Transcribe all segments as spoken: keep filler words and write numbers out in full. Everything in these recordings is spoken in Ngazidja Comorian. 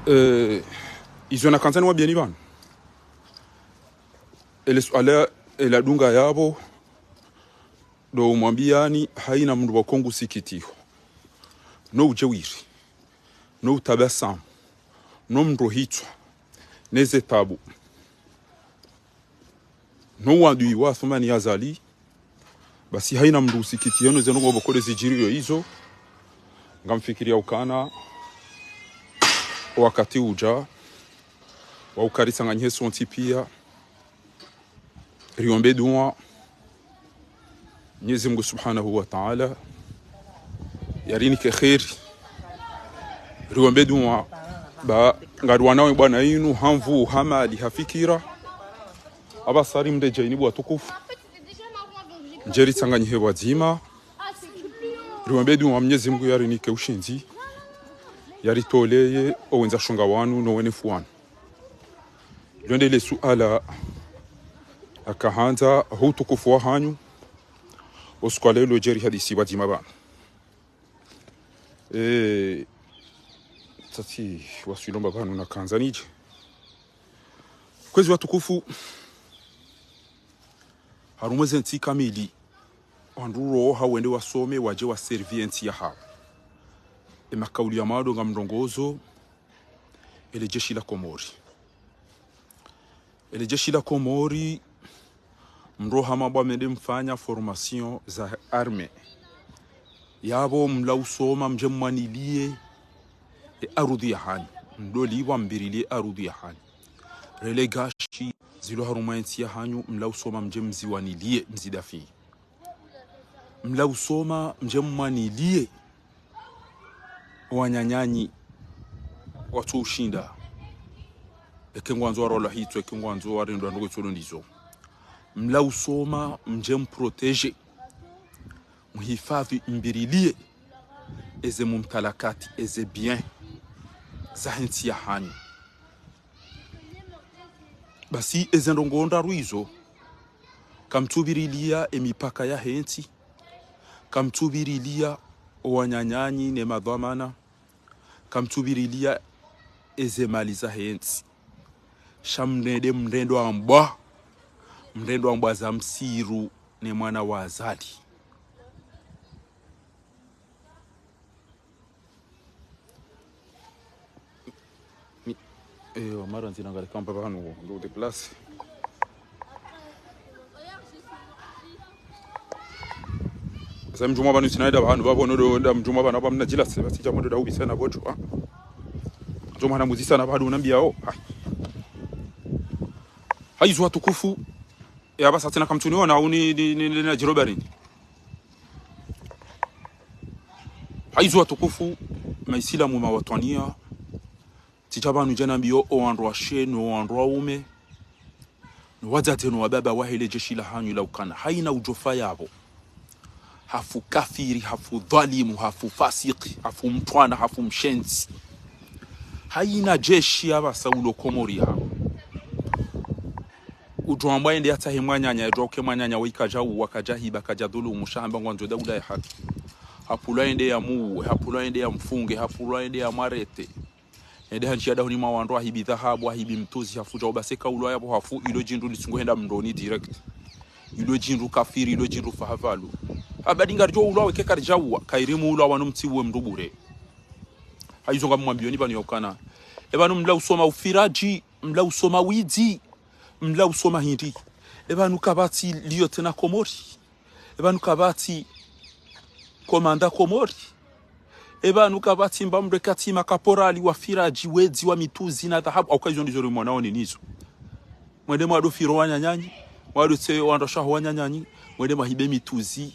Eh, izo nakandza niwambiyeni pvanu. Ele suala, ela dunga yapvo, ndo umwambiyani, haina mndru pvoko ngusikitiho. No udjewiri. No utabasamu. No mndru hitswa. Neze tabu. No wadui wa Athumani Azali. Basi haina mndru usikitiyo no zendrongoo pvoko ndezidjiriyo izo. Ngamfikiriya ukana wakati udja wa uka ritsanganyihe sontsi piya, riombe dua Mnyezi Mungu Subhanahu wa Ta'ala yarinike kheri. Riombe dua ba ngariwanawe bwana inu ha nvu, ha mali, ha fikira. Apvasa rimredjeyi ni bo watukufu. Ndje ritsanganyihe pvwadzima. Riombe dua Mnyezi Mungu yarinike ushindzi. Yaritoleye owendza shonga wanu no wenefu wanu. Lyo nde le suala nakahandza ho utukufu wahanyu. Osiku wa leo ndje rihadisi pvwadzima pvanu. Eh, tsatsi waswilomba pvanu nakandza nidje. Kwezi watukufu, harumwa zentsi kamili, wandru uroha wende wasome, wadje waservi entsi yahawo. Emakauli ya mwando ngamrongozao, ele jeshi la Komori. Ele jeshi la Komori, mroha mabwa mende mfanya formation za armée. Yapvo mla usoma mdje mwaniliye e arudhi yahanyu. Mdolipvwa mbiriliye arudhi yahanyu. Relegashi zilo harumwa entsi yahanyu, mla usoma mdje mziwaniliye, mzidafi. Mla usoma mdje mwaniliye wananyanyu watso ushinda. Eke ngwandzo warolwa hitswa, eke ngwandzo warendwa ndrongoo itsolo ndizo. Mla usoma mdje mprotégé, mhifadhi, mbiriliye eze mumtalakati, eze bien zahe ntsi yahanyu. Basi eze ndrongoo ndraru izo, kamtsubiriliya emipaka yahe ntsi, kamtsubiriliya owananyanyu ne madhwamana, kamtsubiriliya eze mali zahe ntsi. Sha mrende, mrende wambwa, mrende wambwa za msiru ne mwana wa Azali. Mi-, eh, wa mara ndzina ngari kamba pvanu, ndo déplacer. Sa mdjumwa pvanu tsina eda pvanu, pvapvo no ndo nda mdjumwa pvanu, pvamna djila se, basi djamwa ndo nda ubisa na pvotsu, ha? Ndzo mwana muzisa na pvanu unambiya, oh, ha. Hayizo watukufu, e apvasa tsena kamtsuniona, uni, ni, ni, ni, na djiroba rini. Hayizo watukufu, maisilamu mawatwaniya, tsidja pvanu djana mbiyo owandru washe, no wandru waume, no wadzadze, no wababa wahe le jeshi lahanyu la ukana. Hayina udjofa yapvo. Hafu kafiri, hafu dhwalimu, hafu fasiki, hafu mtwana, hafu mshenzi. Hayina jeshi yapvasa ulo Komori yapvo. Udjo amba yende yatsahe mwananya, yadjuwa uke mwananya waye kadja uwa, kadja hiba, kadja dhulumu, sha hamba ngwandzo daula ya haki. Hapvulwa yende yamuwe, hapvulwa yende yamfunge, hapvulwa yende yamwarete. Yende hantsiya dahoni mwa wandru, ahibi dhahabu, ahibi mtsuzi, hafu dja ubaseka ulwa yapvo hafu, ilo djindru litsungo henda mndroni direct. Ilo djindru kafiri, ilo djindru fahafalu. Abadi ngaridjo ulwa weke karidja uwa, kayiri muulwa wanu mtsiuwe mndru bure. Hayizo ngamwambiyoni pvanu ya ukana. E pvanu mla usoma ufiradji, mla usoma widzi, mla usoma hindri. E pvanu kapvatsi lieutenant Komori. E pvanu kapvatsi commandant Komori. E pvanu kapvatsi mba mdru eka tsi makaporali wafiradji, wedzi wa mitsuzi na dhahabu. Au ka izo ndizo rimwonaoni nizo. Mwende mwado firo wananyanyu, mwado tse wandru washe ho wananyanyu, mwende mwahibe mitsuzi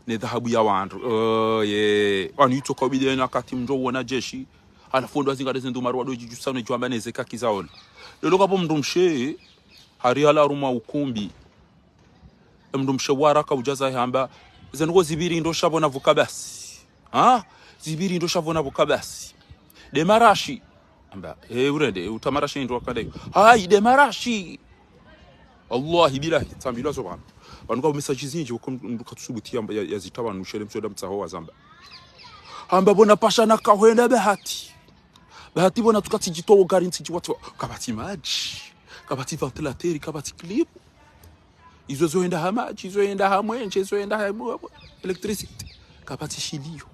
ne dhahabu ya wandru. Oh, ye. Wanu itsoka ubidi yena wakati mdjo uona jeshi. Halafu ndo wazingare zendru maru wado djidjusa no djwamba neze kaki zaona. Lelo kapvo mndru mshe, hari hala harumwa ukumbi. Mndru mshe waraka udja zahe hamba, zendru ko zipviri ndo sha pvo na pvuka basi. Ha? Zipviri ndo sha pvo na pvuka basi. Nde marashi. Hamba, eh, urende, eh, uta marashi ndo wakanda iyo. Hayi, nde marashi. Wallahi billahi, tsambilwa zo pvanu. Pvanu ka message zindji, wako mndru katsusubuti ya, ya, yazita pvanu, shele msoda mtsaho wazamba. Hamba pvo na pasha na kahwenda bahati. Bahati pvo natsuka tsidjitowa wo garini tsidjiwatowa. Kapvatsi madji. Kapvatsi ventilateur, kapvatsi clim. Izo zoenda ha madji, izo zoenda ha mwenje, izo zoenda ha mo-, électricité. Kapvatsi shilio.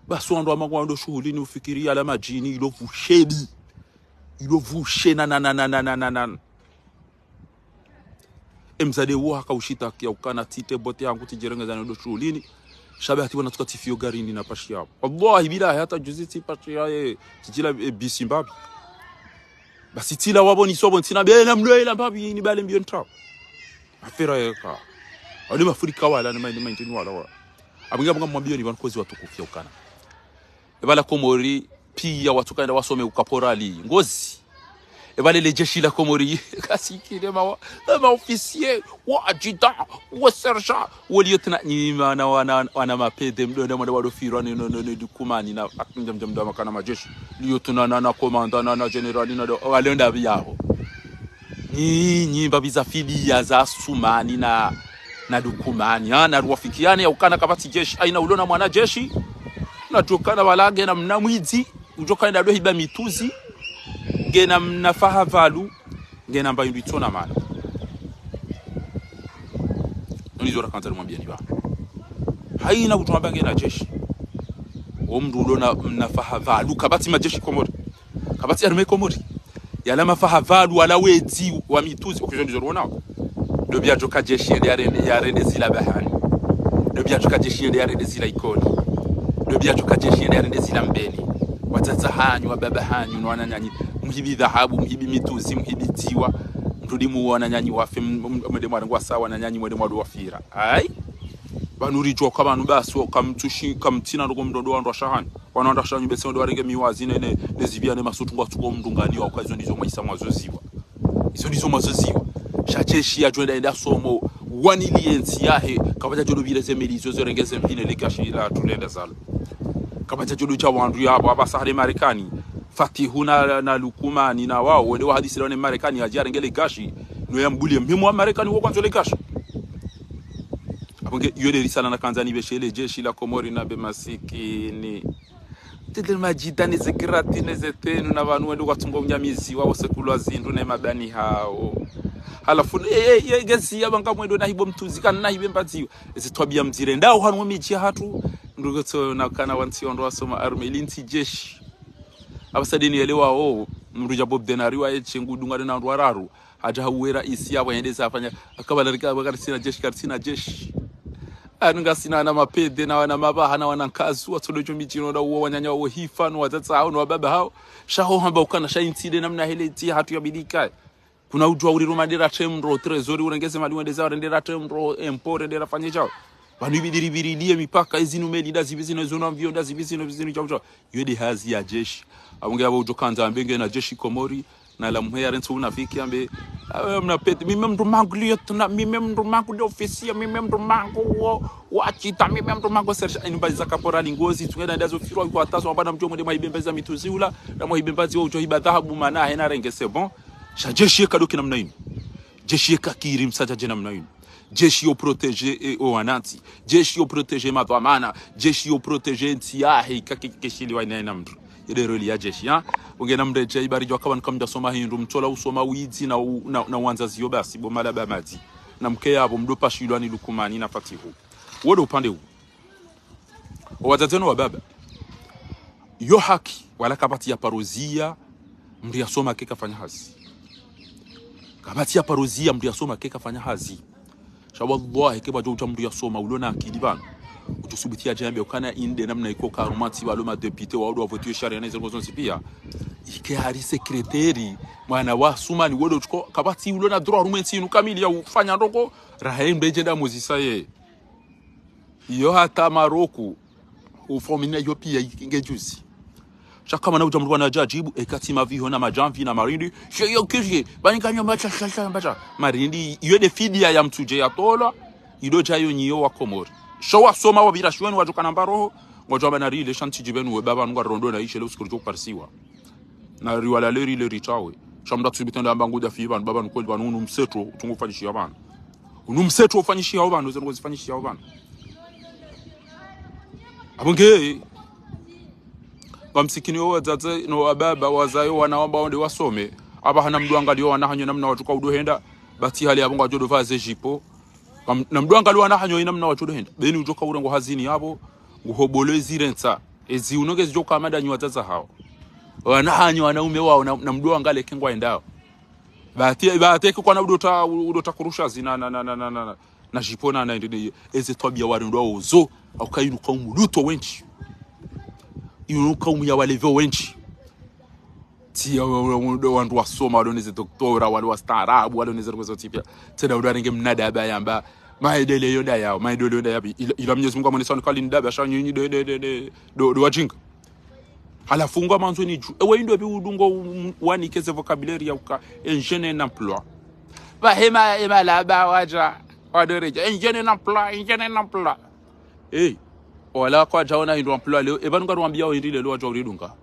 Basi wandru wama ngwandao shuhulini ufikiri yala madjini, ilo vushedi. Ilo vushe na, na, na. Emdzadze wo haka ushitakia ukana tsite bote yangu tsidjerengeza nendo shuhulini. Sha bahati pvo natsuka tsifiyo garini napashia. Wallahi billahi hata juzi tsipashia ye, tsitsila, e, bisi mbapvi. Basi tsila wapvo niso pvo ntsina bela mlo ela mbapvi nibale mbio ntrao. Mafera yeka. Wale mafurika wala ni ma-, ni ma-, ni wala wa. Apvo nge apvo ngamwambio ni pvanu kwezi watukufu ya ukana. Epvala Komori, piya watsuka enda wasome ukaporali. Ngozi. Epvale le jeshi la Komori. Kasikile ma wa-, ma officier, wa adjudant, wa sergent, wa lieutenant. Nyi mana wana, wana mapede, mdo enda mwado wado firwa, ne, ne, ne, ne, dukumani na, akindja mdja mdo makana majeshi. Lieutenant na, na commandant na, na général na, do, wale nda pvi yapvo. Nyi, nyi mbapvi za fidiya za Sumani na, na Dukumani, ha, na ruwafikiane ya ukana kapvatsi jeshi, haina ulo na mwana jeshi, na djokana pvala ngena mna mwidzi, udjoka enda do hiba mitsuzi, ngena mna faha pvalu, ngena mba yindru itsona mana. Noni zo rakandza rimwambiani pvanu. Haina kutsu amba ngena jeshi. Wo mndru ulo na, mna faha pvalu, kapvatsi majeshi Komori. Kapvatsi armée Komori. Yala mafaha pvalu, wala wedzi wa mitsuzi, okizoni zo ruonao. Ndo pvi yadjoka jeshi yende yarende, yarende zila bahani. Ndo pvi yadjoka jeshi yende yarende zila Ikoni. Ndo pvi yadjoka jeshi yende yarende zila Mbeni. Watsatsa hanyu, wababa hanyu, no wananyanyu. Mhibi dhahabu, mhibi mitsuzi, mhibi dziwa. Mrudi mu wananyanyu wafe, m-, m-, mwende mwarengwa sawa, wananyanyu mwende mwadu wafira. Ayi? Pvanu ridjoka pvanu basi, kamtsushi, kamtsina ndoko mdodo wandru washahanyu. Wana wandru washahanyu bese wende warenge miwazi ne, ne, ne zipviya ne masutu ngwatsuko mdungani wa uka izo ndizo mwaisa mwazoziwa. Izo ndizo mwazoziwa. Sha jeshi yadjo enda enda somo, wanilie ntsi yahe, kapvatsi djo do pvire ze meli izo zorenge ze mpine le gashi la tulenda zalo. Kapvatsi djo do dja wandru yapvo, apvasa hale Marekani, Fatihu na, na Lukumani na wao, wende wahadisi la wane Marekani, hadja yarenge le gashi, no yambulie mhimu wa Marekani wo kwandzo le gashi. Apvo nge, iyo nde risala nakandza nipveshe le jeshi la Komori na be masikini. Tete majita ne zekirati ne zetenu na pvanu wendo kwatsungo unyamizi wao sekulwa zindru ne mabani hao. Halafu, e, e, e, ngezi ya pvanga mwendo na hibo mtsuzi kana na hibe mbadziwa. Ezi twabiya mdzirendao hanu mwe midji yahatru. Ndrugotso na kana wantsi wandru wasoma armée ili ntsi jeshi. Apvasa deni yele wao, mndru dja Bob Denard wa eche ngudunga na wandru wararu. Hadja hauwe raisi yapvo yende zafanya, akapvala rika, apvo karitsina jeshi, karitsina jeshi. Anu ngasina wana mapede, na wana mabaha, na wana nkazu, watsodo djo midji ino, na uwo wananya wawo hifa, no watsatsa hao, no wababa hao. Sha ho hamba ukana, sha intsi nde namna hele ntsi yahatru yabidi ikaye. Kuna udjuwa uri ruma ndera temro, trésor urengeze mali wende za, rendera temro, impôt, rendera fanye djao. Pvanu ibidi ripvirilie mipaka, izinu meli, nda zipvi zinu, izinu avion, nda zipvi zinu, zinu djao djao. Iyo nde hazi ya jeshi. Apvo nge apvo udjo kandza ambe ngena jeshi Komori, na la mheya rentsi unafiki ambe, awe mna pete, mimi mndru mangu lieutenant, mimi mndru mangu nde officier, mimi mndru mangu wo, wa adjudant, mimi mndru mangu sergent, ini mbazi za kaporali ngozi, tsungena ndazo firwa kwa tazo, wabana mdjo mwende mwahibe mbazi za mitsuzi ula, na mwahibe mbazi wo udjo hiba dhahabu mana, hena renge, c'est bon. Sha jeshi yeka doke namna inu. Jeshi yeka kiri msadja dje namna inu. Jeshi yo protéger, e, o wanantsi. Jeshi yo protéger madhwamana. Jeshi yo protéger ntsi yahe, ika ke-, keshiliwa ina ina mndru. Iyo nde rôle ya jeshi, ha? Unge na mndru edja ibari djwa kawa nkamdja soma hindru, mtsola usoma widzi na u-, na, na wandza ziyo basi, bo mala ba madzi. Na mke yapvo mdo pashilwa ni Lukumani na Fatihu. Wo nde upande wu. O wadzadze no wababa. Yo haki, wala kapvatsi ya paro ziya, mndru yasoma ke kafanya hazi. Kapvatsi ya paro ziya, mndru yasoma ke kafanya hazi. Sha wallahi, ke pvwadjo udja mndru yasoma, ulo na akili pvanu. Udjo subuti yadje yambe ukana inde namna iko karumantsi walo ma député, wa udo wavoti yo sharia na izo zontsi piya. Ike hari secrétaire, mwana wa Sumani, wo ndo tsuko, kapvatsi ulo na droit rumwe ntsi inu kamili ya ufanya ndrongo, raha ye mndru edje nda muzisa ye. Iyo hata Maroku, ufomina iyo piya nge juzi. Sha kamana udja mndru wana djadjibu, eka tsi maviho na madjamvi na marindi, she iyo kiri, bani kanyo mbatsha, sha, sha, mbatsha. Marindi, iyo nde fidiya ya mtsudje ya tolwa, ido djayo nyiyo wa Komori. Sha wasoma wapvira shiweni wadjo kana mba roho, ngwadjo amba na rile, sha ntsi djipvenu we baba nunga rondo na ishe le usiku ridjo kuparisiwa. Na riwalale rile ritawe. Sha mndru atsubitenda amba ngudja fi pvanu, baba nukweli pvanu unu msetro, utungu ufanyishiha pvanu. Unu msetro ufanyishiha pvanu, uze nuko zifanyishiha pvanu. Apvo nge, Ngamsikini wo wadzadze no wababa wazayo wana wamba wende wasome. Amba hana mdru angaliyo wana hanyu namna wadjo ka udo henda. Bati hali yapvo ngwadjo do pvaze djipo. Ngam-, na mdru angaliyo wana hanyu namna wadjo do henda. Beni udjo ka urengo hazini yapvo. Nguhobolo ezirentsa. Ezi unoke zidjo ka mada nyi wadzadze hawo. Wana hanyu wanaume wawo na, na mdru angaliye ke ngwayendao. Bati, bati ke kwana udo ta, udo ta kurusha zina na, na, na, na, na, na. Na djipo na, na, na, na, eze twabiya warendwa ozo, hauka inu kaumu luto wendji. Inu kaumu ya walevi wendji. Tsi ya wa-, wa-, wa-, wandru wasoma, walo neze doktora, walo wastaarabu, walo neze ruko zontsi pia. Tsena udo arenge mnadaba yamba, maendeleo nda yao, maendeleo nda yapi. Ila, ila Mwenyezi Mungu amonesa wanu kali ndaba, sha nyinyi de, de, de, de, do, do wajinga. Halafu ngwa mandzo ni dju. Ewe indo pvi udungo u-, u-, wanike ze vocabulaire ya uka. Un jeune, un emploi. Pvahe ma, ema laba wadja. Wadoredja. Un jeune, un emploi, un jeune, un emploi. Hey. Wala kwadja ona hindru emploi leo. Epvanu ngarwambiya wo hindri leo wadja uridunga.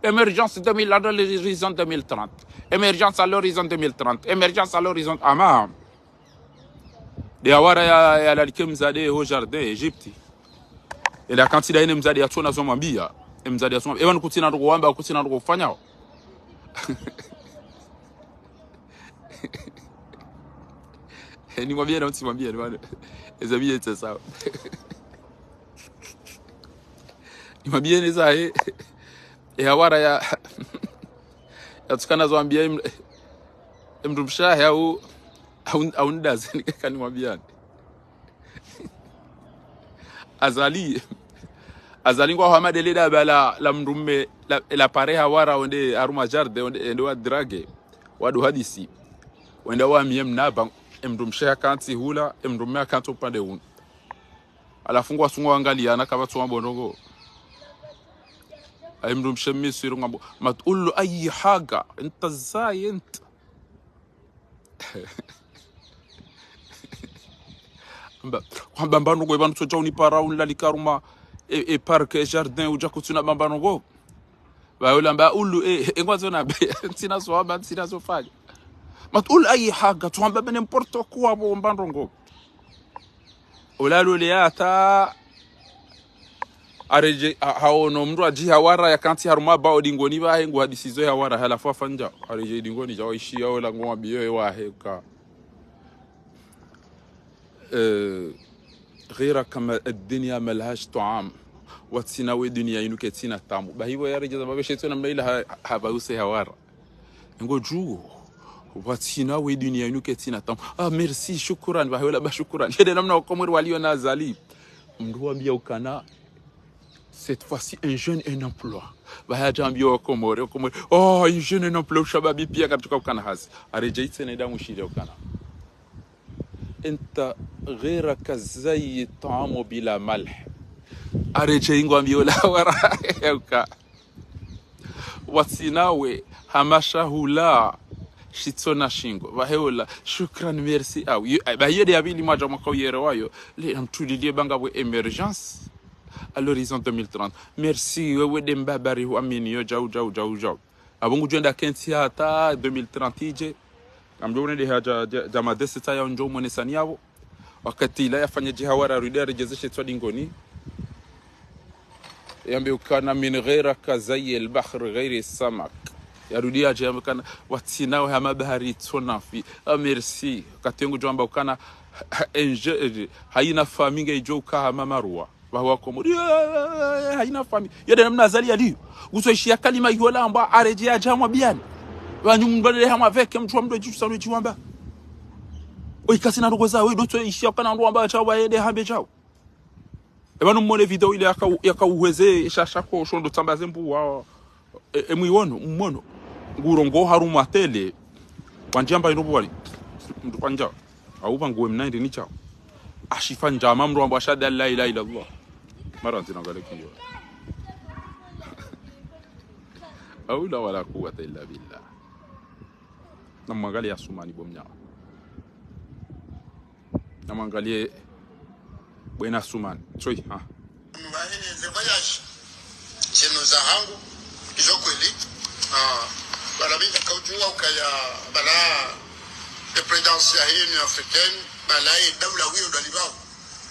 Émergence deux mille, à l'horizon deux mille trente. Émergence à l'horizon deux mille trente. Émergence à l'horizon. Ama. De hawara ya, ya lalike mdzadze ho jardin Egypte. Ela kantsi da ine mdzadze yatsona zo mwambiya. E mdzadze yatsona. Epvanu kutsina ndo wamba, kutsina ndo ufanyao. Nimwambiye na mtsimwambiye, ni wanu. Eza biye tsa sawa. Nimwambiye neza he. E hawara ya, yatsukana zo wambiya em-, emdru mshe hahe au, au, au ndaze nikeka nimwambiyani. Azali. Azali ngwa hama dele daba la, la mdrume, la, la pare hawara wende harumwa jardin, wende, wende wa drague. Wado hadisi. Wende wamiye mnaba, emdru mshe hakantsi hula, emdrume hakantsi upande unu. Halafu ngwasuo ngwangaliyana kapvatsi wambo ndrongo. Ayi mdru mshe Misri ngambo, ما تقول له أي حاجة، أنت إزاي أنت؟ Amba, kwamba mbano ngwe pvanu tsodja unipara unilalika harumwa, e, e parc, e jardin, udja kutsina mbano ngo. Pvahe ola amba ulu, e, e ngwandzo nambe, ntsina zo amba, ntsina zo fanya. ما تقول أي حاجة, tsuamba be n'importe quoi pvo mbano ngo. Ola lole hata, aredjei, ha-, haono mdru adji hawara yakantsi harumwa bao dingoni pvahe ngu hadisi zo hawara halafu hafanya. Aredjei dingoni dja waishiya ola ngwambiyo e wahe ka. Eh, غيرك ما الدنيا ما لهاش طعم. Pvwatsina we dunia inu ketsina tamu. Pvahe pvo yaredjeza pvapvo shetso namna ila ha-, ha-, hapvause hawara. Ngo dju, pvwatsina we dunia inu ketsina tamu. Ah, merci, shukran, pvahe ola amba shukran. Yede namna wakomori waliyo na Azali. Mdru wambiya ukana, cette fois-ci, un jeune, un emploi. Pvahe hadja ambiya wakomori, wakomori. Oh, un jeune, un emploi, ushababi piya katsuka ukana hazi. Aredjei tsena ida mushile ukana. أنت غيرك زي الطعام بلا ملح. Aredjei ngwambiyo ola hawara yauka. Pvwatsina we, hama shahula, shitsona shingo. Pvahe ola, shukran, merci. Ah, oui, eh, pvahe yede ya pvili mwadja mwaka uyere wayo. Le, namtuliliye pvanga pvo émergence à l'horizon deux mille trente. Merci, wewe de mbaba rihuaminiyo, djau, djau, djau, djau. Apvo ngudjo enda kentsi hata deux mille trente idje. Ngamdjo une de hadja, dja, dja madese taya undjo umwenesani yapvo. Wakati ila yafanya djihawara yarudi yaredjeze shetswa dingoni. Yambe ukana من غيرك زي البحر غير السمك. Yarudi yadje yambe ukana pvwatsina we hama bahari itsona fi. Ah, merci. Wakati ngudjo amba ukana ha-, ha-, enje-, eh, haina fami nge idjo uka hama maruwa. Pvahe wakomori, eh, haina fami. Yede namna Azali yaliyo. Kutsoishiya kalima iho la amba aredjei yadje hamwambiyani. Pvanyu mdru alele hamwaveke, mdru wa mdru edjitsu sanu edjiwamba. Oyi katsina ndrongo zawe, ndo tsoishiya ukana ndo wamba djawa yede hambe djawa. Epvanu mwone video ile yaka, yaka uhweze, shasha ko, shondo tsamba zembuwa. E, e mwiwono, mwono. Ngurongoa harumwa tele. Wandjamba ino pvwali. Mdru pvandja. Au pvangu we mnaindi ni chao. Ashifa ndjama mdru wambo أشهد أن لا إله إلا الله. Mara ndzina ngale kiyo. حول ولا قوة إلا بالله. Namwangaliye Asumani bo mnyawa. Namwangaliye bwana Asumani. Tsoi, ha. Mwahe ze voyage zinu za hangu, izo kweli. Ah, bala mi ndakaudjuwa ukaya bala e présidence ya Union Africaine, bala ye daula wiyo dwalibao.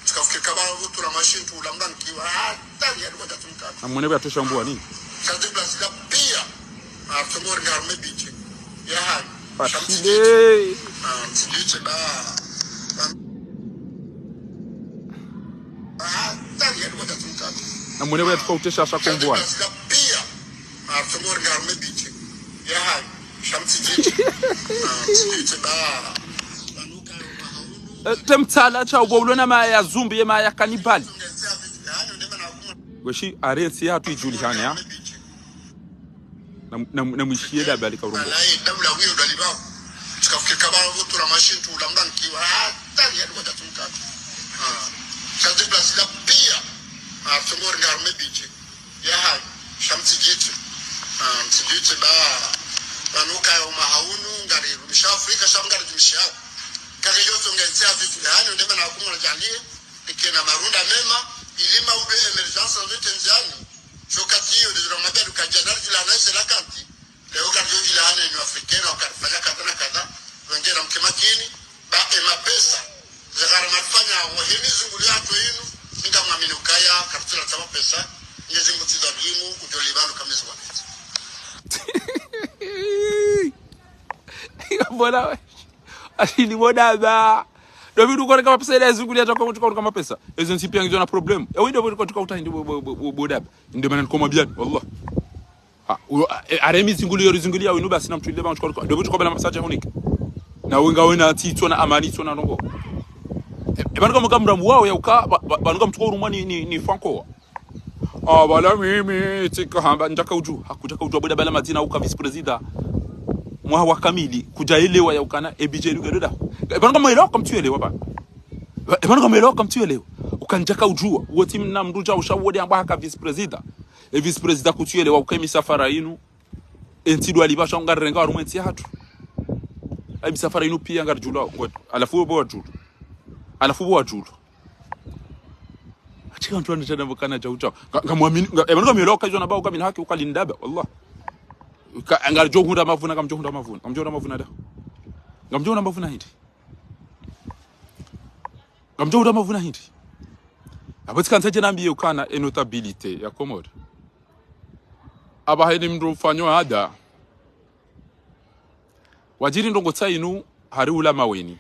Tsikafikiri kaba utura mashintu ula mbanki wa hatari ya lugha tatumka. Amwone bwa tusha mbuwa ni? Sha déplacé la pia. Ah, tongori ngarme biche. Ya hani. Fatile. Ah, tsidite ba. Ah, tali ya kwa tatumka. Na mwene wetu kwa utesha sha kombo wani. Sha déplacé la pia. Ah, tongori ngarme biche. Ya hani. Sha tsidite. Ah, tsidite ba. Eh, temtsala sha ubo ulona maya zumbi ye maya kanibali. Weshi arentsi ya tu idjulihane, ha? Na, na, na mwishiye daba lika urumbo. Wallahi, daula wiyo dwaliba. Tsikafika kabala vutu la mashintu, la mbanki, wa, hata ya duka tatumka. Ah. Sha déplacé la pia. Ah, tongori ngarme biche. Ya hani. Sha tsidite. Ah, tsidite ba. Banuka ya umahaunu, ngari rumisha Afrika, sha ngari rumisha. Kake yoto ngensi ya vitu. Ya hani, ndema na kumwa jaliye. Ikena marunda mema, ili maudu émergence nzo tenziani. Sho kati iyo, ndezira mabia duka janar jila na ise la kanti. Leo kari yo jila hane ni Afrikena, wakarifanya kadha na kadha. Wengera mke makini, ba e mapesa. Zegara marifanya, wahe mizunguliyo hatru inu, ninga mwamini ukaya, karitsula tsa mapesa, nye zingu tsi za bimu, kujoli banu kamizi wa. Bona we. Ashili bodaba. Ndo pvi ukoreka mapesa ile zunguliyo tsa kwa kutuka mapesa. Ezo ntsi pia ngizo na problème. Ewe ndo pvi ukotuka uta hindi bo, bo, bo, bo, bodaba. Ndo mana nkomwa biani, wallah. Ha, uyo, e, are mizunguliyo rizunguliya winu basi na mtru ile ba mtru kwa, ndo pvi ukoba na mapesa ya hunika. Na wenga wena tsi itsona amani itsona ndrongo. E, e, banuka mkamrambu wao ya uka, ba, ba, banuka mtru kwa urumwa ni, ni, ni Franco. Ah, bala mimi, tsika hamba, ndjaka udju. Hakudjaka udju, abwe dabala madina uka vice-président. Mwaha wa kamili, kudjaelewa ya ukana, e budget luga doda. E banuka mwelewa, kamtsuelewa ba. E banuka mwelewa, kamtsuelewa. Uka ndjaka udju, woti mna mndru dja usha wode amba haka vice-président. E vice-président kutsuelewa, uka e misafara inu. E ntsi dwaliba sha ngarirenga harumwa e ntsi hatru. E misafara inu pia ngaridjulwa, ngot. Halafu bo wadjulwa. Halafu bo wadjulwa. Atsika mtru anu tshana mbo kana djau djau. Nga, ngamwamini, nga, e, ngamwamini lo ka izo na ba uka mina haki uka lindaba, wallah. Ka, ngaridjo hundra mavuna, ngamdjo hundra mavuna. Ngamdjo hundra mavuna da. Ngamdjo hundra mavuna hindri. Ngamdjo hundra mavuna hindri. Apvo tsika ntsadje nambiye ukana e notabilité ya Komori. Apvaha eni mndru ufanyo ada. Wadjiri ndrongo tsa inu hari ula Maweni.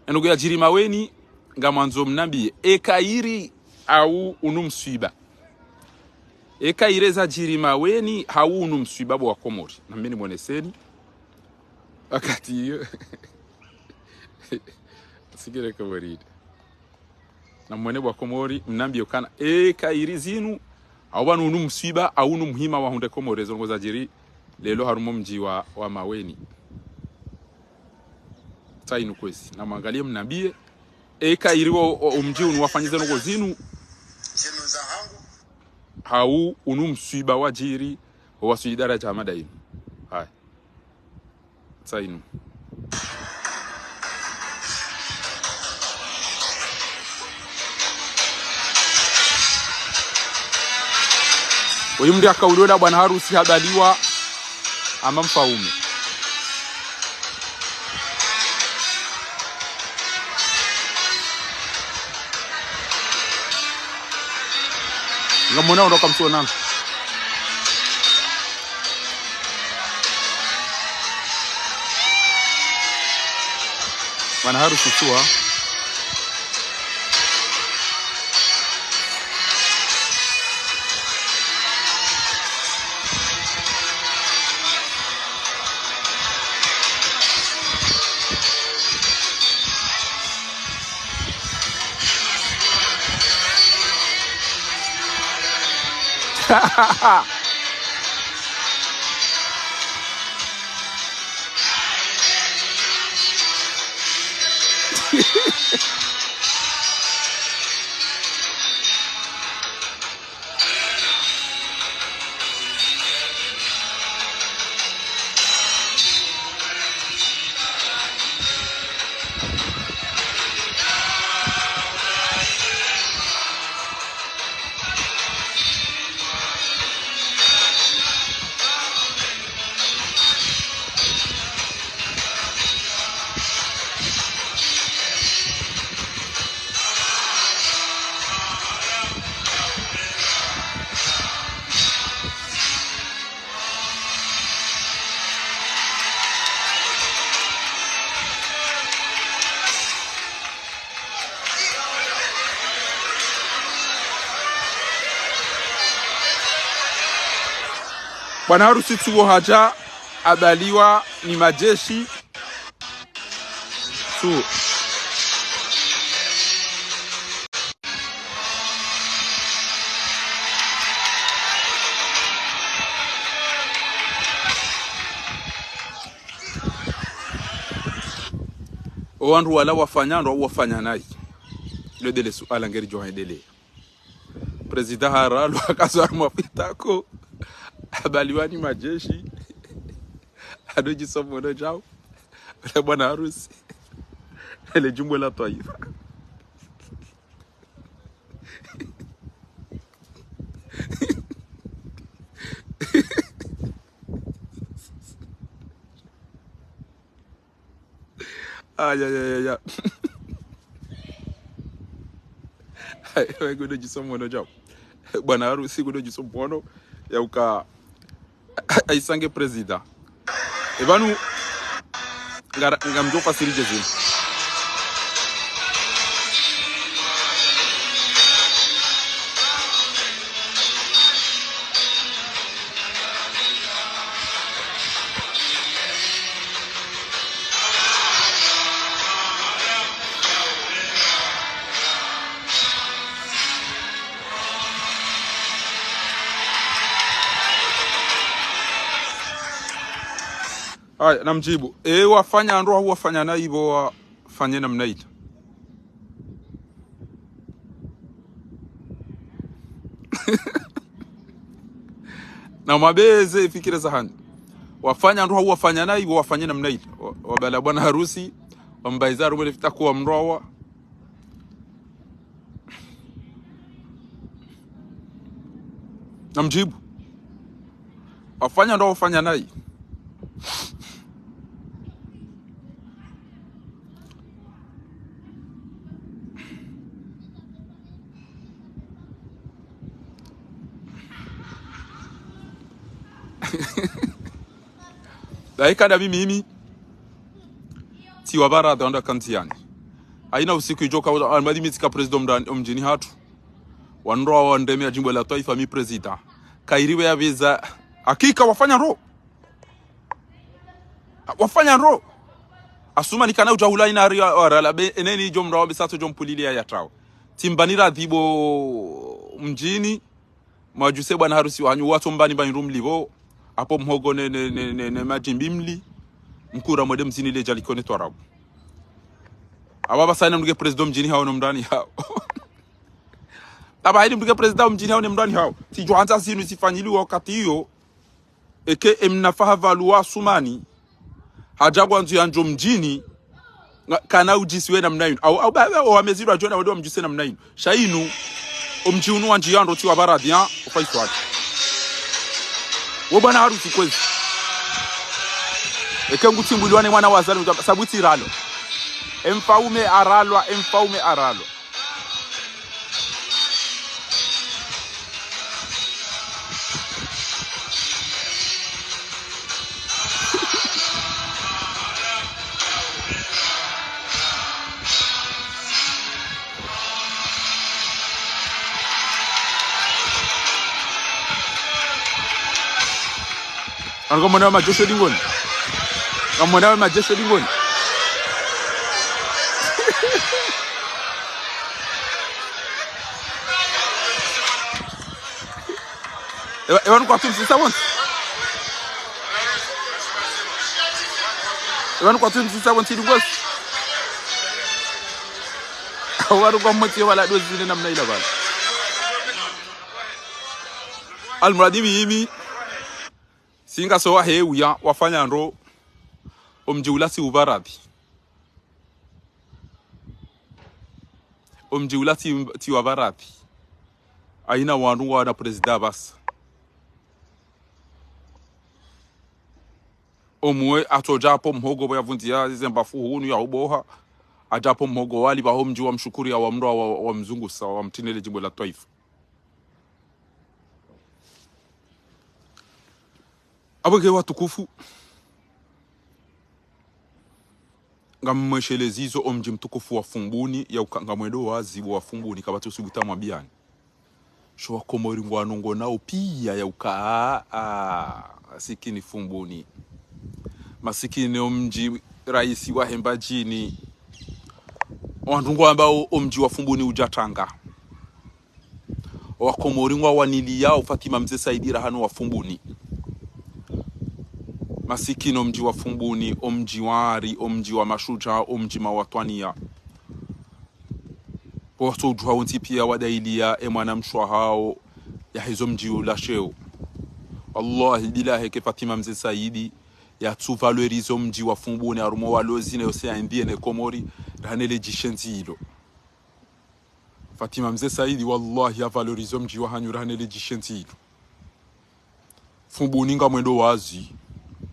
E ndrongo yadjiri Maweni, ngamwandzo mnambiye, e kayiri hau unu mswiba. E kayiri zadjiri Maweni, hau unu mswiba bo wa Komori. Na mimi nimwoneseni. Wakati iyo. Sikire Komori. Na mwene bo wa Komori, mnambiye ukana, e kayiri zinu, hau pvanu unu mswiba, hau unu muhima wahundre Komori, ezo ndrongo zadjiri, leo harumwa mdji wa, wa Maweni. Tsa inu kwezi. Na mwangaliye mnambiye, e kayiri wo, wo, umdji unu wafanyize ndrongo zinu, hau unu mswiba wadjiri, wo waswili daradja hama da inu. Haya. Tsa inu. Oyi mndru yaka ulola bwana harusi habaliwa hama mfaume. Ngamwona unoka mtsuonana. Bwana harusi tsuwa. Bwana harusi tsuwo hadja, habaliwa ni madjeshi. Tsu. O wandru wala wafanya ndro, wafanya nayi. Lo ndele suala ngeri djo hwendelea. Prezida haralwa, hakazwa harumwa fitako. Habaliwa ni madjeshi. Hado djiso mhono djao. Ole bwana harusi. Ele djumba la twaifa. Aya, aya, aya, aya. Ay, ay, ngudo djiso mhono djao. Bwana harusi ngudo djiso mhono. Yauka ayisange prezida. E pvanu, ngara-, ngamdjo fasiri dje zinu. Aya, namdjibu. E, wafanya ndro, hau wafanya nayi pvo wafanye namna ila. Namwabeze fikira zahanyu. Wafanya ndro, hau wafanya nayi pvo wafanye namna ila. Wa-, wabala bwana harusi, wambayiza harumwa le fitako wamrowa. Namdjibu. Wafanya ndro, wafanya nayi. Daika nda mimi, mimi. Tsiwa pvara dha wandru kantsi yani. Hayina usiku idjoka, almadi mi tsika prezida mdjini hatru. Wandru wandreme ya djumba la twaifa mi prezida. Kayiri pvo ya pveza. Hakika wafanya ndro. Wafanya ndro. Asumani kana udja hula inari wa-, warala be, eneni djo mrawa be satso djo mpulili ya yatrawo. Tsimbani radhi pvo mdjini. Mwadjuse bwana harusi wahanyu, watso mbani mbani rumli pvo, hapvo mhogo ne, ne, ne, ne, ne madjimbi mli, mkura mwende mdjini le djalikone twarabu. Apva pvasa hayina mdru ke prezida mdjini hawo no mndani hawo. Apva hayina mdru ke prezida mdjini hawo ne mndani hawo. Tsidjo handza zinu zifanyiliwa wakati iyo, eke emnafaha pvaluwa Asumani, hadja ngwandzo yandjo mdjini, nga-, kana udjisiwe namna yinu. Au, au, ba, ba, o wamezidwa djona wende wamdjise namna yinu. Sha yinu, omdji unu wandjiya ndro tsiwa pvara dha, ufa iswali. Wo bwana harusi kwezi. Eke ngutsimbulwa ne mwana wa zali, sabu tsiralo. Emfaume aralwa, emfaume aralwa. Ano kamwona we madjeshi dingoni. Kamwona we madjeshi dingoni. Ewa, ewa nukwatsu msisa wontsi. Ewa nukwatsu msisa wontsi ili ngosi. Ewa nukwamwetsi ewa la dozi ne namna ila pvala. Almuradi mimi. Tsi ngaso wahe uya, wafanya ndro, omdji ula tsiupvaradhi. Omdji ula tsi, tsiwapvaradhi. Hayina wandru ngwana prezida pvasa. Omwe atsodja hapvo mhogo pvo yavundziya zembafu hunu ya uboha. Adja hapvo mhogo wali pvaho mdji wamshukuriya wamndru wa, wamzungusa, wamtrinile djimbo la twaifa. Apvo ke watukufu, ngamweshelezizo omdji mtukufu wa Fumbuni, yauka ngamwendo wazi wa Fumbuni, kapvatsi usibuta mwambiyani. Sho wakomori ngwanongonao piya yauka, a, a, Masikini Fumbuni. Masikini omdji raisi wahe Mbadjini. Wandru ngwambao omdji wa Fumbuni udja tanga. Wakomori ngwawaniliyao Fatima Mze Saidi rahana wa Fumbuni. Masikini omdji wa Fumbuni, omdji wa ari, omdji wa mashudjaa, omdji mawatwaniya. Pvo watsodjuha wontsi piya wadailiya emwana mshe wahao yaheze omdji ula sheo. Wallahi billahi eka Fatima Mze Saidi yatsu valoriser omdji wa Fumbuni harumwa walozi ne océan Indien ne Komori, rahana le djishenzi ilo. Fatima Mze Saidi, wallahi, ya valoriser omdji wahanyu rahana le djishenzi ilo. Fumbuni ngamwendo wazi,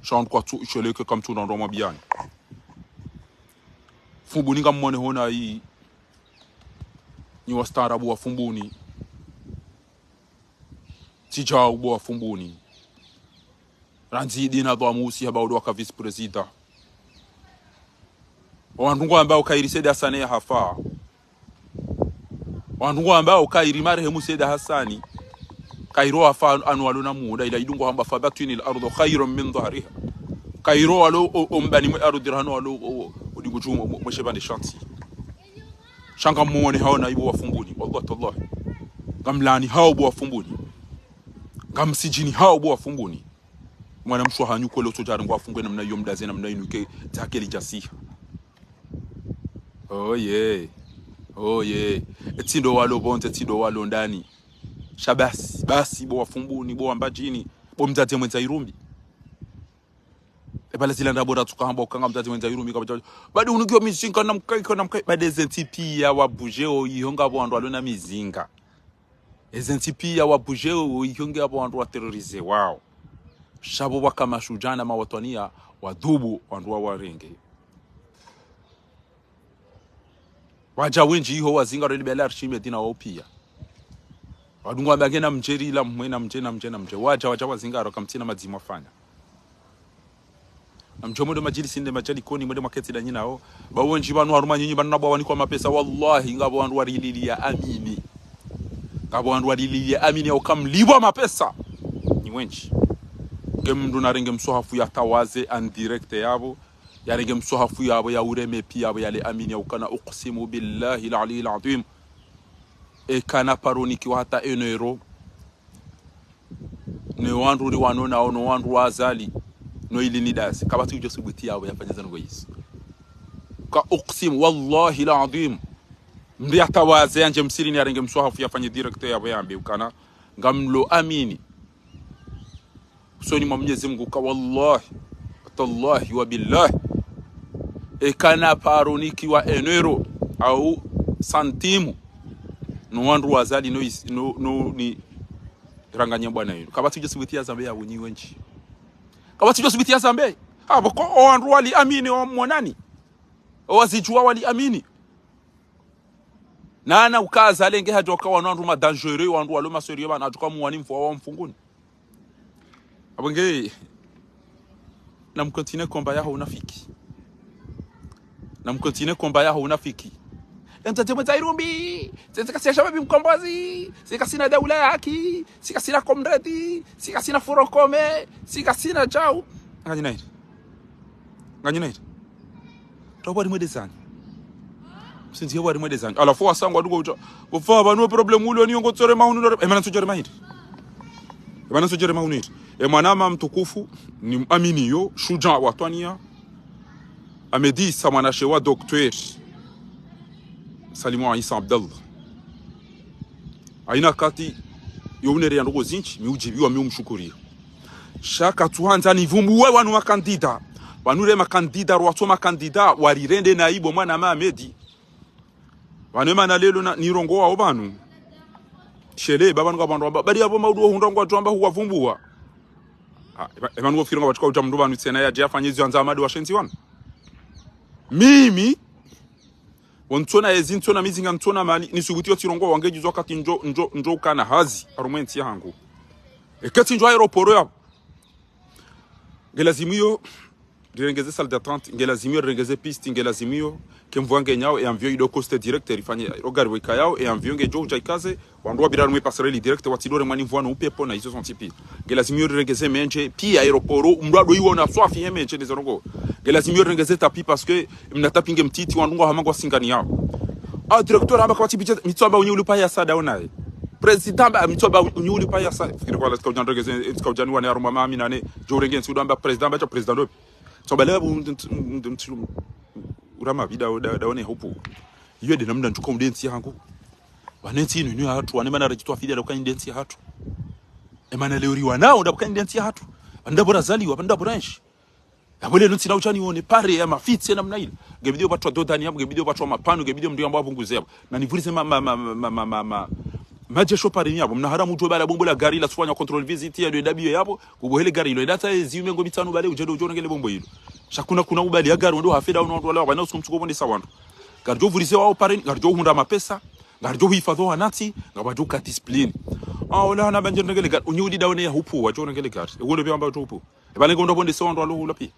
sha wandru kwatsu isheleke kamtsuna ndo mwabiyani. Fumbuni ngamwone hona yi, nyi wastaarabu wa Fumbuni. Tsidjao bo wa Fumbuni. Randzi dina dhwamusi haba udo waka vice-président. Wandru ngwambao kayiri Said Hassane yahafa. Wandru ngwambao kayiri marehemu Said Hassani. Kayiri wafa anu walo na muda ila idungo hamba فبطن الأرض خير من ظهرها. Kayiri walo o-, ombani mwe arudhi rahana walo o-, o-, odingo djumo mwe-, mweshe pvande shanti. Sha ngamwone hao na ibo wa Fumbuni. Wallahi tallahi. Ngamlaani hao bo wa Fumbuni. Ngamsijini hao bo wa Fumbuni. Mwana mshe wahanyu kwele otsodja arengwa afungwe namna iyo mdaze namna inu ke dzake lidjasiha. Oye. Oye. Etsindo walo pvondze, etsindo walo ndani. Sha basi, basi, bo wa Fumbuni, bo wa Mbadjini, bo mdzadze mwendza irumbi. Epvala zila ndrabo ratsuka hamba ukanga mdzadze mwendza irumbi, kabadja, badi unukiwa mizinga na mkaika na mkaika, badi eze ntsi piya wabudjeo, iyo ngapvo wandru walo na mizinga. Eze ntsi piya wabudjeo, iyo ngapvo wandru wa terrorisé wao. Sha pvo waka mashudjaa na mawatwaniya, wadhubu, wandru wawarenge. Wadja wendji iho wazinga reli bela Archimède na wao piya. Wadungu wamba ngena mdjeri ila mwe na mdje, na mdje, na mdje. Wadja, wadja wazinga aro kamtsina madzima fanya. Na mdjo mwende madjilisi nde madjalikoni, mwende mwaketsi ndanyi nao. Ba wendji pvanu harumwa nyinyi pvanu nabwa wanikwa mapesa, wallahi, ngapvo wandru warililiya amini. Ngapvo wandru warililiya amini ya uka mlipvwa mapesa. Nyi wendji. Nge mndru narenge mswahafu yatawaze en direct yapvo. Yarenge mswahafu yapvo, ya ureme piya yapvo, yale amini ya ukana أقسم بالله العلي العظيم. Eka naparo nikiwa hata un euro. Ne wandru ri wano nao, no wandru wa Azali, no ili ni dazi. Kapvatsi udjo subuti yapvo yafanye zanu kwa izi. Ka أقسم, wallahi العظيم. Mndru yatawaze yandje msirini yarenge mswahafu yafanye direct yapvo yambe ukana ngamlo amini. Usoni mwa Mwenyezi Mungu ka wallahi, tallahi wa billahi. Eka naparo nikiwa un euro au santimu. No wandru wa Azali no is-, no, no ni ranganya bwana yinu. Kapvatsi udjo subuti yazambe ya wunyi wendji. Kapvatsi udjo subuti yazambe. Apvo ko o wandru wali amini o monani. O wazidjuwa wali amini. Nana uka Azali nge hadjoka wanu wandru ma dangereux, wandru walo ma sérieux, pvanu hadjoka muwani mfwa wa mfunguni. Apvo nge, na mcontinuer combat yaho unafiki. Na mcontinuer combat yaho unafiki. Emdzadze mwendza irumbi, tse tsikasina shababi mkombozi, tsikasina daula ya haki, tsikasina comrade, tsikasina front commun, tsikasina djau. Nganyi nayi. Nganyi nayi. Tawari mwende zanyu. Msindzi yewari mwende zanyu. Halafu wasangwa dugo uta. Bofa, pvanu problème ule ni yongo tsore maunu nore. Emana ntsudjore mahiri. Emana ntsudjore maunu hiri. Emwanama mtukufu, ni amini yo, shudjaa wa twaniya. Amedi sa mwanashe wa docteur Salimu Isa Abdallah. Haina kati yo unere ya ndrongoo zindji, mi udjibiwa, mi umshukuriya. Sha katsuhandza nivumbuwe wanu makandida. Wanu re makandida, rwatso makandida, warirende na ibo mwanama Amedi. Pvanu emana lelo na, nirongowa opvanu. Shele, pvapvanu ngapvo wandru wamba, badi yapvo maudu ohundra ngwadjo wamba huwavumbuwa. Ah, epva-, epvanu ngofikiri ngapvatsuka udja mndru pvanu tsena yadje yafanye izo yandza Amadi washenzi wanu. Mimi, wo ntsona yezi, ntsona mizinga, ntsona mali, nisubuti yo tsirongowa nge djuzi wakati ndjo, ndjo, ndjo ukana hazi, harumwa entsi yahangu. Eka tsi ndjo aéroport yapvo. Nge lazimu yo, Rirengeze salle d'attente, nge lazimu yo rirengeze piste, nge lazimu yo, ke mvua ngenyao, e avion ido coaster direct, rifanye, o gari wo ikayao, e avion ngedjo udja ikaze, wandru wapvira harumwa e passerelle direct, watsidore mwana mvua no upepo na izo zontsi pia. Nge lazimu yo rirengeze mendje, pia aéroport, mndru ado iwona swafi he mendje, ne zo ndrongoo. Nge lazimu yo rirengeze tapis, parce que mna tapis nge mtiti, wandru ngwahama ngwasinganiyao. Ah, directeur hamba kapvatsi budget, mi tsuamba unyi ulipa ya sada onaye. Président hamba, mi tsuamba unyi ulipa ya sada. Fikiri kwa la tsika udja nirengeze, tsika udja niwane harumwa mami nane, djo urenge ntsi udo amba président, amba dja président ndo. Tsoba leo bu-, nd-, nd-, nd-, ura mavi da, da, da one hupu. Iyo nde namna ndjuka unde ntsi yahangu. Wane ntsi inu, inu yahatru, wane mana rejitwa fidi ya uka inde ntsi yahatru. E mana leo riwanao, nda uka inde ntsi yahatru. Anda bora zaliwa, anda bora enshi. Yapvo leo ntsi na udja nione, pare ya mafitsi namna ile. Nge bidi yo pvatwa dodani yapvo, nge bidi yo pvatwa mapanu, nge bidi yo mndru yambwa apvunguze yapvo. Na nivurize ma, ma, ma, majesho pare ni yapvo. Mna haramu udjo bala bombo la gari la tsufanya contrôle visite ya ndo edabiyo yapvo. Kubo hele gari ilo, enda tsa ezi mengo mitsanu bale, udje ndo udjo urengele bombo ilo. Sha kuna, kuna ubali ya gari, wendo hafeda, wendo wala, wana usiku mtsuko pvondesa wandru. Ngaridjo vurize wao pare ni, ngaridjo hundra mapesa, ngaridjo hifadho wanantsi, ngapvadjo ka discipline. Ah, ola hana banje ndengele gari, unyi udi da one ya hupu, wadjo urengele gari. E wendo pia amba hupu. E bale ngondo pvondesa wandru walo hula pia.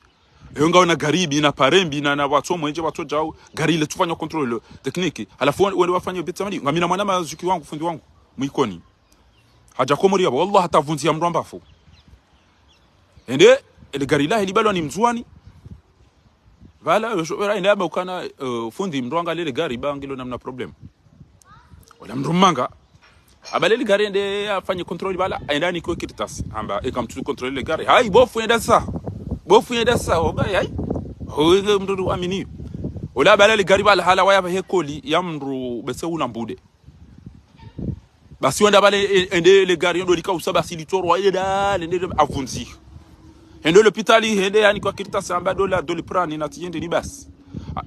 Eyo ngaona gari mbi na pare mbi na, na watso mwenje watso djau, gari ile tsufanya contrôle technique. Halafu wende, wende wafanye beta mali. Ngamina mwana mazuki wangu, fundi wangu, mwikoni. Hadja Komori yapvo, wallah hata vunzi ya mndru amba fu. Ende, ele gari lahe libalwa ni mndzuani. Pvala, yo shofera ende amba ukana, eh, fundi mndru anga lele gari ba ngilo namna problème. Ola mndru mmanga. Abale le gari ende afanye contrôle pvala, ende anikwe kartasi. Amba, eka mtsu contrôle le gari. Hayi, bofu enda sa. Bofu enda sa, oba, hayi. Owe mndru amini. Ola abale le gari pvala hala waya pvahe colis ya mndru bese ula mbude. Basi wenda pvale, e-, ende le gari ndo lika usa basi litoro, ende da, lende avunzi. Ende lopitali, ende yanikwa kartasi amba ndo la, ndo liprani na tiyende ni basi. A-,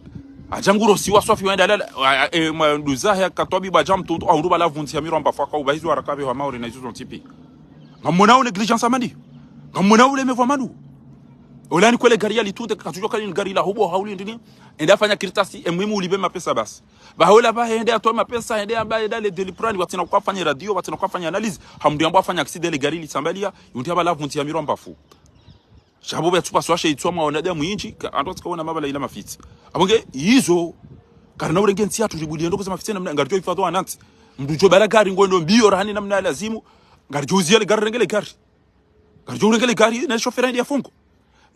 adja nguro siwa swafi wenda lala, a-, a-, e, ma, nduza he katwabi ba djam tuntu, ahundu pvala vunzi ya miro amba faka, ubahizi wa rakabe wa maore na izo zontsi pia. Ngamona u négligence amandi. Ngamona ulemevu amandi. Ola anikwe le gari ya litunde, katsudjo kali gari la hubo hauli ndini. Ende afanya kartasi, e muhimu ulipve mapesa basi. Pvahola pvahe ende atowe mapesa, ende amba enda le Doliprane, watsina kwafanya radio, watsina kwafanya analyse. Hamndru yambwa afanya accident le gari lisambaliya, yundi amba la vunzi ya miro amba fu. Sha pvo pvya tsupa swashe itswa mwa wanadamu indji, ka, antru watsika wona mapvala ila mafitsi. Apvo nge, izo, karina urenge ntsi yatru ribuliye ndoko za mafitsi namna, ngaridjo hifadho wanantsi. Mndru djo bala gari ngwendo mbiyo rahana namna ya lazimu, ngaridjo uziya le gari renge le gari. Ngaridjo urenge le gari, na shofera ende ya fungo.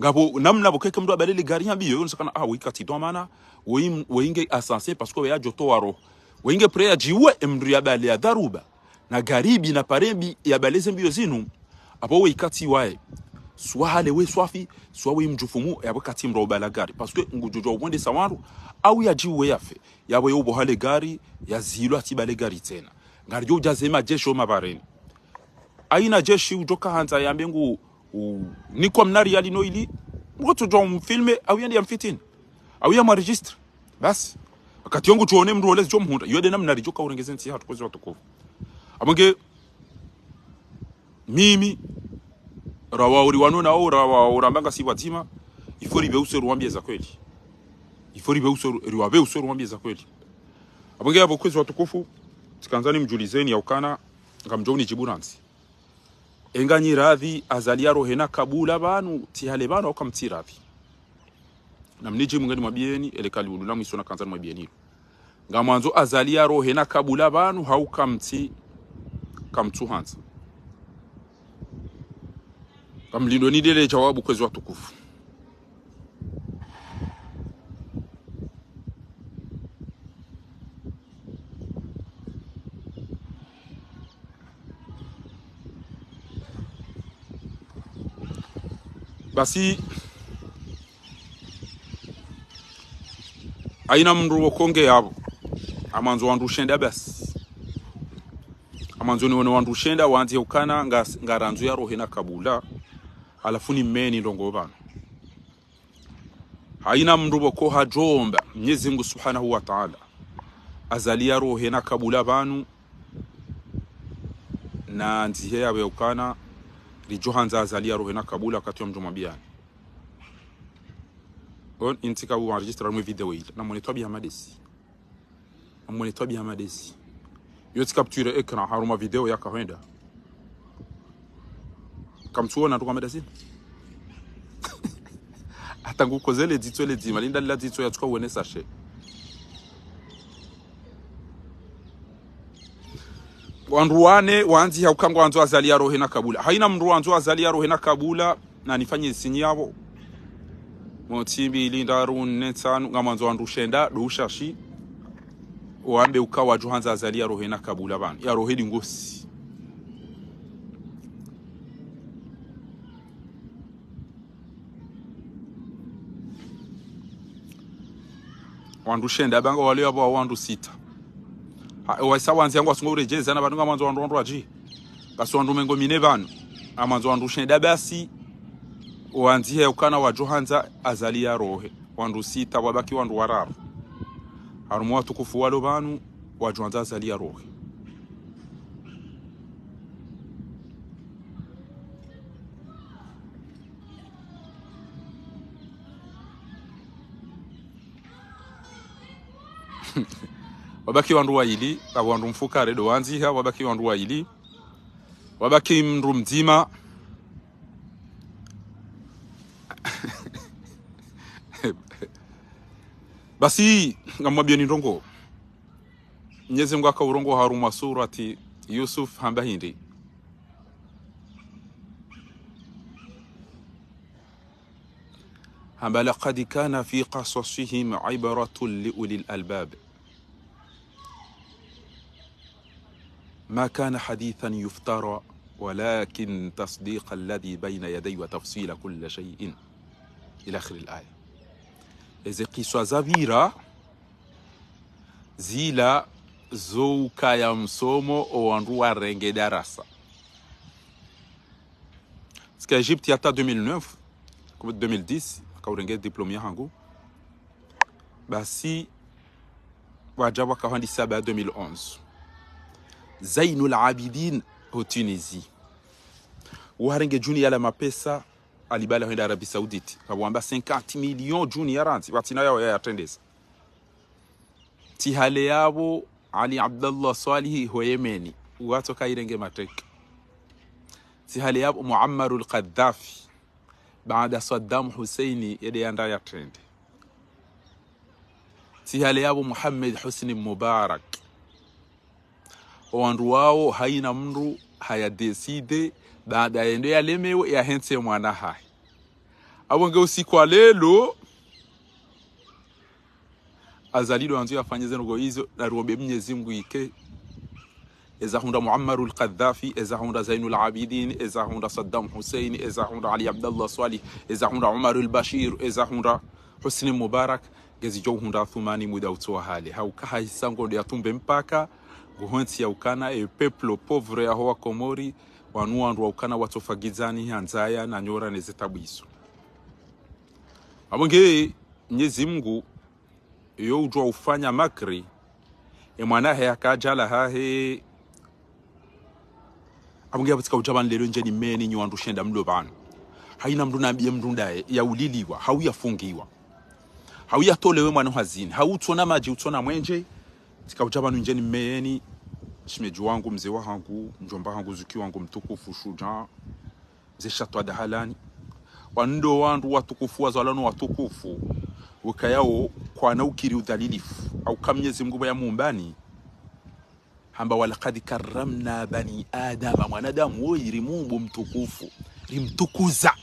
Ngapvo namna pvo keke mndru abale le gari ya mbiyo, yo nisakana, ah, wika tsi ndo mana, wei, wei nge ascenseur, parce que wei adjo towa roho. Wei nge prêt ya djiwe, e mndru ya bale ya dharuba. Na gari mbi na pare mbi ya bale ze mbiyo zinu, apvo wei katsi waye. Swa hale we swafi, swa wei mdjufumu, yapvo katsi mndru wa ubala gari. Parce que ngudjo djuwa upvondesa wandru, au ya djiwe ya fe. Yapvo yo upvo hale gari, ya zilwa tsi bale gari tsena. Ngaridjo udja ze majesho mapareni. Haina jeshi udjoka handza yambe ngu, u, nikwa mna riali no ili, mkoto djo mfilme, au yende ya mfitini, au ya mwaregistre. Basi. Wakati yongu tuone mndru ole zidjo mhundra. Yo nde namna ridjoka urengeze ntsi hatru kwezi watukufu. Apvo nge, mimi, rawa uri wano nao, rawa uramba ngasi pvwadzima, il faut ripve uso ruwambie za kweli. Il faut ripve uso ru-, riwapve uso ruwambie za kweli. Apvo nge apvo kwezi watukufu, tsikandza nimdjulizeni ya ukana, ngamdjo unidjibu randzi. Enga nyi radhi, Azali ya rohe na kabula pvanu, tsi hale pvanu, au kamtsi radhi. Na mnidjibu nganimwambieni, ele kali ulu la mwiso nakandza nimwambieni. Ngamwandzo Azali ya rohe na kabula pvanu, hau kamtsi, kamtsu handza. Ngamlindo nidele djawabu kwezi watukufu. Basi, haina mndru wo konge yapvo. Ngamwandzo wandru shenda basi. Ngamwandzo niwone wandru shenda wandzi ukana nga, ngarandzo ya rohe na kabula. Halafu nimeni ndrongoo pvanu. Haina mndru pvoko hadjomba Mnyezi Mngu Subhanahu wa Ta'ala Azali ya rohe na kabula pvanu, na ndzihe yapvo ukana ridjo handza Azali ya rohe na kabula wakati wa mdjo mwambiani. On intika u enregistre mwe video ile. Na mwone twabiya madesi. Amwone twabiya madesi. Yo tsi capture écran harumwa video yaka hwenda. Kamtsuona nduka madesi. Hata ngukoze le dzitso le dzima, linda lila dzitso yatsuka uonesa she. Wandru wane wandziha uka ngwandzo Azali yarohe na kabula. Haina mndru wandzo Azali yarohe na kabula, nanifanye sinyi yapvo. Motsi mbili, ndraru, nne, ntsanu, ngamwandzo wandru shenda, ndo ushashi. Wambe uka wadjo handza Azali yarohe na kabula pvanu. Yarohe lingosi. Wandru shenda, banga wale yapvo wandru sita. Ha, wasa wandziha ngwatsungo uredjeza na pvanu ngamwandzo wandru wandru wadji. Basi wandru mengo mine pvanu. Ngamwandzo wandru shenda basi. Wandziha ukana wadjo handza Azali yarohe. Wandru sita, wabaki wandru wararu. Harumwa watukufu walo pvanu, wadjo handza Azali yarohe. Wabaki wandru waili, apvo wandru mfukare ndo wandziha, wabaki wandru waili. Wabaki mndru mdzima. Basi, ngamwambieni ndrongoo. Mnyezi Mungu haka urongoa harumwa surati Yusuf hamba hindri. Hamba, لقد كان في قصصهم عبرة لأولي الألباب. ما كان حديثا يفترى ولكن تصديق الذي بين يديه وتفصيل كل شيء. إلى آخر الآية. Eze kiswa zapvira, zila zo ukaya msomo o wandru warenge darasa. Tsika Egypte hata deux mille neuf, comme deux mille dix, haka urenge diplôme yahangu. Basi, wadja waka handisa ba deux mille onze. Zainul Abidin, ho Tunisie. Warenge djuni yala mapesa, alibala hwenda Arabie Saoudite. Kapvo wamba cinquante millions djuni ya randi, watsina yao ya yatrendeza. Tsi hale yapvo Ali Abdallah Swalihi ho Yemeni, uwatso kairenge mateka. Tsi hale yapvo Muammarul Kadhafi, baada Saddam Hussein yende yanda yatrende. Tsi hale yapvo Mohamed Hosni Mubarak. O wandru wao haina mndru haya décidé, baada yende yalemewe yahentse mwana hahe. Apvo nge usiku wa lelo, Azali ndo wandzo yafanye ze ndrongoo izo, na riombe Mnyezi Mungu ike. Eza hundra Muammarul Kadhafi, eza hundra Zainul Abidin, eza hundra Saddam Hussein, eza hundra Ali Abdallah Swalihi, eza hundra Omar al-Bashir, eza hundra Hosni Mubarak, ngezidjo hundra Athumani muda utso wa hale. Hauka hahisa ngondo yatumbe mpaka, nguhontsi ya ukana, e peuple pauvre yaho wa Komori, wanu wandru wa ukana watsofa gizani, ha ndzaya, na nyora, ne zetabu izo. Apvo nge, Mnyezi Mungu, yo udjua ufanya makri, e mwana he akadjala hahe. Apvo nge apvo tsika udja pvanu lelo ndjeni meni nyi wandru shenda mlo pvanu. Haina mndru nambiye mndru ndaye, yauliliwa, hau yafungiwa. Hau yatolewe mwana hazini, hau utsona madji, utsona mwenje. Tsika udja pvanu ndjeni meni, shemedji wangu, mze wahangu, mdjomba hangu, zuki wangu, mtukufu, shudjaa. Mze Shatwa Dahalani. Wanu ndo wandru watukufu, wazalwa no watukufu. Wekayao kwana ukiri udhalilifu. Hauka Mnyezi Mungu pvo yamuumbani. Hamba, ولقد كرمنا بني آدم. Mwanadamu woyi rimuumbu mtukufu. Rimtukuza.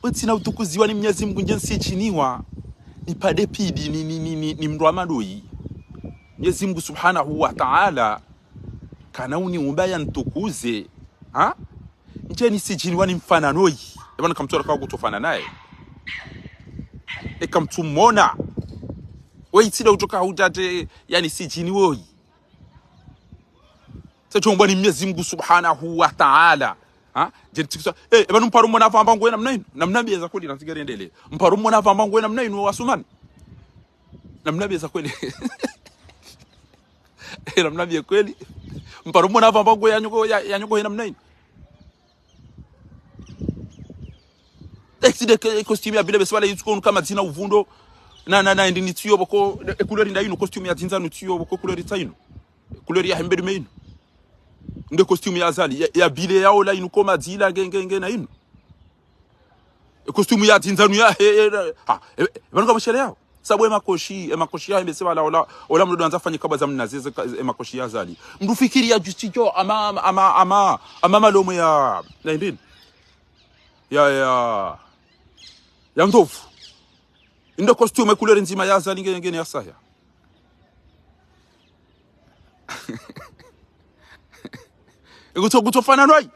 Utsina utukuziwa ni Mnyezi Mungu ndje nsidjiniwa. Ni pade pidi, ni, ni, ni, ni, ni mndru wa madoyi. Mnyezi Mungu Subhanahu wa Ta'ala kana uniumba yanitukuze. Ha? Ndje nisidjiniwa ni mfanano yi. Eba nka mtsu raka kutsofanana naye. Eka mtsu mona. Weyi tsi nda udjoka hudjadje, yani sidjini woyi. Tsa djombwa ni Mnyezi Mungu Subhanahu wa Ta'ala. Ha? Ndje nitsikisa. Eh, eba numparo mona pvamba ngwe namna inu. Namna mbi eza kweli, na tsigari endele. Mparo mona pvamba ngwe namna inu, Asumani. Namna mbi eza kweli. Eh, namna mbi kweli. Mparo mona pvamba ngwe yanyoko, ya, yanyoko he namna inu. Exide ke costume ya bile besibale yitsuko nuka madzina uvundo. Na, na, na, indi ni tsiyo boko, e couleur nda inu, costume ya dzinza nu tsiyo boko, couleur tsa inu. Couleur ya hembe dume inu. Nde costume ya Azali, ya, ya bile ya ola inu ko madzila nge, nge, nge na inu. E costume ya dzindzanu ya, he, he, ha, e, e, pvanu ka mashele yao. Sabu e makoshi, e makoshi ya, e mbese pvala ola, ola mndru ndo andza fanye kabwa za mnazi, ze, e makoshi ya Azali. Mndru fikiri ya justi jo, ama, ama, ama, ama, ama malomo ya, ya indrini. Ya, ya, ya ndopvu. Ndo costume couleur ndzima ya Azali nge, ngene ya saya. Kutso, kutso fana noi.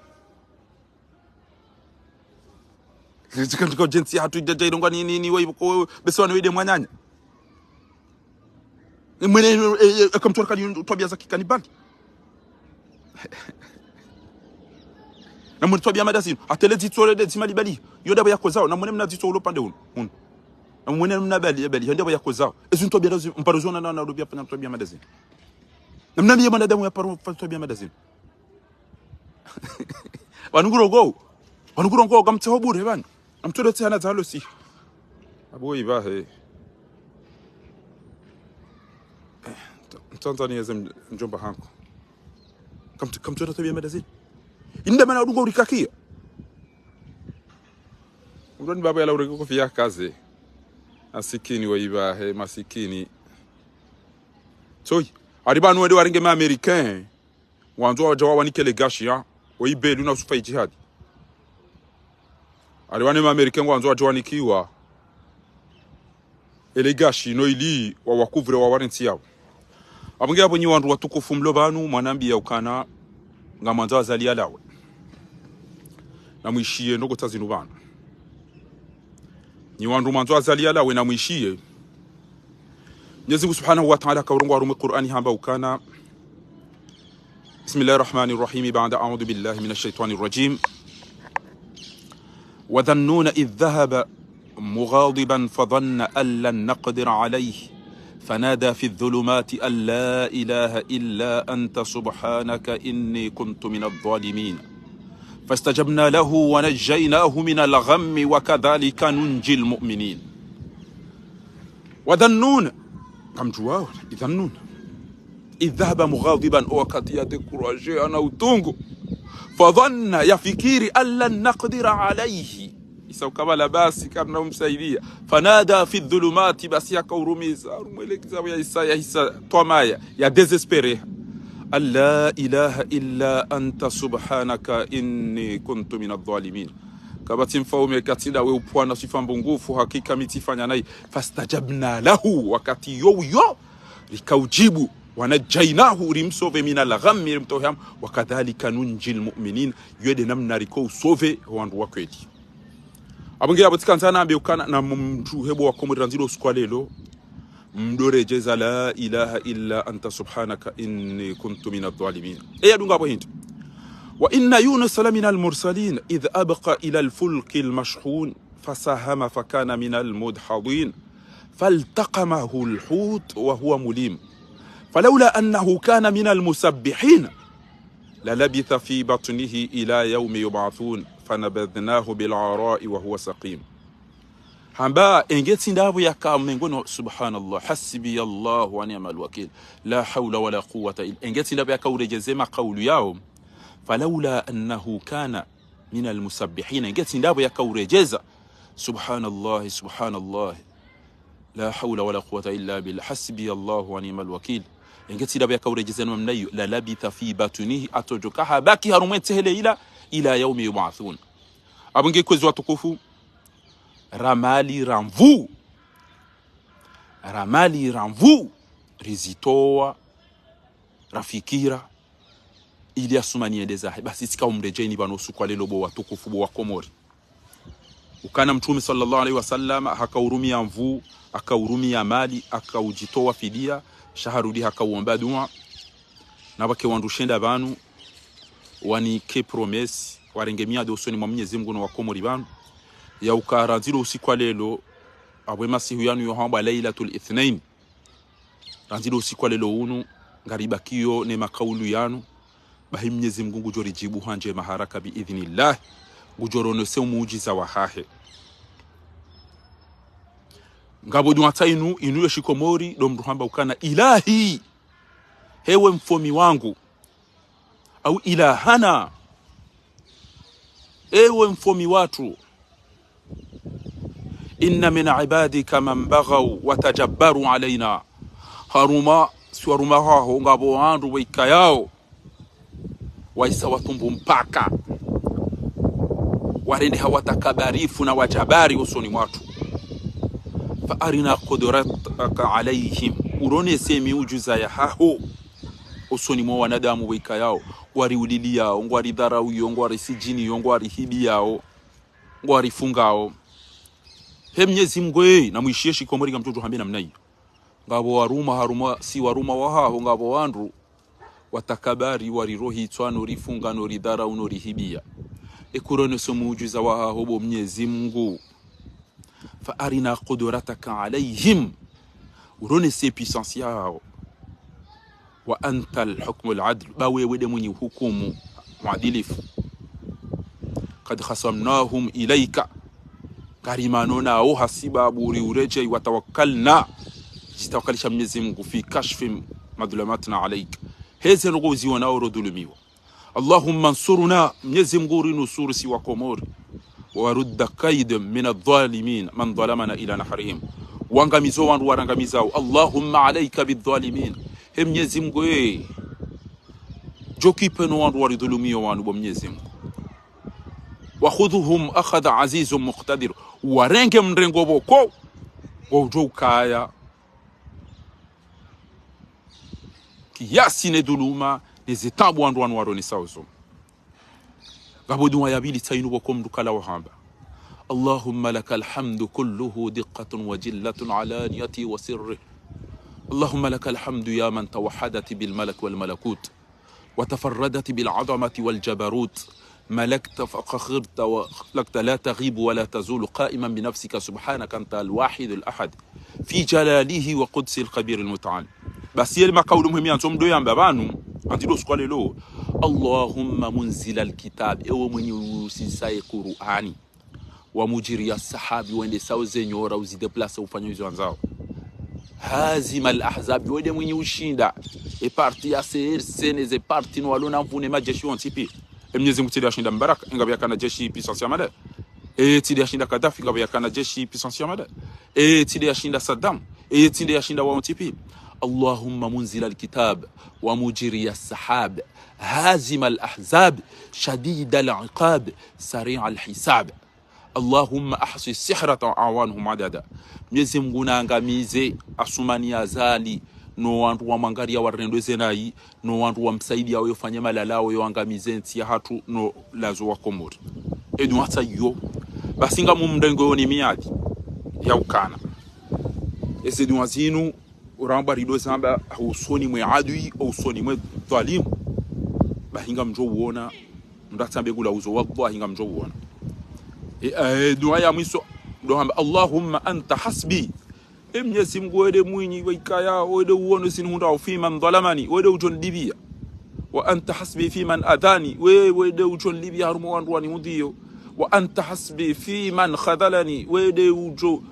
Zika ndiko jensi hatru idja, idja ilongwa ni, ni, ni, wa ibuko, mbese wanu wende mwananya. Mwene, e, e, e, kamtwara kani twabia za kikanibali. Na mwene twabia madazinu. Atele dzitso le dzima libali. Yo ndapvo yakozao. Na mwene mna dzitso ulo pvandze unu. Unu. Na mwene mna bali, bali. Yo ndapvo yakozao. Ezo ntwabia ndazi, mparo zona na, na, ndopvia pvanya twabia madazinu. Na mna miye mwanadamu ya paro, pvanya twabia madazinu. Pvanu ngurongoa. Pvanu ngurongoa, kamtseho bure pvanu. Amtolo tsi hana dzalo si. Abo iba he. Eh, nta-, ntanzania ze mdjomba hangu. Kamtu-, kamtolo twabia madazinu. Inde mana udunga urikakia. Mdrwani baba yala ureke kofia kaze. Masikini wa iba he, masikini. Tsoi. Ari pvanu wende warenge ma Américain. Wandzo wadja wawanike le gashi ya, o ibeli una usufa ijihadi. Ari wane ma Américain wandzo wadja wanikiwa. Ele gashi no ili wa wacouvre wa warentsi yao. Apvo nge apvo nyi wandru watukufu mlo pvanu, mwanambiya ukana, ngamwandzo Azali yalawe. Na mwishiye ndoko tsa zinu pvanu. Nyi wandru mwandzo Azali yalawe na mwishiye. Mwenyezi Mungu Subhanahu wa Ta'ala kaurongoa harumwa Qur'ani hamba ukana. بسم الله الرحمن الرحيم. بعد أعوذ بالله من الشيطان الرجيم. وذا النون إذ ذهب مغاضبا فظن أن لن نقدر عليه فنادى في الظلمات أن لا إله إلا أنت سبحانك إني كنت من الظالمين. فاستجبنا له ونجيناه من الغم وكذلك ننجي المؤمنين. وذا النون. Kamdjuwao, إذ ذا النون. إذ ذهب مغاضبا, o wakati ya découragé, ana utungu. فظن, yafikiri, أن لن نقدر عليه. Isa ukabala basi, karina umsaidia. فنادى في الظلمات, basi yakaurumiza, harumwa ele giza ya isa, ya isa, twamaya, ya désespéré. أن لا إله إلا أنت سبحانك إني كنت من الظالمين. Kapvatsi mfaume katsi ndawe upvwana swifa mbungufu, hakika mi tsifanya nayi. فاستجبنا له, wakati yo uyo, rikaudjibu, ونجيناه, rimsauvé, من الغم, rimtowe hamu, وكذلك ننجي المؤمنين, yo nde namna riko usauvé wandru wa kweli. Apvo nge apvo tsikandza nambe ukana na mndru hebo wa Komori randziro usiku wa lelo, mdo redjeza لا إله إلا أنت سبحانك إني كنت من الظالمين. Eya dunga apvo hindri. وإن يونس لمن المرسلين إذ أبق إلى الفلك المشحون فساهم فكان من المدحضين فالتقمه الحوت وهو مليم فلولا أنه كان من المسبحين للبث في بطنه إلى يوم يبعثون فنبذناه بالعراء وهو سقيم. Hamba, enge tsi ndapvo yaka mengono, subhanallah, حسبي الله ونعم الوكيل. لا حول ولا قوة إلا, enge tsi ndapvo yakauredjeze makaulu yao. فلولا أنه كان من المسبحين, enge tsi ndapvo yakauredjeza. سبحان الله، سبحان الله. لا حول ولا قوة إلا بالله. حسبي الله ونعم الوكيل. Enge tsi ndapvo yakauredjeza namna iyo, للبث في بطنه, atsodjoka habaki harumwa entsehe le ila, إلى يوم يبعثون. Apvo nge kwezi watukufu, ra mali ra nvu. Ra mali ra nvu. Rizitowa, rafikira, ili asumani yende zahe. Basi tsika umredjeni pvanu usiku wa lelo bo watukufu bo wa Komori. Ukana Mtrume صلى الله عليه وسلم, hakaurumia nvu, hakaurumia mali, hakaudjitowa fidia, sha harudi hakauomba dua. Na pvwake wandru shenda pvanu, wanike promesse, warenge miadi usoni mwa Mwenyezi Mungu no wa Komori pvanu. Ya uka randziro usiku wa lelo, apvo e masihu yanu yo hambwa ليلة الاثنين. Randziro usiku wa lelo unu, ngaribakiyo ne makaulu yanu, bahi Mwenyezi Mungu ngudjo ridjibu ha ndjema haraka بإذن الله, ngudjo ronese umuujiza wahahe. Ngapvo dua tsa inu, inu yo shikomori, ndo mndru hamba ukana إلهي, hewe mfomi wangu, au إلهنا, ewe mfomi watru. إن من عبادك من بغوا وتجبروا علينا. Harumwa, si warumwa haho ngapvo wandru wekayao waisa watumbu mpaka, warendeha watakabarifu na wajabari osoni mwatru. فأرنا قدرتك عليهم. Uronese miujiza yahaho osoni mwa wanadamu wekayao ngwariuliliyao, ngwaridharauyo, ngwarisijiniyo, ngwarihibiyao, ngwarifungao. He Mnyezi Mngu, ee, namwishiye shikomori ngamdjodjo hambe namna iyo. Ngapvo warumwa harumwa, si warumwa wahaho, ngapvo wandru watakabari, warirohitswa, norifunga, noridharau, norihibiya. Eka uronese muujiza wahaho bo Mnyezi Mngu. فأرنا قدرتك عليهم. Uronese puissance yahaho. وأنت الحكم العدل. Ba wewe nde mwinyi uhukumu mwadilifu. قد خصمناهم إليك. Ngarimano nawo hasibabu uri uredjei, وتوكلنا. Ridjitawakalisha Mnyezi Mngu في كشف مظلمتنا عليك. Heze ndrongoo uzionao rodhulumiwa. اللهم انصرنا, Mnyezi Mngu urinusuru si Wakomori. ورد كيد من الظالمين من ظلمنا إلى نحرهم. Wangamize wandru warangamizao. اللهم عليك بالظالمين. He Mnyezi Mngu, ee, djokipe no wandru waridhulumiyo wanu bo Mnyezi Mngu. وخذهم أخذ عزيز مقتدر. Warenge mrengo pvoko, ngudjo ukaya kiasi ne dhuluma, ne zitabu wandru wanu waronesao zo. Ngapvo dua ya pvili tsa inu pvoko mndru kala wahamba. اللهم لك الحمد كله دقة وجلة علانيته وسره. اللهم لك الحمد يا من توحدت بالملك والملكوت. وتفردت بالعظمة والجبروت، ملكت فقهرت وخلقت لا تغيب ولا تزول قائما بنفسك سبحانك أنت الواحد الأحد في جلاله وقدسه الكبير المتعال. Basi yele makaulu muhimu yandzo mndru yambe pvanu, andilo siku wa lelo. اللهم منزل الكتاب, ewe mwenye ushusha ye Kur'ani. ومجري السحاب, wendesao ze nyora uzidéplacer ufanya izo wandzao. هازم الأحزاب, wewe nde mwenye ushinda e parti ya C R C ne ze parti no walo na nvu ne majeshi wontsi pia. E Mnyezi Mngu tsi nde yashinda Mbarak, ngapvo yakana jeshi puissance ya mada. E tsi nde yashinda Kadhafi, ngapvo yakana jeshi puissance ya mada. E tsi nde yashinda Saddam, e tsi nde yashinda wawontsi pia. اللهم منزل الكتاب ومجري السحاب هازم الأحزاب شديد العقاب سريع الحساب. اللهم أحص سحرة أعوانهم عددا. Mnyezi Mngu naangamize Asumani Azali, no wandru wamwangariya warendo ze nayi, no wandru wamsaidiya wo yofanye malala wo yoangamize ntsi yahatru no lazo wa Komori. E dua tsa iyo. Basi ngamumrengo yo ni miadi ya ukana eze dua zinu uramba rido zamba, ha usoni mwe adui, ha usoni mwe dhalimu. Bahi ngamdjo uona, mndru atsambe ngula uzo, wallahi ngamdjo uona. E, e, dua ya mwiso, ndo hamba, اللهم أنت حسبي. E Mnyezi Mngu, wewe nde mwinyi wa ikaya, wewe nde uono zinu hundrao, في من ظلمني, wewe nde udjo nilipviya. وأنت حسبي في من أذاني, wewe nde udjo nilipviya harumwa wandru waniudhiyo. وأنت حسبي في من خذلني, wewe nde udjo,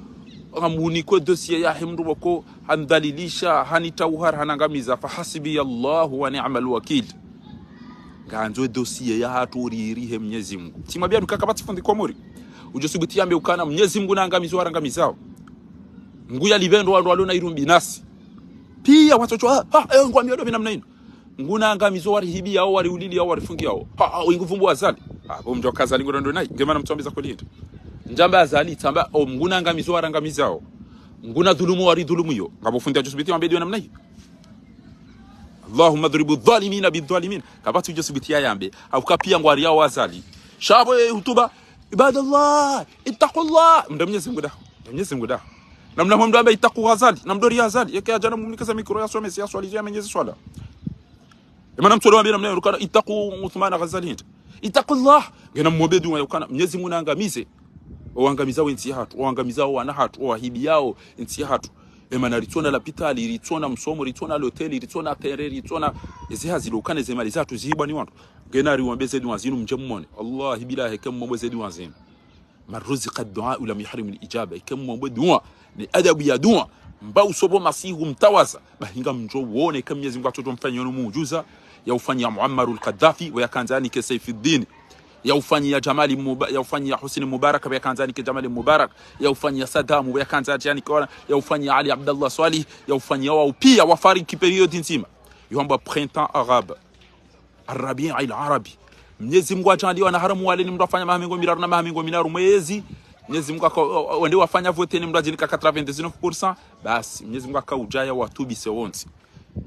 ngamhuniko dossier yahe mndru pvoko, handhalilisha, hanitawuhar, hanangamiza. فحسبي الله ونعم الوكيل. Ngandzo dossier yahatru uririhe Mnyezi Mngu. Tsimwambia nuka kapvatsi fundi Komori udjo subuti yambe ukana Mnyezi Mngu naangamize warangamizao. Mngu yalipve ndo wandru walo na irumbi nasi. Pia watsotso, ha, ha, e, ngwambiao ndo pvi namna inu. Mngu naangamize warihibiyawo, wariuliliyawo, warifungiyawo. Ha, ha, wingu vumbu Azali. Ha, bo mdjo ka Azali ngorendo nayi. Nge mana mtsombeza kweli hindri. Ndjamba Azali, tsamba, o Mngu naangamize warangamizao. Mngu nadhulumu waridhulumuyo. Ngapvo fundi adjo subuti yambe dua namna iyo. اللهم اضرب الظالمين بالظالمين. Kapvatsi udjo subuti yayambe. Hauka pia ngwariyawo Azali. Sha bo, e, hutuba. عباد الله، اتقوا الله. Mndre Mnyezi Mngu daho. Mndre Mnyezi Mngu daho. Na mna mndru ambe اتقوا Azali. Na mndro ri Azali. Yeke adjana mumnikeza mikro yasome, si yaswali, yamenyeze swala. E mana mtsodo wambe namna yukana, اتقوا عثمان Azali hindri. اتقوا الله. Ngena mwombe dua yukana Mnyezi Mngu naangamize owangamizao entsi yahatru, owangamizao wana hatru, owahibiyawo entsi yahatru. E mana ritsona lapitali, ritsona msomo, ritsona loteli, ritsona tere, ritsona eze hazi lokana eze mali zahatru zihibwa ni wandru. Ngena riwambe ze dua zinu mdje mmone. Wallahi billahi, eke mmombe ze dua zinu. من رزق الدعاء لم يحرم الإجابة. Eke mmombe dua, ne adabu ya dua, mba usobo masihu mtawaza, bahi ngamdjo uone eke Mnyezi Mngu atsodjo mfanyia no muujuza ya ufanyia Muammar al-Kadhafi, wo yakandza yanike Saifuddin Ya ufanyia Jamali Muba-, ya ufanyia Husni Mubarak, pvo yakandza yanike Jamali Mubarak, ya ufanyia Saddam, pvo yakandza yanike wana, ya ufanyia Ali Abdallah Swalih, ya ufanyia wao pia wafariki période ndzima. Yo hambwa printemps arabe. Arrabi al-Arabi. Mnyezi Mungu hadjaaliya wana haramu wale ni mndru hafanya maha mengo miraru na maha mengo minaru mwezi. Mnyezi Mungu haka-, o-, o-, wende wafanya vote ni mndru hadjinika quatre-vingt-dix-neuf pour cent. Basi, Mnyezi Mungu haka udjaya watubise wontsi.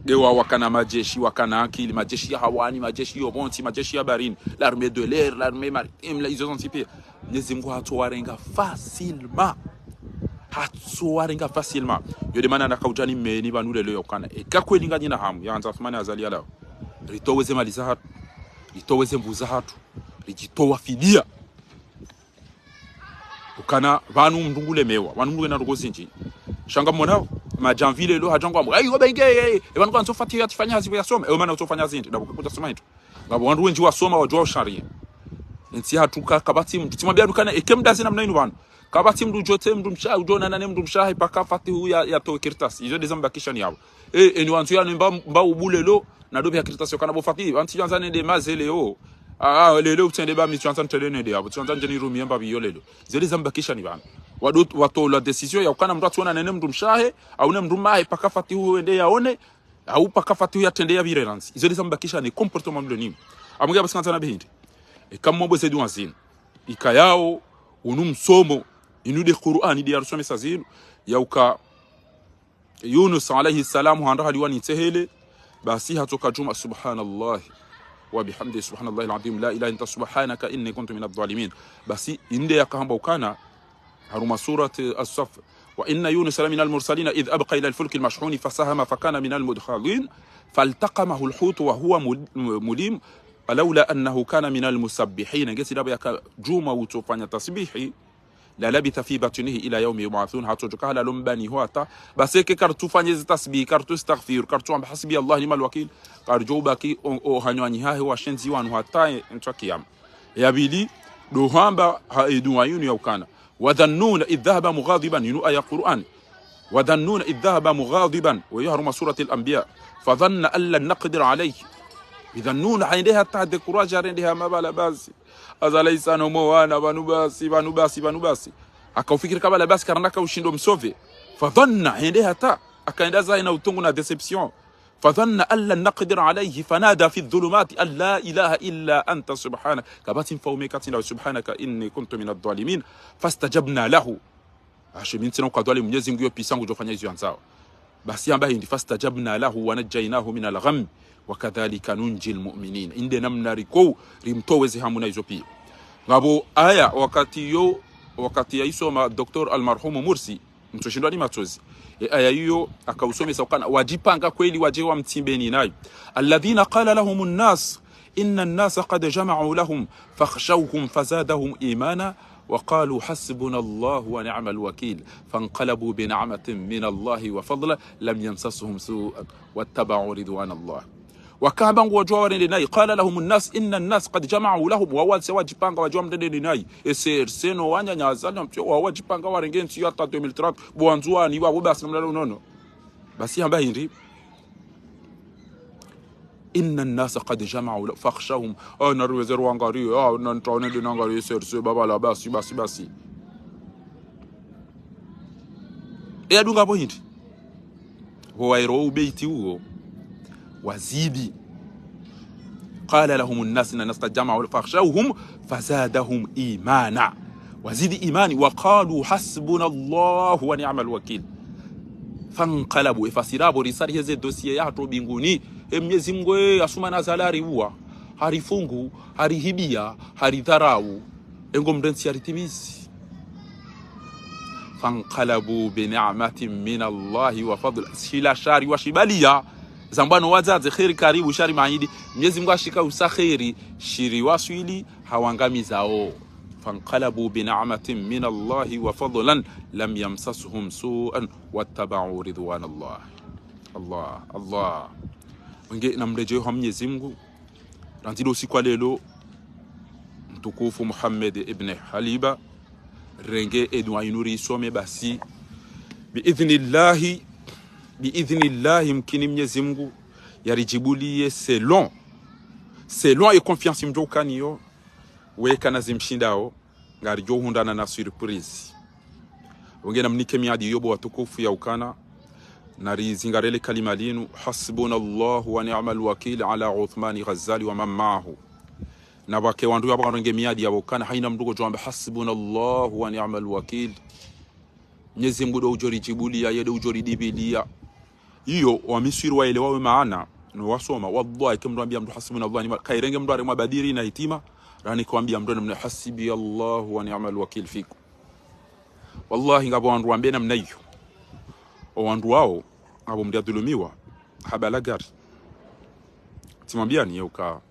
Nde wao wakana majeshi, wakana akili, majeshi ya hawani, majeshi yo pvontsi, majeshi ya baharini, l'armée de l'air, l'armée maritime, la, izo zontsi pia. Mnyezi Mungu hatsowarenga facilement. Hatsowarenga facilement. Yo nde mana nakaudja nimeni pvanu leo ya ukana, eka kweli nganyina hamu ya handza Athumani Azali yalawe, ritowe ze mali zahatru, ritowe ze nvuu zahatru, ridjitowa fidia. Ukana pvanu mndru ngulemewa, pvanu mndru ngena ndrongoo zindji. Sha ngamwonao, madjamvi leo hadja ngwambo, ayi, ngoba inge, e, e, pvanu kwandzo Fatihu yatsifanya hazi pvo yasoma, e, mana utsofanya zindji, ndapvo kudjasoma hindru. Ngapvo wandru wendji wasoma wadjuwa sharia. Entsi yahatru ka, kapvatsi mndru, tsimwambia dukana, eke mdazi namna inu pvanu. Kapvatsi mndru udjo tsi mndru msha-, udjo onana ne mndru mshahe, paka Fatihu ya, yatowe kartasi. Izo nde zambakisha ni yapvo. E, eni wandzo yanu mba, mba ubu leo, na dobe ya kartasi yo kana bo Fatihu, pvantsi tsandza nende maze leo. Ah, ah, leo utsende ba mi tsandza ntrele nende yapvo, tsandza ndje nirumie mbapvi yo leo. Izo nde zambakisha ni pvanu. Wado, watowa la décision ya ukana mndru yatsuonane ne mndru mshahe, au ne mndru mmahe, paka Fatihu yende yaone, au paka Fatihu yatrende yapvire randzi. Izo nde zambakisha ni comportement mlo nimo. Amuge apvo tsikandza na bihindi. Eka mwombo ze dua zinu. Ikayao, unu msomo, inu nde Qur'ani nde yarusomesa zinu, ya uka Yunus alayhi salam, handa haliwa ni ntehele, basi hatsoka djuma, سبحان الله وبحمده، سبحان الله العظيم، لا إله إلا أنت، سبحانك إني كنت من الظالمين. Basi, inde yakahamba ukana, harumwa surat As-Saff, وإن يونس لمن المرسلين إذ أبق إلى الفلك المشحون فسهم فكان من المدحضين فالتقمه الحوت وهو مل-، مليم فلولا أنه كان من المسبحين. Ngesi ndapvo yaka djuma utsofanya tasbihi, للبث في بطنه إلى يوم يبعثون. Hatsodjoka halalo mbani ho hata. Basi eka karitsufanya ezi tasbihi, karitsu istaghfir, karitsuamba حسبي الله ونعم الوكيل, karidjo ubaki o, o hanywani hahe washenzi wanu hata e, entsu ya kiyama. Ya pvili, ndo hamba ha e dua yinu ya ukana. وذا النون إذ ذهب مغاضبا, yinu aya Qur'an. وذا النون إذ ذهب مغاضبا, weyo harumwa surat Al-Anbiya. فظن أن لن نقدر عليه. Dha Nnun, hende hata découragé, harende hama pvala basi. Hazalisa no mwana, pvanu basi, pvanu basi, pvanu basi. Hakaufikiri ka pvala basi, karina ka ushindo msauver. فظن, hende hata, hakaenda zahe na utungu na déception. فظن أن لن نقدر عليه فنادى في الظلمات أن لا إله إلا أنت سبحانك. Kapvatsi mfaume katsi ndawe, سبحانك إني كنت من الظالمين. فاستجبنا له. Ashe mi ntsina ukadhwali Mnyezi Mungu yo pisa ngudjofanya izo yandzao. Basi hamba hindri, فاستجبنا له ونجيناه من الغم وكذلك ننجي المؤمنين. Inde namna riko, rimtoweze hamu na izo pia. Ngapvo aya wakati yo, wakati yaisoma Docteur Almarhum Mursi, mtsoshindwa ni matsozi. E aya iyo, hakausomesa ukana, wadjipanga kweli wadje wamtsimbeni nayo. الذين قال لهم الناس إن الناس قد جمعوا لهم فاخشوهم فزادهم إيمانا وقالوا حسبنا الله ونعم الوكيل فانقلبوا بنعمة من الله وفضل لم يمسسهم سوء واتبعوا رضوان الله. Wakamba nguwadjuwa warende nayi, قال لهم الناس إن الناس قد جمعوا لهم, wao wandze wadjipanga wadjuwa mrende nayi. E C R C no wananya Azali na mtsu, wao wadjipanga warenge ntsi yo hata deux mille trente, bo wandzuwani, wao basi namlalo unono. Basi hamba hindri, إن الناس قد جمعوا ل-، فاخشوهم. Ah, na riweze ruangarie, ah, na ntaone nde nangarie C R C, pvala basi, basi, basi. E yadunga pvo hindri. Pvo wairo ubeiti uwo. Wazidi. قال لهم الناس إن الناس قد جمعوا فاخشوهم فزادهم إيمانا. Wazidi imani, وقالوا حسبنا الله ونعم الوكيل. فانقلبوا, e fasiri apvo risari heze dossier yahatru mbinguni. E Mnyezi Mungu, e, Asumani Azali hariuwa, harifungu, harihibia, haridharau. E ngo mrentsi yaritimizi. فانقلبوا بنعمة من الله وفضل. Shila shari washibalia. Zambwano wadzadze kheri karibu shari maidi. Mnyezi Mungu hashika usa kheri. Shiri waswili hawangamizao. فانقلبوا بنعمة من الله وفضل لم يمسسهم سوء واتبعوا رضوان الله. Allah, Allah. Wenge namredjeyo ha Mnyezi Mungu. Randzi ndo usiku wa leo, mtukufu Muhammad ibn Haliba, renge e dua inu risome basi. Biidhnillahi, biidhnillahi, mkini Mnyezi Mungu yaridjibuliye selon, selon e confiance mdjo ukaniyo, Weka na zimshindao, ngaridjo hundrana na surprise. Wenge namnike miadi iyo bo watukufu ya ukana, narizingarele kalima linu, حسبنا الله ونعم الوكيل على عثمان غزالي ومن معه. Na pvwake wandru yapvo ngarenge miadi yapvo ukana, haina mndru ngodjo amba, حسبنا الله ونعم الوكيل. Mnyezi Mngu ndo udjo ridjibulia, ye ndo udjo ridjibulia. Iyo, wa Misri waelewa we maana, no wasoma, wallahi, ke mndru ambia mndru حسبنا الله ونعم الوكيل, kairenge mndru harumwa badiri na hitima, rani kwambia mndru namna حسبي الله ونعم الوكيل فيكم. Wallahi, ngapvo wandru wambe namna iyo. O wandru wao, ngapvo mndru yadhulumiwa, habalagari. Tsimwambiani ye uka.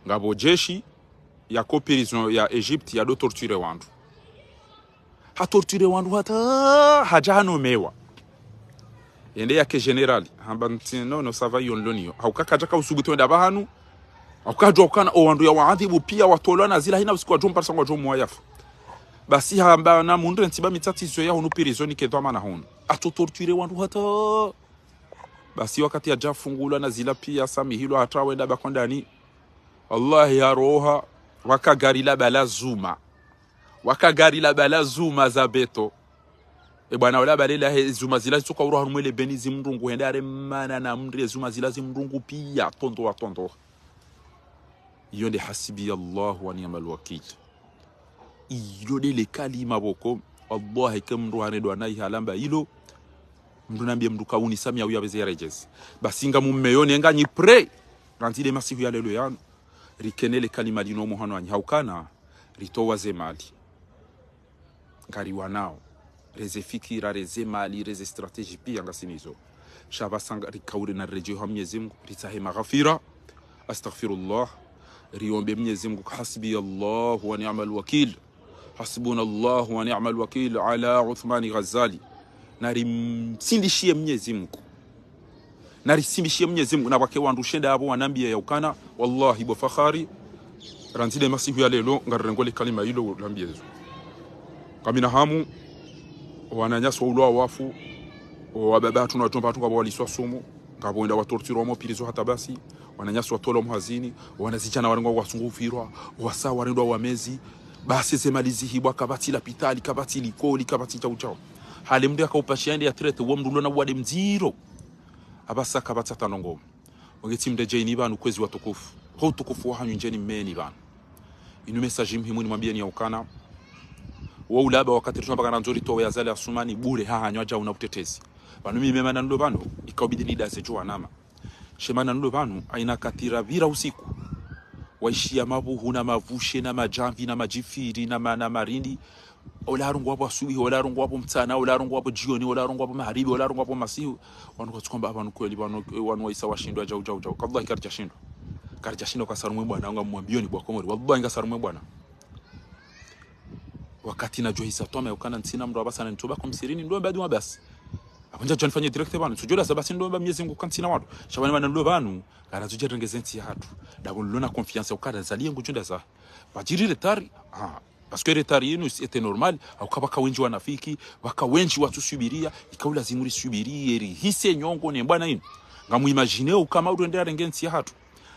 Ngapvo jeshi, yako prison ya Egypte, yado torture wandru. Ha torture wandru hata hadja hanomewa. Yende yake général, hamba ntsi no, no, ça va, iyo nloniyo. Hauka kadjaka usubutu wenda pvahanu. Hauka djua ukana o wandru ya waadhibu pia watolwa na zila hina usiku wadjo mparisa ngwadjo mwayafu. Basi hamba namundre ntsi ba mitsatizo ya hunu prison ke dhwamana hunu. Ato torture wandru hata. Basi wakati yadja fungulwa na zila pia samihilwa hata wenda pvakondani. Wallahi ya roha, waka gari la bala zuma. Waka gari la bala zuma za beto. E bwana ola bale lahe zuma zila zitsoka uroha harumwa le beni zimrungu hende haremana na mndru ye zuma zila zimrungu pia tondoa tondoa. Iyo nde حسبي الله ونعم الوكيل. Iyo nde le kalima pvoko. Wallahi ke mndru hanedwa na ihalamba ilo. Mndru nambie mndru kauni samia uya pveze ya redjezi. Basi ngamumeyone nganyi prêt. Randzi le masihu ya leo yanu. Rikene le kalima linu omo hanu anyi haukana. Ritowa ze mali. Ngariwanao. Reze fikira, reze mali, reze stratégie pia ngasinazo. Sha pvasa ngarikao ri na riredjei ha Mnyezi Mngu, ritsahe maghfira. Astaghfirullah. Riombe Mnyezi Mngu, حسبي الله ونعم الوكيل. حسبنا الله ونعم الوكيل على عثمان غزالي. Narimsindishie Mnyezi Mngu. Narisimbishie Mnyezi Mngu, na pvwake wandru shenda yapvo wanambia ya ukana, wallahi bo Fakhari, randzi le masihu ya leo, ngarirengo le kalima ilo ulambiezwa. Kamina hamu, wananyasi wa ulwa wafu, wababa hatru na wajomba hatru ngapvo waliswa sumu, ngapvo wenda watorturwa mo prison hata basi, wananyasi watolwa muhazini, wanazidjana warengwa wasungufirwa, wasa warendwa wamezi, basi ze mali zihibwa kapvatsi lapitali, kapvatsi likoli, kapvatsi chau chau. Hale mndru yakaupashia yende ya traité, wo mndru ulona uwade mdziro. Apvasa kapvatsi hata ndrongoo. Wangeti mndru dje ini pvanu kwezi watukufu. Ho utukufu wahanyu ndjeni mmeni pvanu. Inu message muhimu nimwambieni ya ukana. Wo ulaba wakati ritsu amba kana ndzo ritowe Azali Assoumani bure hahanyu hadja una utetezi. Pvanu mimi mana nilo pvanu, ikaubidi nidaze djuwa nama. She mana nilo pvanu, haina wakati rapvira usiku. Waishia mabuhu na mavushe na madjamvi na madjifiri na ma-, na marindi. Ola harongwa pvo asubuhi, ola harongwa pvo mtsana, ola harongwa pvo djioni, ola harongwa pvo magharibi, ola harongwa pvo masihu. Wanu kwatsukomba pvanu kweli, wanu, wanu waisa washindwa djau, djau, djau. Wallahi karidjashindwa. Karidjashindwa kwa sarumwe bwana, ngamwambioni bo Wakomori. Wallahi nga sarumwe bwana. Wakati nadjo hisa twama ya ukana ntsina mndru apvasa na nitsoba kwa msirini, ndo mba dua basi. Apvo ndjadjo nifanye direct pvanu. Ntsudjo laza basi ndo mba Mnyezi Mngu kantsina wandru. Sha pvanu mana ndo pvanu, ngarandzo dje rengeze ntsi yahatru. Ndapvo nilona confiance ya ukana Azali ye ngudjo ndaza. Pvadjiri retard, ah, parce que retard yinu, c'était normal, hauka pvaka wendji wanafiki, pvaka wendji watsusubiria, ika ulazimu risubirie, rihise nyongo ne bwana yinu. Ngamu imaginer uka mauri wende yarenge ntsi yahatru.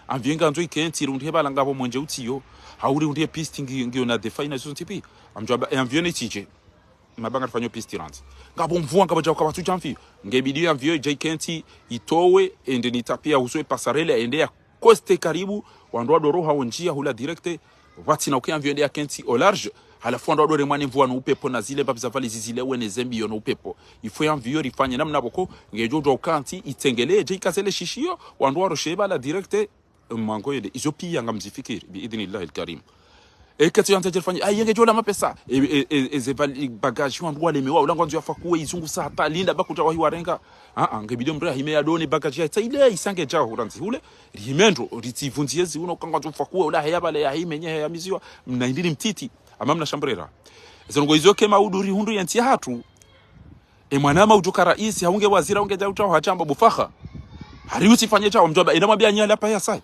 Avion ngandzo ike ntsi, irundrihe pvala ngapvo mwenje utsiyo, hauri undrihe piste ngi-, ngiyo na défaillance zontsi pia. Amdjo amba, e avion itsidje. Mabanga rifanyo piste randzi. Ngapvo mvua, ngapvo djau, kapvatsu djamvi. Ngebidi avion idje ike ntsi, itowe, ende nitapia uso e passerelle, ende ya coste karibu, wandru wadoroha wo ndjia hula direct, pvatsina uke avion ende yake ntsi au large, halafu wandru wadore mwane mvua no upepvo na zile mbapvi za valizi zile wene zembiyo no upepvo. Il faut avion rifanye namna pvoko, ngedjo djua uka ntsi, itsengele, dje ikazele shishiyo, wandru waroshe pvala direct, mwango yende. Izo pia ngamzifikiri, bi idhnillahi al-karim. E, ketsi yandza dje rifanye, ayi, yenge djola mapesa. E, e, e, e, ze vali-, bagage wandru walemewa, ula ngwandzo yafakuwe, izungu sa hata linda, bakudja wahi warenga. Ah, ah, ngebidi mndru yahime yadone bagage ya, tsa ile, isange djao, urandzi hule, rihime ndro, ritsivundziye zi uno, ka ngwandzo fakuwe, ula heya pvale yahime, nye heya miziwa, mna indini mtiti, ama mna shambrera. Eze ndrongoo izo ke maudu rihundru ye ntsi yahatru. E mwanama udjo ka raisi, haunge waziri, haunge djau djau, hadjamba bo Fakha. Hari utsifanye djao, mdjo amba, enda mwambie anyi ala pvaya saya.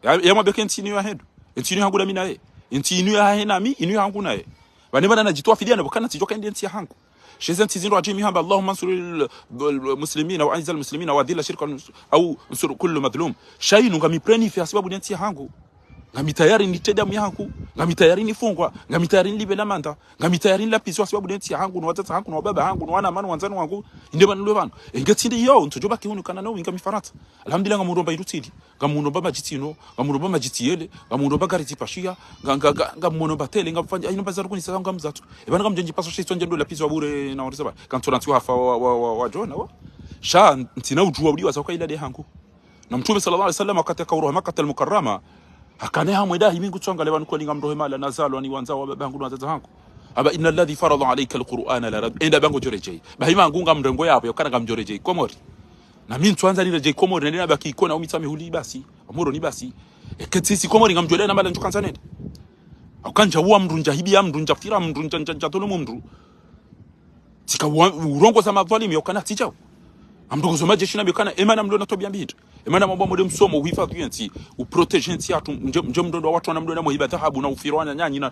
Ya, ya mwambie ke ntsi inu yahe ndo. Ntsi inu yahangu na mi naye. Ntsi inu yahahe na mi, inu yahangu naye. Pvane pvana nadjitowa fidiya na pvo kana tsidjoka ende ntsi yahangu. She ze ntsi zindru hadji mi hamba, اللهم انصر ال-، المسلمين وأعز المسلمين وأذل الشرك والمس-، أو انصر كل مظلوم. Sha inu ngami preni fi hasibabu ne ntsi yahangu. Ngami tayari nitrende damu yahangu, ngami tayari nifungwa, ngami tayari nilipve lamanda, ngami tayari nilapvizwa hasibabu de ntsi yahangu, no wadzadze wahangu, no wababa wahangu, no wana mana wandzani wangu, inde pvanu nilwe pvanu. Enge tsi ndiyo, ntsodjo baki hunu kana no winga mi Farantsa. Alhamdulillah, ngamuromba irutsili, ngamuromba madjitino, ngamuromba madjitiyele, ngamuromba gari zipashiya, nga, nga, nga, ngamuromba tele, ngamfanya, ino mbaza rukuni sa ngamzatsu. Epvanu ngamdjo ndjipvasa sha itsondje ndo lapvizwa bure na wariza ba. Kantsona ntsi wafa wa, wa, wa, wa, wa djona, wa. Sha, ntsina udjuwa uliwa za uka ila de hangu. Na Mtrume swallallahu alayhi wasallam wakati yakauroha Makkatal Mukarrama, hakana hamwenda himi ngutsonga le pvanu kweli ngamrohe mahala nazalwa ni wandzao wababa hangu no wadzadze hangu. Hamba, "Inna alladhi faradha alayka alqur'ana la rad-," enda pvangu djoredjeyi. Bahi mangu ngamrengo yapvo, yokana ngamdjoredjeyi Komori. Na mi ntsuandza niredjeyi Komori, nende nabaki ikona umitsa mihuli basi, amuro ni basi. Eke tsisi Komori ngamdjolea na mahala ndjukandza nende. Au kandja uwa mndru, ndjahibiya mndru, ndjafira mndru, ndja, ndja, ndjatolomu mndru. Tsika wa, urongoza madhwalimi, yokana tsidjao. Amrongozo madjeshi na yokana, emana mlo na twabiya mbi hindri. Emana mwamba mode msomo, uhifadhwi yentsi, uprotéger ntsi yahatru, mdje, mdje mndro ndo watru wana mlo na mwahiba dhahabu, na ufira wananyanyi, na,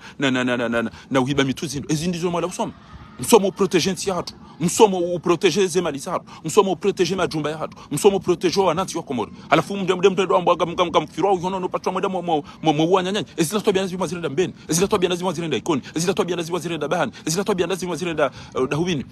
na uhiba mitsuzi ndo. Ezi ndizo mwala usoma. Msomo uprotéger ntsi yahatru. Msomo uprotéger ze mali zahatru. Msomo uprotéger majumba yahatru. Msomo uprotéger wanantsi wa Komori. Halafu mdje, mdje mndro ndo wamba ngam, ngam, ngamfirwa uhono no patwa mwenda mwa, mwa, mwa, mwa wananyanyi. Ezila twabiya na zimwa zirenda Mbeni. Ezila twabiya na zimwa zirenda Ikoni. Ezila twabiya na zimwa zirenda Bahani. Ezila twabiya na zimwa zirenda, eh, Dahubini.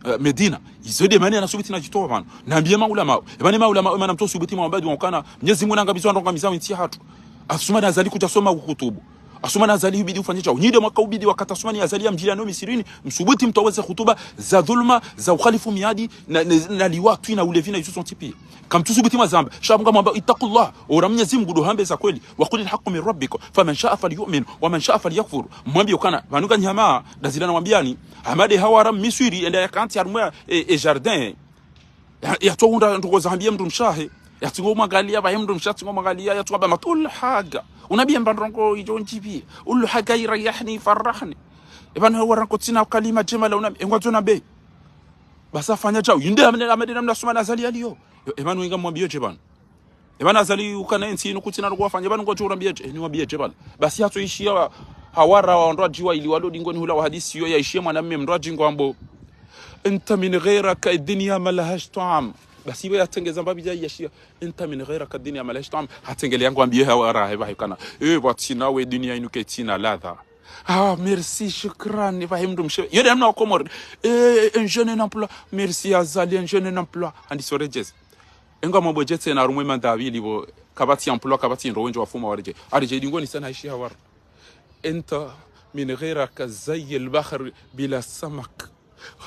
Eh, Medina. Izo de mana yanasubiti nadjitowa pvanu. Nambiye maulama. Epvanu maulama, emana mtsu subuti mwamba dua ukana Mnyezi Mungu nangamizo ndo ngamizo ntsi yahatru. Asumani Azali kudjasoma uhutubu. Asumani Azali hubidi ufanye djao. Nyi de mwaka ubidi wakati Asumani Azali yamdjiliya no misirini, msubuti mtoweze hutuba za dhulma, za ukhalifu miadi, na, na, na liwatwi, na ulevi, na izo zontsi piya. Kamtsu subuti mwazamba, sha pvo ngamwamba, "Ittaqullah, ora Mnyezi Mungu ndo hambe za kweli, wa qulil haqqu min rabbikum, faman sha'a falyu'min, wa man sha'a falyakfur." Mwambiye ukana, pvanu nganyi hama, dazila nawambiyani, hama de hawara Misiri, enda yakantsi harumwa, e, e jardin. Ya, yatsohundra ndrongo zahambiye mndru mshe wahe. Yatsingo mwangaliya, pvahe mndru mshe, yatsingo mwangaliya, yatsingo hamba matul haga. Unabiye mba ndrongo idjo ndjibi. Ul haga irayahni farahni. Epvanu hawara nkotsina kalima djema la unambi, engwadzo nambe. Basi afanya djao. Yinde amene, amene namna Asumani Azali yaliyo. Yo, epvanu inga mwambiyo dje pvanu. Epvanu Azali ukana entsi inu kutsina ndo wafanya, epvanu ngwadjo urambiya dje, eni wambiya dje pvala. Basi hatso ishiya wa, hawara wa wandru wadjiwa ili walo dingoni hula wa hadisi yo, yaishiye mwanamme mndru wadjingo ambo, "Anta min ghayrika ad-dunya ma lahash ta'am." Basi iwe yatsengeza mbapvi dja yaishiya, "Anta min ghayrika ad-dunya ma lahash ta'am." Hatsengele yangu ambiye hawara hepvahe ukana, "Eh, pvatsina we dunia inu ketsina ladha." "Ah, merci, shukran." Pvahe mndru mshe. Yo de namna wa Komori. "Eh, un jeune, un emploi. Merci, Azali, un jeune, un emploi." Handi soredjeze. Enga mwambo dje tsena harumwa emanda mbili pvo, kapvatsi emploi, kapvatsi ndro wendji wafuma waredjeyi. Aredjeyi dingoni sana haishi hawara. "Anta min ghayrika zay al-bahr bila samak."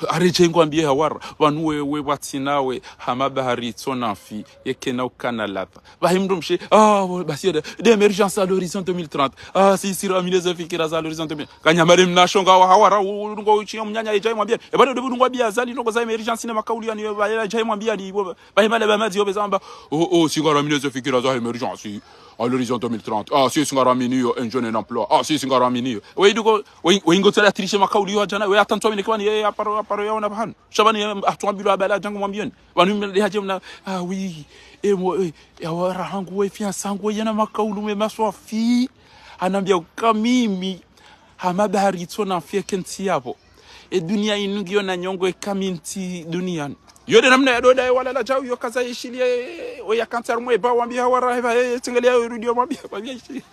Aredjeyi ngwambiye hawara, pvanu wewe pvatsina we, hama bahari itsona mfi, yekena ukana ladha. Pvahe mndru mshe, ah, wo, basi yo de, de émergence à l'horizon deux mille trente. Ah, si, si, ramine ze fikira za l'horizon deux mille. Kanyamale mnasho nga wa hawara, u, u, ngo uchiya mnyanya yedjayi mwambiyani. Epvanu de pvunu ngwambiya Azali, ndrongo za émergence ne makauli yani, pvahe yedjayi mwambiyani, pvo, pvahe male pvamadzi yo pveza amba, "Oh, oh, si ngaramini ze fikira za émergence, à l'horizon deux mille trente. Ah, si, si ngaramini yo, un jeune, un emploi. Ah, si, si ngaramini yo." We iduko, we, we ingo tsala triche makauli yo adjana, we atantswa mine kwani ye aparo, aparo yaona pvahanu. Sha pvanu ye, ah, tuambilo abala djangu mwambiyoni. Pvanu mle hadje mna, ah, oui, eh, mo, eh, ya wara hangu we fiancé hangu we yana makaulu me maswafi. Hanambiya uka mimi, hama bahari itsona mfi yeke ntsi yapvo. E dunia inu ngiyo na nyongo eka mi ntsi duniani. Yo de namna ya doda ye walala djau yo kaza yishiliye, we yakantsi harumwa eba wambiye hawara hepva, eh, tsengele ya urudi yo mwambiye, mwambiye yishiliye.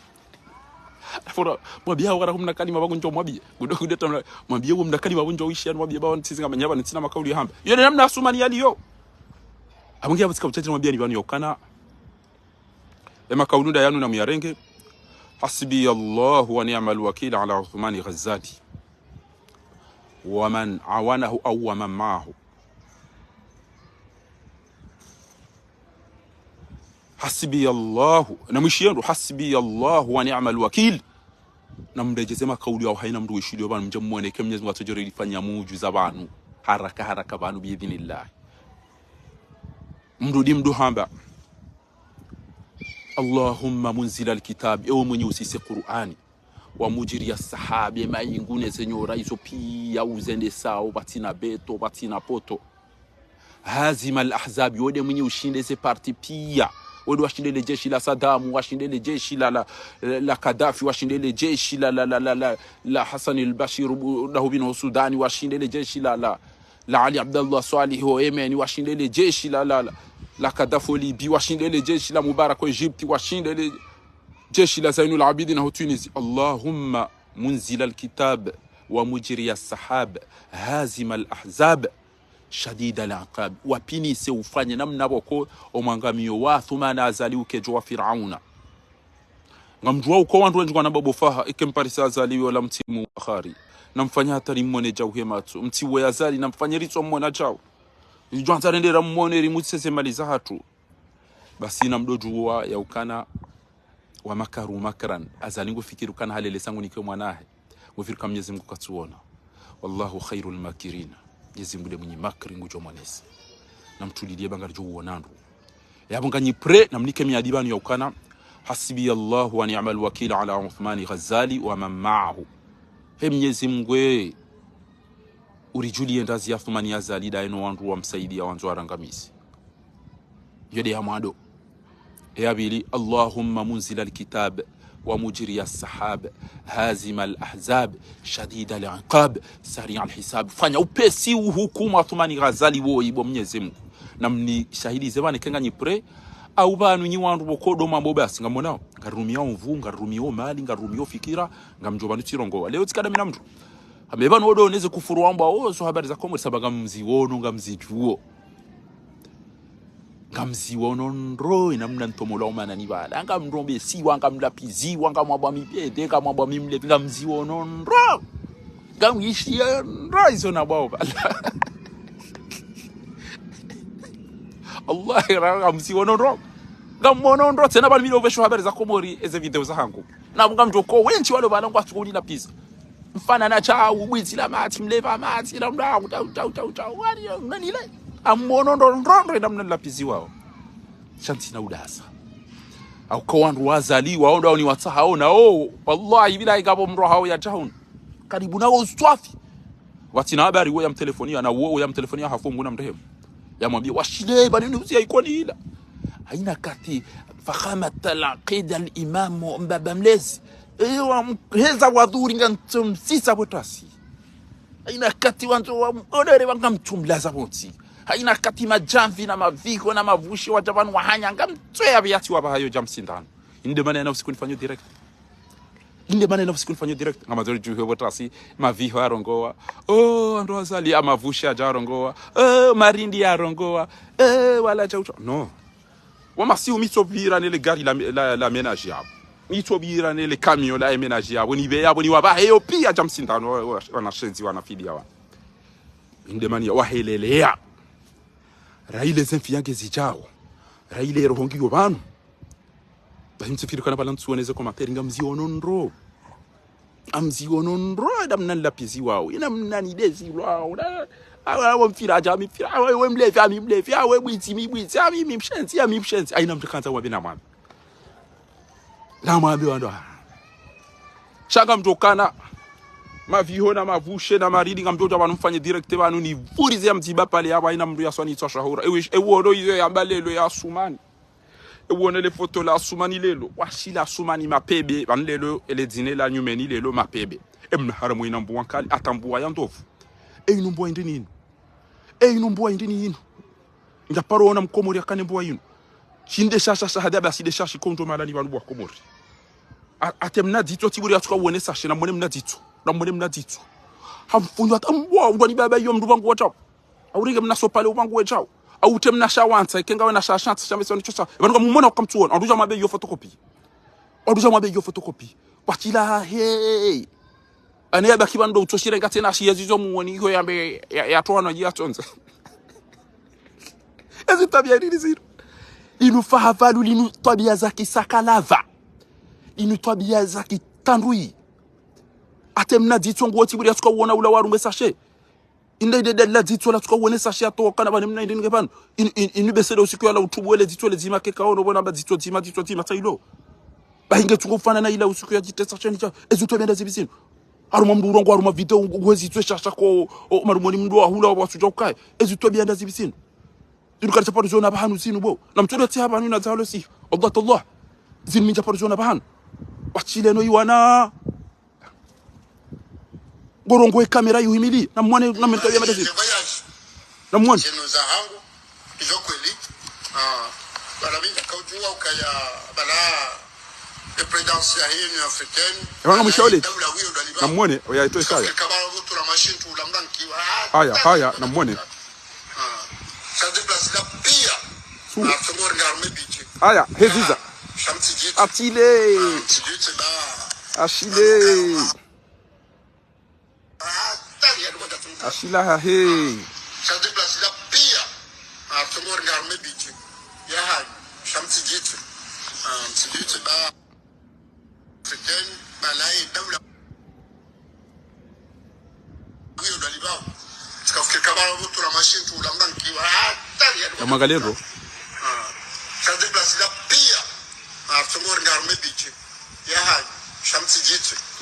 Fura, mwambiye hawara humna kalima pvangundjo mwambiye. Gudo, gudo tamla, mwambiye humna kalima pvangundjo wishiya, mwambiye ba wantsizi nga manyaba, ntsina makauli hamba. Yo de namna Asumani yaliyo. Abungi ya butsika butsatsi mwambiye ni pvanu yo kana. Ema kaulu nda yanu namuyarenge. حسبي الله ونعم الوكيل على عثمان غزالي ومن عاونه أو ومن معه. حسبي الله. Namwishiye ndo, حسبي الله ونعم الوكيل. Namredjeze makauli yao haina mndru wishiliyo pvanu, mdje mwoneke Mnyezi Mungu atsodjori lifanya muujiza pvanu. Haraka, haraka pvanu, biidhnillah. Mndru di mndru hamba. اللهم منزل الكتاب, ewe mwenye usise Kur'ani. ومجري السحاب, e mayingu ne ze nyora izo piya uzendesao, pvatsina beto, pvatsina poto. هازم الأحزاب, we de mwenye ushinde ze parti piya. We de washinde le jeshi la Saddam, washinde le jeshi la, la, la, la Kadhafi, washinde le jeshi la, la, la, la, la, la Hassan al-Bashir, bu-, dahupvi no Sudani, washinde le jeshi la, la, la Ali Abdallah Saleh ho Yemen, washinde le jeshi la, la, la, la Kadhafi ho Libye, washinde le jeshi la Mubarak ho Egypte, washinde le Jeshi la Zainul Abidin na hutwinizi: اللهم منزل الكتاب ومجري السحاب هازم الأحزاب شديد العقاب. Wapvinise ufanye namna pvoko omwangamiyo wa Athumani Azali ukedjo wa Firauna. Ngamdjuwa uko wandru wendji ngwanamba bo Faha, ike mparisa Azali wola mtsimu wa kheri, namfanye hata rimwone djau he matso. Mtsiwe Azali, namfanye ritso mwona djau. Ridjo andza rende ramwone, rimutseze mali zahatru. Basi namdodjuwa ya ukana ومكروا مكرا. Azali ngufikiri ukana halelesa ngu nike mwanahe. Ngufikiri ka Mnyezi Mungu katsuona. والله خير الماكرين. Mnyezi Mungu nde mwinyi makri ngudjo mwanesa. Namtuliliye ba ngaridjo uona ndro. Yapvo nganyi prêt, namnike miadi pvanu ya ukana: حسبي الله ونعم الوكيل على عثمان غزالي ومن معه. He Mnyezi Mungu, uridjuliye ndazi ya Athumani Azali daye no wandru wamsaidiya wandzo warangamizi. Iyo nde ya mwando. Eya pvili: اللهم منزل الكتاب ومجري السحاب هازم الأحزاب شديد العقاب سريع الحساب. Fanya upesi uhukumu Athumani Azali woyi bo Mnyezi Mungu. Namnishahidize pvanu eka nganyi prêt, au pvanu nyi wandru pvoko ndo mambo basi, ngamwonao. Ngarumiyo nvu, ngarumiyo mali, ngarumiyo fikira, ngamdjo pvanu tsirongowa. Leo tsikana mi na mndru. Ame pvanu wodo neze kufuru wamba, o, zo habari za Komori saba ngamziwono, ngamzidjuwo. Ngamziwono ndro, ina mna ntomolo umana ni pvala. Ngamrombesiwa, ngamlapiziwa, ngamwambwa mi pede, ngamwambwa mi mlevi, ngamziwono ndro. Ngamwishiya ndro, izo na bwao pvala. Wallahi, ra-, ngamziwono ndro. Ngamwono ndro, tsena pvanu mi ndo upvesho habari za Komori, eze video zahangu. Na ngamdjo ko wendji walo pvala ngwatsuko unilapiza. Mfana na djau, bwidzi la matsi, mleva matsi, la mda, uta, uta, uta, uta, wani, nani le? Amwono ndro, ndro, ndro, ina mna lapiziwao. Sha ntsina udasa. Au ka wandru wazaliwa, wao ndo ni watsaha ona, o, wallahi, billahi, ngapvo mndru hao ya djahun. Karibu na wo swafi. Watsina habari, wo ya mtelefoniya, na wo, wo ya mtelefoniya hafu Mungu na mrehemu. Yamwambiye, washile, pvanu ni usiya ikoni ila. Haina kati, فخامة العقيد الإمام mbaba mlezi. Ewa, mheza wadhuri ngantsomsisa pvo tasi. Haina kati wandzo wa onere wanga mtsumlaza pvontsi. Haina kati madjamvi na maviho na mavushe wadja pvanu wahanya ngamtsoya pviyatsi wapvahayo dja msindano. Inde mana yana usiku nifanyo direct. Inde mana yana usiku nifanyo direct. Ngamadzori djuhe pvo tasi, maviho yarongowa. O, wandru Azali ya mavushe yadja yarongowa. O, marindi yarongowa. E, wala djau djau. No. Wamasihu mi tsopvira nele gari la, la, la ménage yapvo. Mi tsopvira nele camion la ménage yapvo. Nipve yapvo, niwapvahe yo piya dja msindano wa, wa, wanashenzi, wanafidiya wa. Inde mani ya waheleleya. Raile zemfi yange zidjao. Raile roho ngiyo pvanu. Bahi mtsifikiri kana pvala ntsuwoneze commentaire ngamziwono ndro. Ngamziwono ndro, ina mna nilapiziwao, ina mna nidezilwao, na, awe, awe mfira, adja mi mfira, awe, we mlevi, ami mlevi, awe bwidzi, mi bwidzi, ami mi mshenzi, ami mshenzi. Haina mndru kandza wambe namwambe. Namwambe wandru, ah. Sha ngamdjo kana, maviho na mavushe na marindi, ngamdjo dja pvanu mfanye direct pvanu nipvurize ya mdzima pvale yapvo, haina mndru yaswani itswa shahura. Ewe, ewe ono iyo yamba lelo ya Asumani. Ewone le foto la Asumani lelo. Washila Asumani mapebe. Pvanu lelo, ele dzina la nyumeni lelo mapebe. Emna haramu ina mbuwa nkali, hata mbuwa ya ndovu. E inu mbuwa indrini inu? E inu mbuwa indrini inu? Ndja paro ona mkomori yakane mbuwa inu. Shinde shasha shahada basi nde shashi kondjo malani pvanu mbuwa Komori. A-, hata mna dzitso tsi bure yatsuka uwone sashe, namwone mna dzitso. Namwone mna dzitso. Hamfunyo hata mbuwa, undwa ni baba iyo mndru pvangu wa djau. Aurenge mna sopale upvangu we djau. Aute mna shawantsa, ike ngawe na shashantsa, shamesa wani chosa. Epvanu ngamumona ukamtsuona. Wandru dja mwambe iyo photocopie. Wandru dja mwambe iyo photocopie. Washila, hey. Ane yabaki pvanu ndo utsoshire ngate na shiya zizo muwoni iho yambe ya, ya towa na ya tsonza. Ezi twabiya nini zinu? Inu fahavaluli, inu twabiya za kisakalava. Inu twabiya za kitandui. Hata mna dzitso nguwo tsi bure yatsuka uwona ula warumwe sashe. Inde, inde, inde, la dzitso latsuka uwone sashe yatoka na pvanu mna inde nge pvanu. In-, in-, inu bese le usiku yala utubu wele dzitso le dzima keka ono pvona ba dzitso dzima, dzitso dzima tsailo. Bahi nge tsungo ufana na ila usiku ya djite sashe ni dja. Ezi utwabiya nda zipvi zinu? Harumwa mndru urongowa, harumwa video, ngu-, nguwe dzitso shasha ko, o, marumoni mndru wa hula wa wasudja ukaye. Ezi utwabiya nda zipvi zinu? Zinu kari tsa paro ziona pvahanu zinu bo. Na mtsodo tsi ha pvanu na dzalo si. Allah tallah. Zinu mi ndja paro ziona pvahanu. Washile no iwana. Ngorongo e kamera yuhimili. Namwone, namwone twabiya mada zinu. Namwone. Zinu za hangu, izo kweli. Ah, pvala mi ndjakaudjuwa ukaya, pvala Ewanga mwisha ole. Namwone, oya ito isaya. Haya, haya, namwone. Su. Haya, heziza. Atile. Ashile. Ashila hahe. Yamwangalie ndro.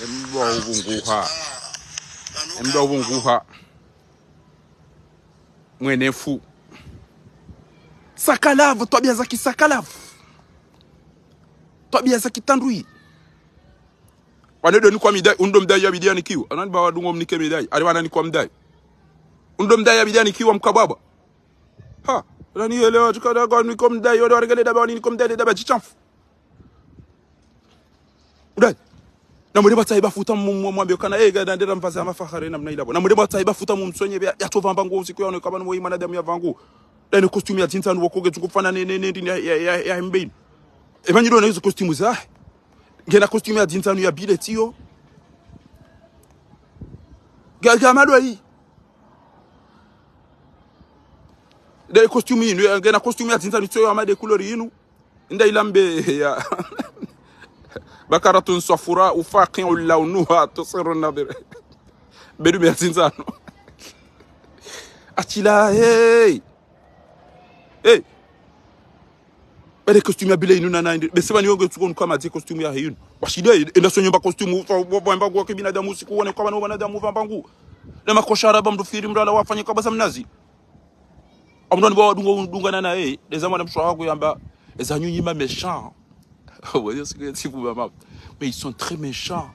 Emdru wa uvunguha. Emdru wa uvunguha. Mwene fu. Sakalavu, twabia za kisakalavu. Twabia za kitandwi. Wane ndo nikwa midai, undo mdai ya bidiani kiwa. Anani ba wadungo mnike midai. Ali wana nikwa mdai. Undo mdai ya bidiani kiwa mkababa. Ha, anani elewa, tukada kwa nikwa mdai, wale waregele daba, wani nikwa mdai, daba chichamfu. Udai. Na mwende ba taiba futa mu-, mu-, mwambie kana, eh, gada ndera mvazi ya mafahari namna ilabo. Na mwende ba taiba futa mu msonye bia, ya tova mbangu usiku ya ono kaba numo imana damu ya vangu. Dai ne costume ya dzinza nuwo koge tsuku fana ne, ne, ne, ne, ya, ya, ya, ya mbeinu. Eba nyi ndo na izo costume za. Ngena costume ya dzinza nu ya bileti yo. Ga, ga madwa yi. Dai costume yinu, ya, ngena costume ya dzinza nu tsoyo amade couleur yinu. Nda ilambe ya. بقرة صفراء فاقع لونها تسر الناظرين. Bedu me ya dzinza nu. Atila, hey. Hey. Bade costume ya bila inu nana inde. Bese bani yonge tsuko nuka madze costume ya heyinu. Washide, enda sonyo mba costume, ufa, ufa, ufa, mba kwa kibinadamu usiku, wane kwa bana wanadamu, ufa mbangu. Na makosha araba mdru firi mdru ala wafanye kwa basa mnazi. Amdru ni ba wadungo, dunga nana, eh. Deza mwana msho haku yamba, eza nyunyi ma méchants. Wale siku ya tifu mama. Mais ils sont très méchants.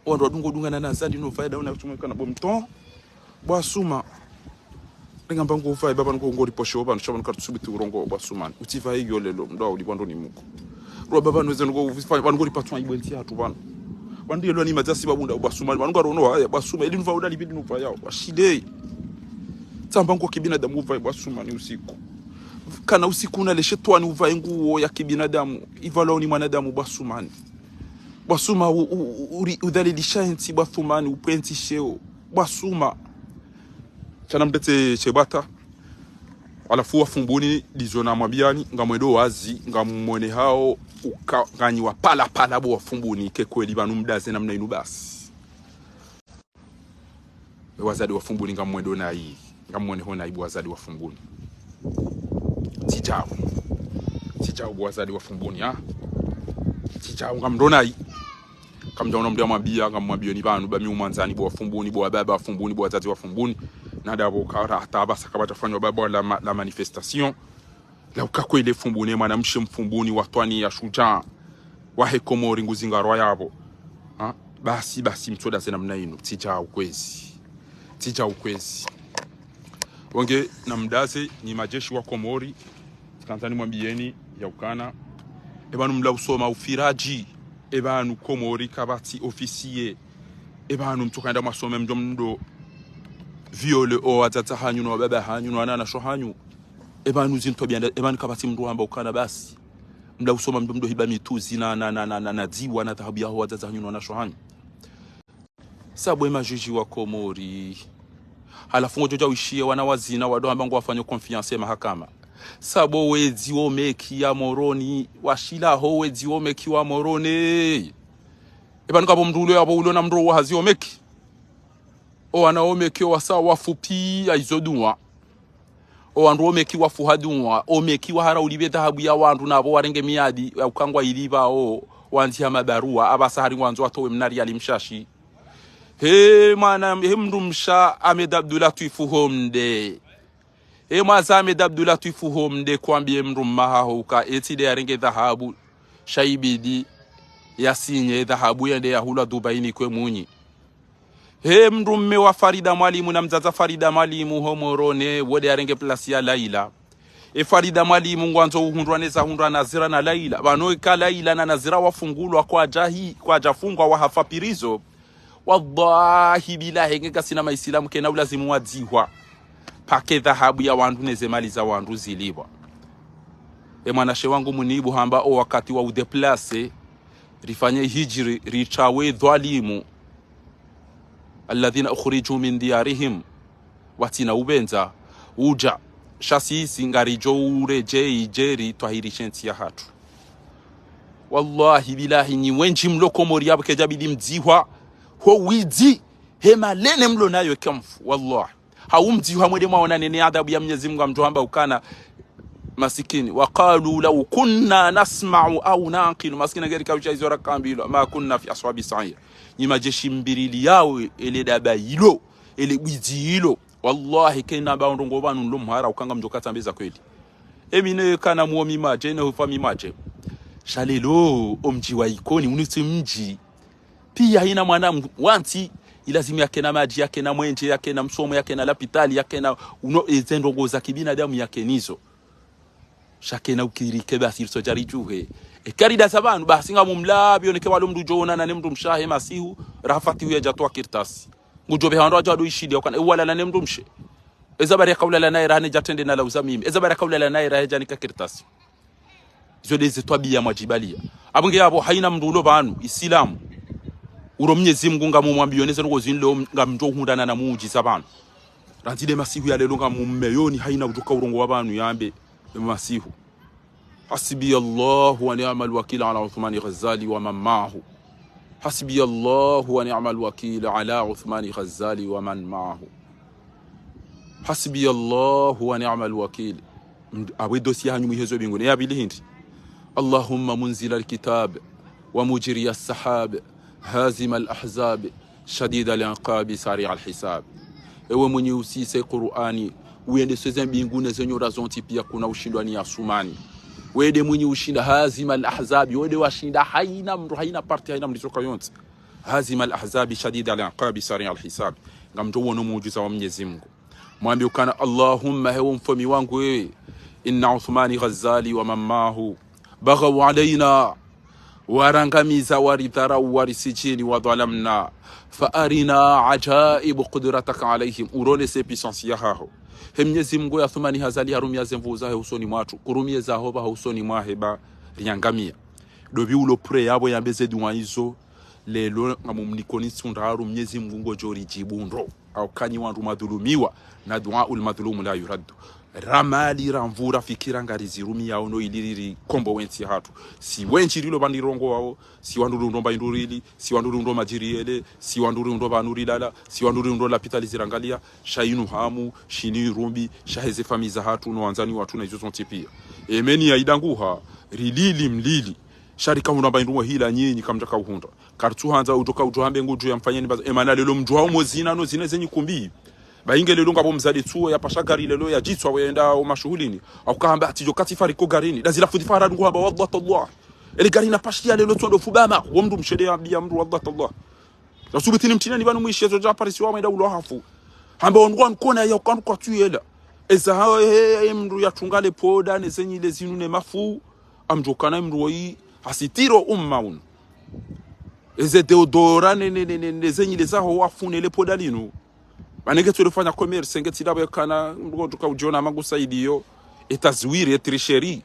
Wandru wadungo dunga nana zandi no faida una kutumwa kana bo mton. Bwa Suma. Ngamba ngo uvaye baba ngo ngori poshe wo pvanu, sha pvanu kartusubiti urongo bwa Sumani. Utsivaye iyo lelo, mdru wa uli pvandru ni muku. Rwa baba nweze ngo uvaye, pvanu ngori patwa ibwe ntsi hatru pvanu. Pvandru yelwa ni madza si babunda bwa Sumani. Pvanu ngarono haya bwa Suma, ili nuvaye udali bidi nuvaye yao. Washide. Tsamba ngo kibinadamu uvaye bwa Sumani usiku. Kana usiku una le shetwani uvaye nguo ya kibinadamu. Ivalwa ni mwanadamu bwa Sumani. Bwa Suma u-, u-, u-, uri-, udhalilisha entsi bwa Sumani, upwe entsi sheo. Bwa Suma. Shana mtete shebata. Halafu wa Fumbuni, ndizo namwambiani, ngamwendo wazi, ngamwone hao, uka, nganyi wa pala pala bo wa Fumbuni, ke kweli pvanu mdaze namna inu basi. E wazade wa Fumbuni ngamwendo nayi, ngamwone ho nayi bo wazade wa Fumbuni. Tsidjao. Tsidjao bo wazade wa Fumbuni, ha? Tsidjao ngamndo nayi. Kamdjaona mndru yamwambia, ngamwambio ni pvanu, ba mi umwandzani bo wa Fumbuni, bo wababa wa Fumbuni, bo wadzadze wa Fumbuni. Na dabo kara hata basa kabata fanywa baba la ma-, la manifestation. La uka kweli Fumbuni, mwanamshe Mfumbuni, watwani ya shujaa. Wahe Komori nguzingarwa yabo. Ha? Basi, basi, mtsodaze namna inu. Tsidjao kwezi. Tsidjao kwezi. Wonge namdaze ni majeshi wa Komori. Tsikandza nimwambieni ya ukana. Epvanu mla usoma ufiraji. Epvanu Komori kapvatsi officier. Epvanu mtsokaenda mwasome mdjo mndo viole o wadzadze hanyu no wababa hanyu no wananyasho hanyu. Epvanu zintwabia nda, epvanu kapvatsi mndru wamba ukana basi. Mla usoma mdjo mndo hiba mituzi na, na, na, na, na, na dziwa na dhahabu yaho wadzadze hanyu no wananyasho hanyu. Sabo e majuji wa Komori. Halafu ngodjo dja wishiye wana wazina wado hamba ngwafanyo confiance mahakama. Sabo wedzi wo meki ya Moroni, washila ho wedzi wo meki wa Moroni. Epvanu kapvo mndru ulo yapvo ulo na mndru wa hazi wo meki. O wana wo meki o wasa wafupi ya izo dunwa. O wandru wo meki wafuha dunwa, o meki wahara ulipve dhahabu ya wandru na pvo warenge miadi ya ukangwa ilipva o wandziha mabarua, apvasa hari ngwandzo watowe mna riali mshashi. He mwana, he mndru msha Ahmed Abdullatwifu Homde. He mwaza Ahmed Abdullatwifu Homde kwambie mndru mma haho uka eti nde yarenge dhahabu, sha ibidi, yasinye dhahabu yende yahulwa Dubai nikwe munyi. He mndru mme wa Farida Mwalimu na mdzadze Farida Mwalimu ho Moroni, wo nde yarenge plasi ya Laila. E Farida Mwalimu ngwandzo uhundrwa neza hundrwa Nazira na Laila. Pvanu eka Laila na Nazira wafungulwa kwadja hi, kwadja fungwa wahafa prison. Wallahi billahi nge ngasina maisilamu kena ulazimu wadzihwa. Pake dhahabu ya wandru neze mali za wandru zilipvwa. E mwanashe wangu munibu hamba o wakati wa udéplacer, rifanye hijri, ritrawe dhwalimu. الذين أخرجوا من ديارهم. Watsina upvendza, udja, sha sisi ngaridjo uredjei djeri twahirishe ntsi yahatru. Wallahi billahi nyi wendji mlo Komori yapvo kedjabidi mdzihwa, ho widzi, he malene mlo nayo eka mfu, wallahi. Hau mdzihwa mwende mwaona nene adhabu ya Mnyezi Mungu amdjo hamba ukana masikini. وقالوا لو كنا نسمع أو نعقل. Masikini ngeri kausha izo rakambilwa. ما كنا في أصحاب السعير. Nyi madjeshi mbirili yao ele daba ilo, ele bwidzi ilo. Wallahi kena ba ndrongo pvanu nlo mhara uka ngamdjo katsambeza kweli. Emi ne kana muo mi madje, ne hufa mi madje. Sha lelo, o mdji wa Ikoni, unu tsi mdji. Piya hayina mwana m-, wa ntsi, ilazimu yakena madji, yakena mwenje, yakena msomo, yakena lapitali, yakena uno, eze ndrongo za kibinadamu yakenizo. Sha kena ukiri ke basi ritso djari djuhe. E karida za pvanu, basi ngamumlapvi, yoneke walo mndru djo onana ne mndru mshe wahe masihu, raha Fatihu yadja towa kartasi. Ngudjo pveha wandru wadjo wado ishidiya ukana, e walala ne mndru mshe. Eza bari yaka ulala naye raha ne dja trende na lauza mimi. Eza bari yaka ulala naye raha ne dja nika kartasi. Izo ndeze twabiya mwadjibaliya. Apvo nge yapvo, hayina mndru ulo pvanu, Isilamu. Uro Mnyezi Mungu ngamumwambiyo neze ndrongo zinu leo ngamdjo uhundrana na muudjiza pvanu. Randzi nde masihu ya lelo ngamummeyoni, hayina udjoka urongowa pvanu yambe, masihu. حسبي الله ونعم الوكيل على عثمان غزالي ومن معه. حسبي الله ونعم الوكيل على عثمان غزالي ومن معه. حسبي الله ونعم الوكيل. Md-, apvo dossier hanyu mwihezo mbinguni. Ya pvili hindri. اللهم منزل الكتاب ومجري السحاب هازم الأحزاب شديد العقاب سريع الحساب. Ewe mwenye usisa Kur'ani, uyendese ze mbingu ne ze nyora zontsi piya kuna ushindwa ni Asumani. Wende mwenye ushinda هازم الأحزاب, wende washinda hayina mndru, hayina parti, hayina mndru isoka yontsi. هازم الأحزاب شديد العقاب سريع الحساب. Ngamdjo wono muudjiza wa Mnyezi Mungu. Mwambe ukana, اللهم, hewe mfomi wangu wewe, إن عثمان غزالي ومن معه بغوا علينا, warangamiza, waridharau, warisijini, وظلمنا, فأرنا عجائب قدرتك عليهم, uronese puissance yahaho. He Mnyezi Mungu ya Athumani Ghazali harumiya ze nvuu zahe usoni mwatru, kurumiye zaho pvaho usoni mwahe ba riangamiya. Ndopvi ulo prêt yapvo yambe ze duwa izo, lelo ngamumnikoni ntsu ndraru Mnyezi Mungu ngodjo ridjibu ndro. Hauka nyi wandru mwadhulumiwa, na دعاء المظلوم لا يرد. Ra mali, ra nvuu, ra fikira ngarizirumiyao no ili ririkombowe ntsi yahatru. Si wendji rilo pvanu rirongowao, si wandru riundro mba indru rili, si wandru riundro madjiri yele, si wandru riundro pvanu rilala, si wandru riundro lapitali zirangaliya, sha inu hamu, shini irumbi, sha heze famiyi zahatru, no wandzani watru na izo zontsi piya. Emeni ya idanguha, rilili mlili. Sha rikahundra mba indru mwe hila nyinyi kamdjaka uhundra. Karitsuhandza udjoka udjo hambe ngudjo ya mfanyeni baza. Emana lelo mdjuha umo zina no zina zenyi kumbi. Ba inge lelo ngapvo mdzadze tsuwo yapasha gari lelo yadjitswa wenda o mashuhulini. Hauka hamba ati djo kati fariko garini. Ndazila futi fara dungu hamba wallah tallah. Ele gari na pashiya lelo tsondo fubama. Wo mndru mshe nde yambiya mndru wallah tallah. Na subutini mtsineni pvanu mwishe zo dja parisi wa mwenda ulo hafu. Hamba wandru wankona ya ukandru kwatsu yela. Eza ha, he, he, mndru yatunga le poda, ne zenyi le zinu ne mafu. Amdjokana mndru woyi, hasitiro umma unu. Eze deodora ne, ne, ne, ne, ne zenyi le zaho wafune le poda linu. Ba nenge tsu lifanya commerce, nge tsi ndapvo kana, mndru djuka udjiona mangu saidiyo. E tazwiri, e tricherie.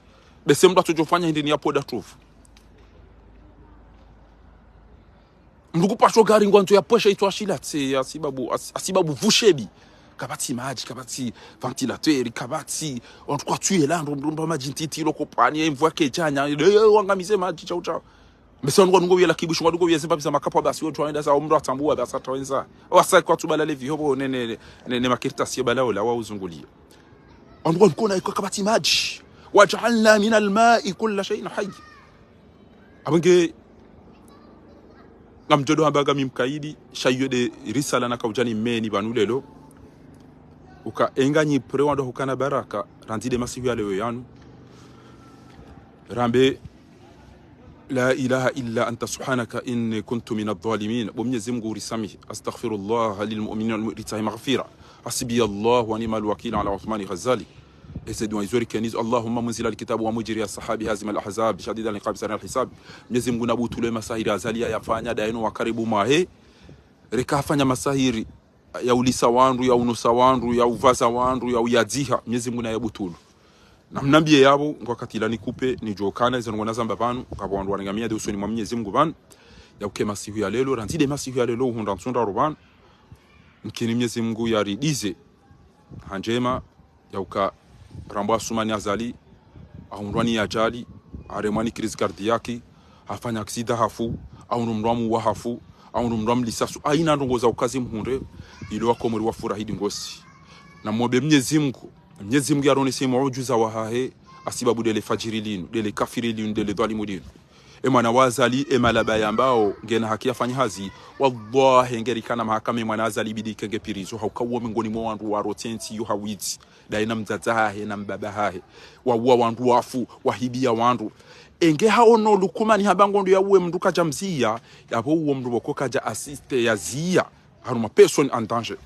Bese mndru atsodjo fanya hindri ni ya poda tufu. Mndru kupasho gari ngwandzo ya pwesha itswa shila tse, ya sibabu, as-, asibabu vushebi. Kapvatsi madji, kapvatsi ventilateur, kapvatsi, wandru kwatsu yela, ndro, ndro, ndro madji ntiti, loko pani, e mvua kedjanya, e, wangamize madji, tshau, tshau. Mese wandru ngwandzo yela kibushi, ngwandzo yela zimba biza makapwa basi, wotru wenda za, o mndru atsambuwa, basi atawendza. Wasa kwatsu bala levi, hobo, ne, ne, ne, ne, ne makartasi ya bala ola, wa uzunguliya. Wandru ngwandzo iko kapvatsi madji. وجعلنا من الماء كل شيء حي. Apvo nge, ngamdjo do hamba ngami mkaidi, sha iyo nde risala naka udja nimeni pvanu lelo. Uka enga nyi prêt wandru hukana baraka, randzi nde masihu ya leo yanu. Rambe, لا إله إلا أنت سبحانك إني كنت من الظالمين. Bo Mnyezi Mungu urisamihi. أستغفر الله للمؤمنين والمؤمنات, ritsahe maghfira. حسبي الله ونعم الوكيل على عثمان غزالي. Eze dua izo rikenizo: اللهم منزل الكتاب ومجري السحاب هازم الأحزاب شديد العقاب سريع الحساب. Mnyezi Mungu nabutulwe masahiri Azali yayafanya, ndayinu wa karibu mwahe. Reka hafanya masahiri ya ulisa wandru, ya unusa wandru, ya uvaza wandru, ya uyadziha. Mnyezi Mungu nayabutulu. Na mnambiye yapvo, ngo wakati ila nikupe, nidjo kana, izo ndrongoo nazamba pvanu, ngapvo wandru warengamia nde usoni mwa Mnyezi Mungu pvanu, yauka emasihu ya lelo, randzi nde masihu ya lelo, uhundra ntsu ndraru pvanu, mkini Mnyezi Mungu yaridize ha ndjema, yauka rambwa Asumani Azali, ahundrwa ni ajali, haremwa ni crise cardiaque, hafanya aksida hafu, ahundru mndru amuwa hafu, ahundru mndru amlisa sumu, haina ndrongoo za ukazi mhundre, ilo wakomori wafurahi ndingosi. Na mwombe Mnyezi Mungu, Mnyezi Mungu yaronese muujuza wahahe, hasibabu ndele fajiri linu, ndele kafiri linu, ndele dhwalimu linu. E mwana wa Azali, e malaba yambao ngena haki yafanye hazi, wallahi, ngerikana mahakama, e mwana Azali ibidi ikenge prison, hauka uwo mengoni mwa wandru warotse ntsi yo ha widzi, ndaye na mdzadze hahe na mbaba hahe, wauwa wandru wafu, wahibiya wandru. Enge haono Lukumani hamba ngondo yauwe mndru kadja mziya, yapvo uwo mndru pvoko kadja asiste yaziya harumwa personne en danger.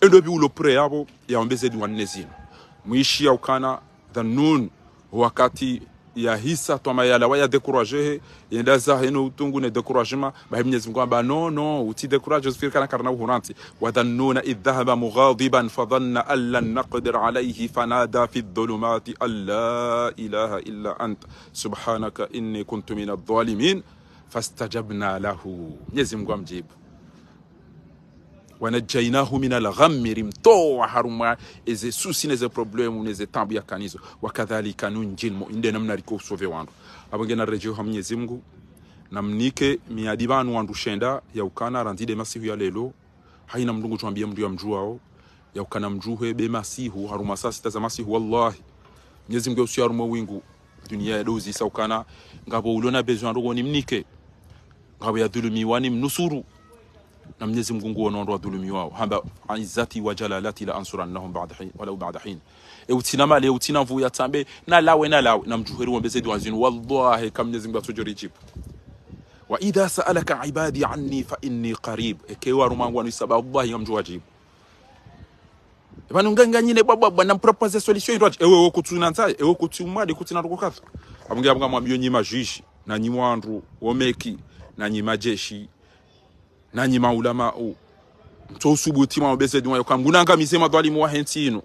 Endo pvi ulo prêt yapvo, yaombe ze dua nne zinu. Mwishi yaukana, Dhannun, wakati yahisa twama yalawa ya décourager he, yenda zahe no utungu ne découragement, bahi Mnyezi Mungu hamba: non, non, utsi décourager, usifikiri kana karina uhurantsi. وذا النون إذ ذهب مغاضبا فظن أن لن نقدر عليه فنادى في الظلمات أن لا إله إلا أنت سبحانك إني كنت من الظالمين فاستجبنا له. Mnyezi Mungu hamdjibu. ونجيناه من الغم, rimtowa harumwa eze soucis neze problèmes neze taabu yakanazo. وكذلك ننجي المؤمنين, nde namna riko usauver wandru. Apvo ngena redjeo ha Mnyezi Mungu, namnike miadi pvanu wandru shenda, yaukana randzi nde masihu ya lelo, haina mndru ngudjo ambiya mndru yamdjuwao, yaukana mdjuhe be masihu, harumwa saa sita za masihu, wallahi. Mnyezi Mungu yausiya harumwa wingu, dunia yadouzisa ukana, ngapvo ulo na besoin ndrongoo nimnike, ngapvo yadhulumiwa nimnusuru. Na Mnyezi Mungu nguono wandru wadhulumiwao. Hamba: عزتي وجلالتي لأنصرنهم بعد حين، ولو بعد حين. E utsina mali, e utsina nvu yatsambe, nalawe, nalawe. Na mdjuhe riombe ze dua zinu, wallahi, ka Mnyezi Mungu yatsodjo ridjibu. وإذا سألك عبادي عني فإني قريب. Eke warumwa wangu wanu isaba, wallahi, ngamdjo wadjibu. Epvanu nga, nganyine bwa, bwa, bwa, na mproposer solution indrwadji. Ewe, ewe kutsu na ntsaye, ewe kutsi umwade, kutsi na ndrongoo kadha. Apvo nge apvo ngamwambiyo nyi majuge, na nyi wandru wo meki, na nyi majeshi, na nyi maulamau. Mtso usubuti mwaombe ze dua, yauka Mngu nangamize madhwalimu wahe ntsi inu.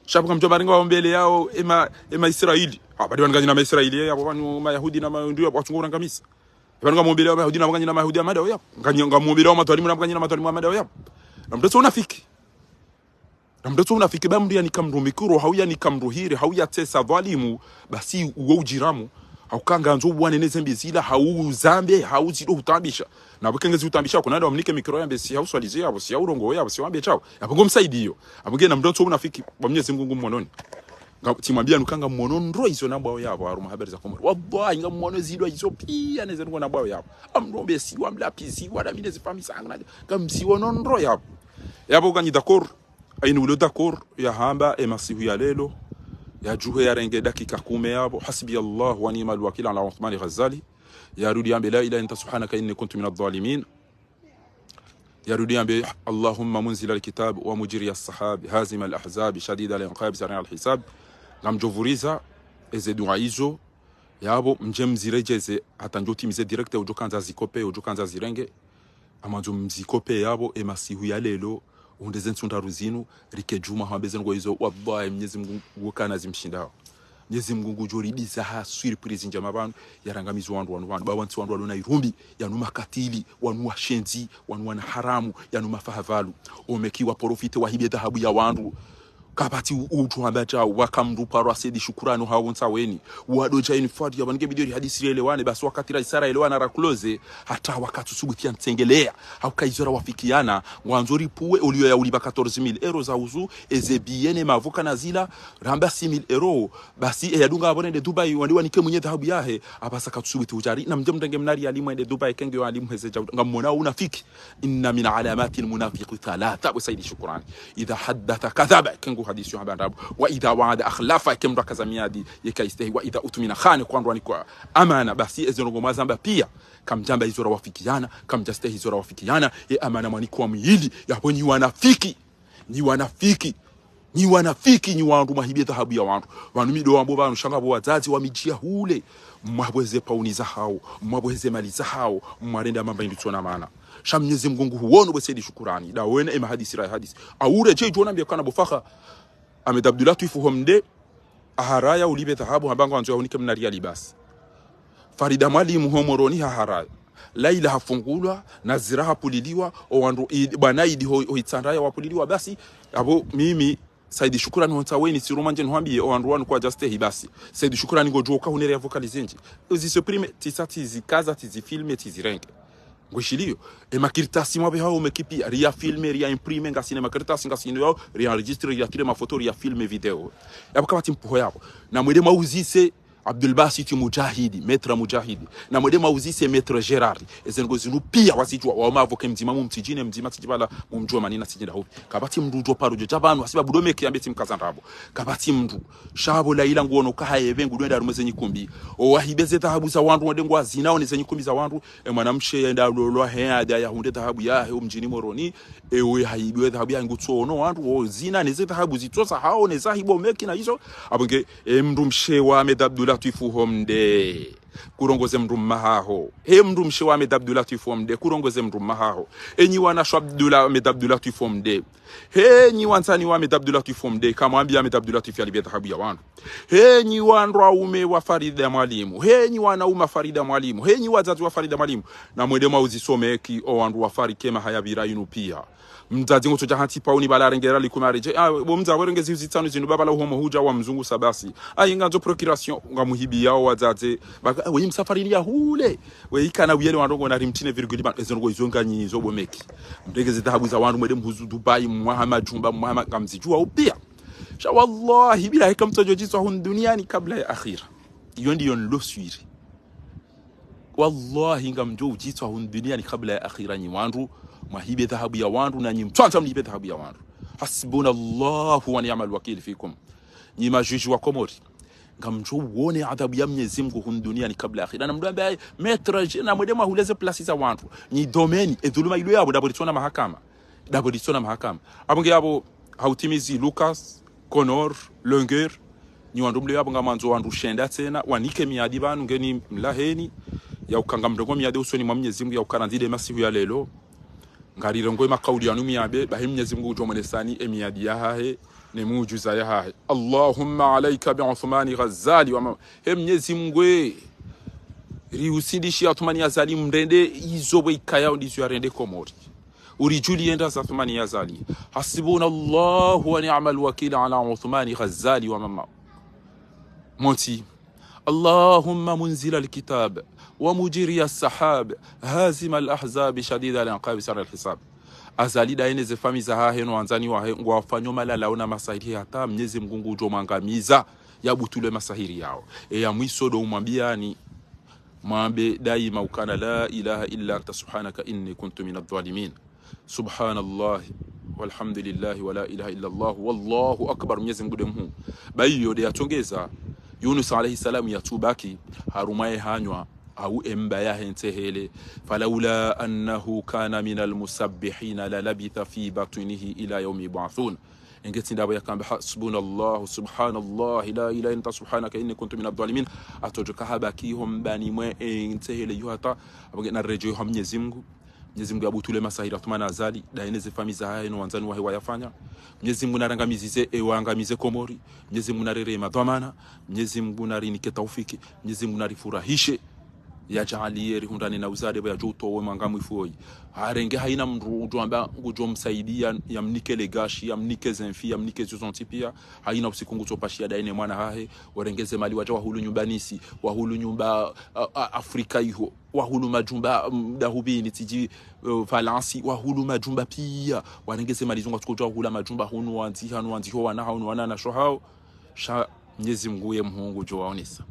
Sha pvo ngamdjo mbaringa waombele yao, ema, ema Israeli. Ah, badi wanu nganyina ma Israeli, yapvo pvanu Mayahudi na Mayundu, yapvo watsungo unangamiza. Epvanu ngamwombele yao Mayahudi na nganyina Mayahudi ya madao yapvo. Nganyi-, ngamwombele yao madhwalimu na nganyina madhwalimu ya madao yapvo. Na mndru tso unafiki. Na mndru tso unafiki, ba mndru yanika mndru mikro, hau yanika mndru hiri, hau yatsesa dhwalimu, basi uwo udjiramu, hauka ngandzo uwane neze mbi zila, hau uzambe, hau zido hutaabisha. Na pvo kenge zi hutaabisha, kuna nda wamnike mikro yambe si hau swalize yapvo, si hau rongowe yapvo, si hau ambe shao. Yapvo ngomsaidiyo. Apvo nge na mndru tso unafiki, ba Mnyezi Mungu ngumwononi. Nga, tsimwambiya nuka ngamwono ndro izo nambwao yapvo, harumwa habari za Komori. Wallahi, ngamwono zidwa izo piya neze ndrongoo nambwao yapvo. Amnombe si wamlapvi si, wala mi neze famiyi zangu na, ngamziono ndro yapvo. Yapvo kanyi d'accord, Ainu ulo d'accord, yahamba, emasihu ya lelo, yadjuhe yarenge dakika kume yapvo, حسبي الله ونعم الوكيل على عثمان غزالي. Yarudi yambe, لا إله إلا أنت سبحانك إني كنت من الظالمين. Yarudi yambe, اللهم منزل الكتاب ومجري السحاب هازم الأحزاب شديد العقاب سريع الحساب. Ngamdjo vuriza, eze dua izo, yapvo, mdje mziredjeze, hata ndjo timize direct, udjo kandza zikope, udjo kandza zirenge. Amandzo mzikope yapvo, emasihu ya lelo, unde ze ntsu ndraru zinu, rike djuma hwambe ze ndrongoo izo, wallahi, Mnyezi Mungu ngukana zimshindao. Mnyezi Mungu ngudjo ridiza ha surprise ndjema pvanu, yarangamizo wandru wanu pvanu, ba wantsi wandru walo na irumbi, yanu makatili, wanu washenzi, wanu wana haramu, yanu mafaha pvalu. Omeki waprofite wahibe dhahabu ya wandru. Kapvatsi u-, utru hamba shao, waka mndru paro asedi shukurani hao ntsaweni. Wado dja ini fadi ya pvanu nge bidi ri hadisi rielewane, basi wakati ra isara elewana ra close, hata wakati usubuti ya ntsengeleya. Hauka izo rawafikiana, ngwandzo ripvuwe, oliyo ya ulipva quatorze mille euros za uzu, eze biye ne mavoka na zila, ramba six mille euros, basi, e, yadunga apvo nende Dubai, wandi wanike mwenye dhahabu yahe, apvasa katsusubuti udjari, na mdje mrenge mnari yalimu ende Dubai, kenge yo alimu heze djau, ngamwona unafiki. إن من علامات المنافق ثلاثة, bo Saidi Shukurani. إذا حدث كذب, kenge uhadisi yo hamba ndrabo. وإذا وعد أخلف, ke mndru akaza miadi, yeka istehi. وإذا اؤتمن خان, kwandru wanikwa amana, basi eze ndrongoo mwazamba piya, kamdjamba izo rawafikiana, kamdja stehi izo rawafikiana, ye amana mwanikwa mwili, yapvo nyi wanafiki, nyi wanafiki. Nyi wanafiki, nyi wandru mwahibe dhahabu ya wandru. Pvanu mi ndo wambo pvanu, sha ngapvo wadzadze wamidjiya hule. Mwabweze pauni zahao, mwabweze mali zahao, mwarenda mamba indru tsona mana. Sha Mnyezi Mngu nguhuono bo Saidi Shukurani, ndo wena ema hadisi ra hadisi. Aure dje idjo nambiya kana bo Faha, Ahmed Abdullatwif ho mde, aharaya ulipve dhahabu hamba ngwandzo yahunike mna riyali basi. Farida Mwalimu ho Moroni haharaya. Laila hafungulwa, Nazira hapvulilwa, o wandru i-, bwana Idi ho, ho Itsandraya wapvulilwa basi. Apvo mimi, Saidi Shukurani ho ntsaweni, tsiruma ndje nihwambiye, o wandru wanu kwadjastehi basi. Saidi Shukurani ngodjo uka hunereya vocal zindji. Uzi supprimer, tsisa tsizikaza, tsizifilmer, tsizirenge. Ngwishiliyo, e makartasi mwapvehao meki piya, riya filmer, riya imprimer, ngasina e makartasi, ngasina yao, riya enregistrer, riya tire mafoto, riya filmer video. Yapvo kapvatsi mpuho yapvo. Na mwende mwauzise Abdul Basit Mujahidi, Maître Mujahidi. Na mwende mwauzise Maître Gérard. Eze ndrongo zinu piya wazidjuwa, wao mavoka mdzima mumtsidjine, mdzima tsidjibala, mumdjuwe manina tsidjinda hupvi. Kapvatsi mndru udjo paro djo dja pvanu, hasibabu ndo meki yambe tsi mkaza ndrabo. Kapvatsi mndru. Sha pvo Laila nguono ka hayepve ngudjo enda harumwa ze nyikumbi. O wahibe ze dhahabu za wandru, wende ngwazinao ne ze nyikumbi za wandru. E mwanamshe yenda lolwa he ade yahundre dhahabu yahe o mdjini Moroni. Ewe hahibiwe dhahabu yahe ngutsono wandru wozina ne ze dhahabu zitsosa hao ne zahibo meki na izo. Apvo nge, e mndru mshe wa Ahmed Abdullatwif ho mde. Kurongoze mndru mma haho. He mndru mshe wa Ahmed Abdullatwif ho mde. Kurongoze mndru mma haho. Enyi wanashe wa Abdullah, Ahmed Abdullatwif ho mde. He nyi wandzani wa Ahmed Abdullatwif ho mde. Kamwambiya Ahmed Abdullatwif yalipve dhahabu ya wandru. He nyi wandru waume wa Farida Mwalimu. He nyi wanaume wa Farida Mwalimu. He nyi wadzadze wa Farida Mwalimu. Na mwende mwauzise o meki o wandru wafariki ema haya pvira inu piya. Mdzadze ngutsodja hantsi pauni pvala arenge riyali kume aredjeyi. Ah, bo mdzadze werenge zihu zitsanu zinu pvapvala uhomo hudja wamzungusa basi. Ah, inga ndzo procuration ngamuhibiyao wadzadze. Baka, ah, weyi msafarini ya hule. Weyi kana wuyele wandru ngona rimtine virgule pvanu. Ezo ndrongo izo nganyi zo bo meki. Mrenge ze dhahabu za wandru mwende mhuzu Dubai, mwaha majumba, mwaha ma-, ngamzidjuwa upiya. Sha wallahi, billahi kamtsodjo djiswa hunu duniani kabla ya akhira. Iyo ndiyo nloswiri. Wallahi, ngamdjo udjiswa hunu duniani kabla ya akhira nyi wandru, mwahibe dhahabu ya wandru, na nyi mtswandza mlibe dhahabu ya wandru. Hasbunallahu wa ni'mal wakil fikum. Nyi majuji wa Komori. Ngamdjo uone adhabu ya Mnyezi Mngu hunu duniani kabla ya akhira. Na mndru ambe, ayi, maître, je, na mwende mwahule ze plasi za wandru. Nyi domaine, e dhuluma ilo yapvo, ndapvo litsona mahakama. Ndapvo litsona mahakama. Apvo nge yapvo, hautimizi Lucas, Connor, Longueur, nyi wandru mle yapvo ngamwandzo wandru shenda tsena, wanike miadi pvanu ngeni mlaheni, ya uka ngamrengo miadi usoni mwa Mnyezi Mngu, ya uka randzi nde masihu ya lelo. Ngarirengo e makauli yanu miyambe, bahi Mnyezi Mngu udjo mwonesani e miadi yahahe, ne miujuza yahahe. Allahumma alayka bi Uthmani Ghazali wa ma-, he Mnyezi Mngu we, rihusidishi Athumani Azali mrende izo bwe ikaya ndizo yarende Komori. Uridjuliye nda za Athumani Azali. Hasbunallahu wa ni'mal wakil ala Uthmani Ghazali wa mama. Moti. اللهم منزل الكتاب ومجري السحاب هازم الأحزاب شديد العقاب سريع الحساب. Azali daye ne ze famiyi zahahe no wandzani wahe ngwafanyo malalao na masahiri hata Mnyezi Mngu ngudjo mwangamiza, yabutulwe masahiri yao. E ya mwiso ndo umwambiyani, mwambe daima ukana لا إله إلا أنت سبحانك إني كنت من الظالمين. Subhanallah, walhamdulillah, wa la ilaha illa Allah, wallahu akbar, Mnyezi Mngu nde mhuu. Ba iyo nde yatsongeza, Yunus alayhi salam yatsubaki harumwa ye hanywa, au emba yahe ntsehele. فلولا أنه كان من المسبحين للبث في بطنه إلى يوم يبعثون. Enge tsi ndapvo yakamba حسبنا الله، سبحان الله، لا إله إلا أنت سبحانك إني كنت من الظالمين. Atsodjoka habaki ho mbani mwe, e, ntsehele yo hata, apvo nge naredjeyi ho Mnyezi Mngu. Mnyezi Mngu yabutule masahiri Athumani Azali, daye ne ze famiyi zahahe no wandzani wahe wayafanya. Mnyezi Mngu narangamizize, e, wangamize Komori. Mnyezi Mngu narereye madhwamana. Mnyezi Mngu narinike taufiki. Mnyezi Mngu narifurahishe. Yadjaaliye rihundrane na uzade pvo yadjo utowe mwangamwifu woyi. Harenge hayina mndru udjo amba ngudjo msaidiya, yamnike le gashi, yamnike ze mfi, yamnike zo zontsi piya. Hayina usiku ngutsopashiya daye ne mwana hahe. Warenge ze mali wadja wahulu nyumba Nisi, wahulu nyumba, a, a, Afrika iho. Wahulu majumba, mm, dahupvini, tsidji, eh, Falansi, wahulu majumba piya. Warenge ze mali zo ngwatsukodjo wahula majumba hunu wandzi, hanu wandzi ho wana hao, no wananyashe hao. Sha Mnyezi Mngu ye mhuu ngudjo waonesa.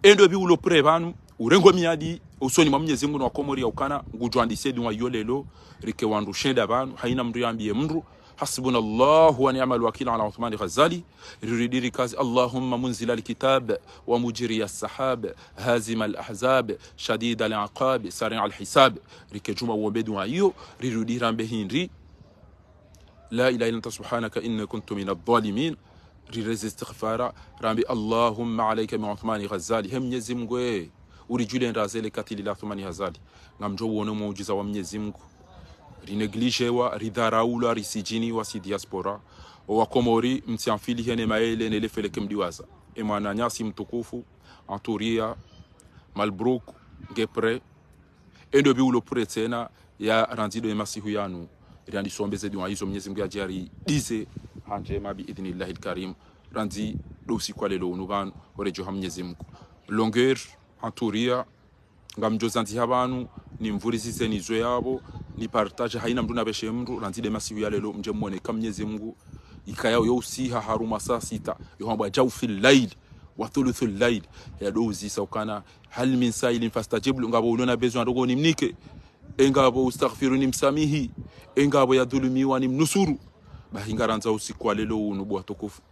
Endo pvi ulo prêt pvanu, urengo miadi, usoni mwa Mnyezi Mngu no wa Komori ya ukana, ngudjo andise dua iyo lelo, rike wandru shenda pvanu, hayina mndru yambiye mndru, حسبنا الله ونعم الوكيل على عثمان غزالي. Rirudi rikaze, اللهم منزل الكتاب ومجري السحاب هازم الأحزاب شديد العقاب سريع الحساب. Rike djuma uombe dua iyo, rirudi rambe hindri. لا إله إلا أنت سبحانك إني كنت من الظالمين. Rireze istighfara, rambe, اللهم عليك بعثمان غزالي. He Mnyezi Mngu, e, uridjulie ndraze le katili la Athumani Ghazali. Ngamdjo uone muujiza wa Mnyezi Mngu. Rineglijewa, ridharaulwa, risijiniwa, si diaspora. O Wakomori, mtsiamfili hene maele, ne le feleke mdiwaza. E mwananyasi mtukufu, Anturia, Malbruk, nge prêt. Endo bi ulo prêt tsena, ya randzi ndo ye masihu yanu. Riandisombe ze dua izo, Mnyezi Mngu yadje yaridize, handje ma bi idhnillahil karim. Randzi ndo usiku wa lelo unu pvanu, oredjo ha Mnyezi Mngu. Longueur, Anturia, ngamdjo zandziha pvanu, nimvurizise nizwe yapvo, nipartage haina mndru napveshe mndru, randzi nde masihu ya lelo, mdje mwone ka Mnyezi Mngu, ikaya yo usiha harumwa saa sita, yo hambwa jawfil layl, wa thuluthul layl, ya ndo uzisa ukana, هل من سائل فأستجيب له, ngapvo ulo na besoin ndoko nimnike, e ngapvo أستغفر nimsamihi, e ngapvo yadhulumiwa nimnusuru. Bahi ngarandzo usiku wa lelo unu bo watukufu.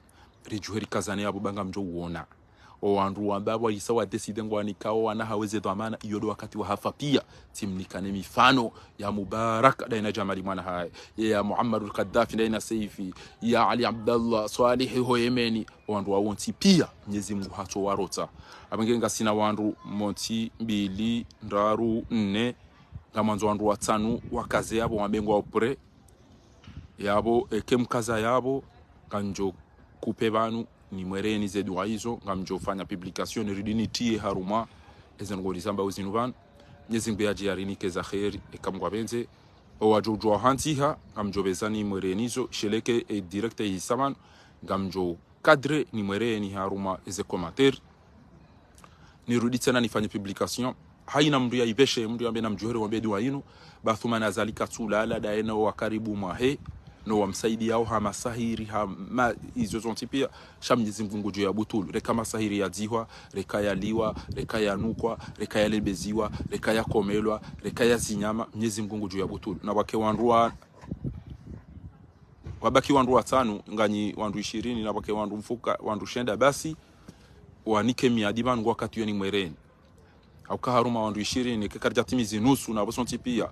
Ridjuhe rikazane yapvo ba ngamdjo uona. O wandru wamba pvwa isa wa décider ngwanikao wana hawo ze dhwamana, iyo ndo wakati wa hafa pia. Tsimnikane mifano ya Mubarak ndaye na Jamali mwana haye, ya Muammarul Kadhafi ndaye na Seifi, ya Ali Abdallah Swalihi ho Yemeni. O wandru wawo wontsi pia, Mnyezi Mngu hatso warotsa. Apvo nge ngasina wandru montsi, mbili, ndraru, nne, ngamwandzo wandru watsanu wakaze yapvo wambe ngwao prêt. Yapvo, eke mkaza yapvo, ngamdjo kupe pvanu, nimwereni ze dua izo, ngamdjo fanya publication, ridi nitriye harumwa, eze ndrongoo rizambao zinu pvanu. Mnyezi Mngu yadje yarinike za kheri, eka Mngu apvendze. O wadjo udjua hantsiha, ngamdjo pveza nimwereni izo, sheleke e direct ihisa pvanu, ngamdjo cadre nimwereni harumwa eze commentaire. Nirudi tsena nifanye publication. Haina mndru yaipveshe, mndru yambe namdjuhere wambe dua inu. Ba Athumani Azali katsulala, ndaye no wa karibu mwahe, no wamsaidiyao ha masahiri, ha ma, izo zontsi pia. Sha Mnyezi Mngu ngudjo yabutulu. Reka masahiri yadzihwa, reka yaliwa, reka yanukwa, reka yalembeziwa, reka yakomelwa, reka yazinyama, Mnyezi Mngu ngudjo yabutulu. Na wake wandru wa, wabaki wandru watsanu, nganyi wandru ishirini, na wake wandru mfuka, wandru shenda, basi, wanike miadi pvanu ngwakati yo nimwereni. Hauka harumwa wandru ishirini, ke karidjatimizi nusu, na pvo sontsi pia.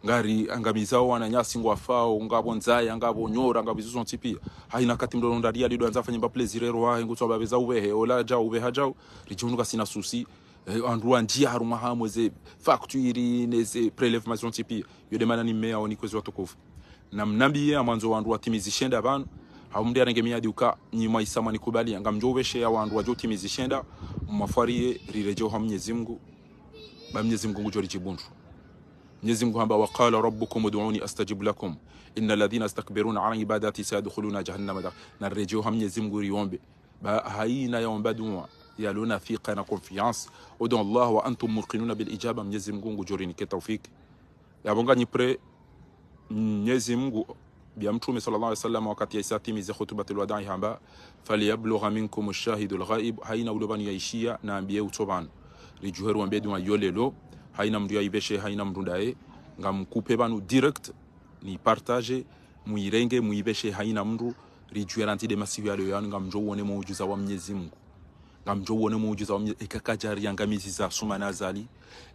Ngariangamizao wananyasi ngwafao, ngapvo ndzaya, ngapvo nyora, ngapvo izo zontsi pia. Haina kati mndru ndo ndaliya lido andza fanye mba plaisir ero wahe, ngutso wabapveza upvehe, ola djau, upveha djau, ridjihundru kasina souci. E, wandru wandjia harumwa hamwe ze facture, ne ze prélèvement zontsi pia. Yo nde mana nimmeya oni kwezi watukufu. Na mnambiye ngamwandzo wandru watimizi shenda pvanu, hau mndru yarenge miadi uka nyi mwaisa mwanikubaliya, ngamdjo upvesheya wandru wadjo utimizi shenda, mwafwariye riredjeo ha Mnyezi Mngu, ba Mnyezi Mngu ngudjo ridjibu ndru. Mnyezi Mngu hamba, وقال ربكم ادعوني أستجب لكم إن الذين يستكبرون عن عبادتي سيدخلون جهنم داخ-, na riredjeo ha Mnyezi Mngu riombe. Ba haina yaomba dua, yalo na thika na confiance. ادعوا الله وأنتم موقنون بالإجابة, Mnyezi Mngu ngudjo rinike taufiki. Yapvo nganyi prêt, Mnyezi Mngu, biya Mtrume swallallahu alayhi wasallam wakati yaisa yatimize khutubatul wadaa hamba, فليبلغ منكم الشاهد الغائب, haina ulo pvanu yaishiya, na ambiye utso pvanu. Ridjuhe riwambe dua iyo lelo, haina mndru yaipveshe, haina mndru ndaye, ngamkupe pvanu direct, ni partage, muirenge, muipveshe, haina mndru, ridjuwe randzi nde masihu ya leo yanu, ngamdjo uone muujiza wa Mnyezi Mngu. Ngamdjo uone muujiza wa Mnye-, eka kadjari yangamizi za Athumani Azali,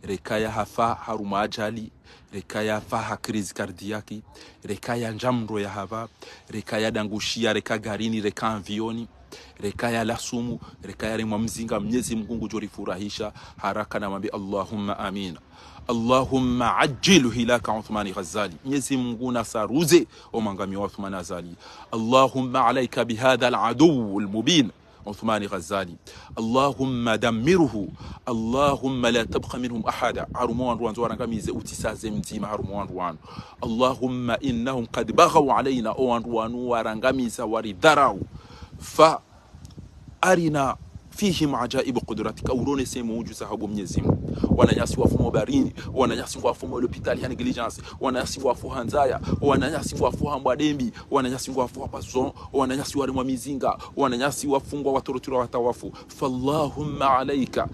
reka yahafa harumwa ajali, reka yafa ha crise cardiaque, reka yandja mndro yahafa, reka yadangushiya, reka garini, reka avioni, reka yala sumu, reka yaremwa mzinga, Mnyezi Mngu ngudjo rifurahisha, haraka na mwambe, اللهم آمين. اللهم عجل هلاك عثمان غزالي. Mnyezi Mngu nasaruze o mwangamio wa Athumani Azali. اللهم عليك بهذا العدو المبين. Uthmani Ghazali. اللهم دمره. اللهم لا تبق منهم أحدا. Harumwa wandru wandzo warangamize, utsisaze mdzima harumwa wandru wanu. اللهم إنهم قد بغوا علينا. O wandru wanu warangamiza, waridharau. فأرنا فيهم عجائب قدرتك. Uronese muujiza haho Mnyezi Mngu. Wananyasi wafu mo barini, wananyasi wafu mo lopitali ha négligence, wananyasi wafu ha ndzaya, wananyasi wafu ha mbwadembi, wananyasi wafu ha poison, wananyasi waremwa mizinga, wananyasi wafungwa, watorturwa, hata wafu. فاللهم عليك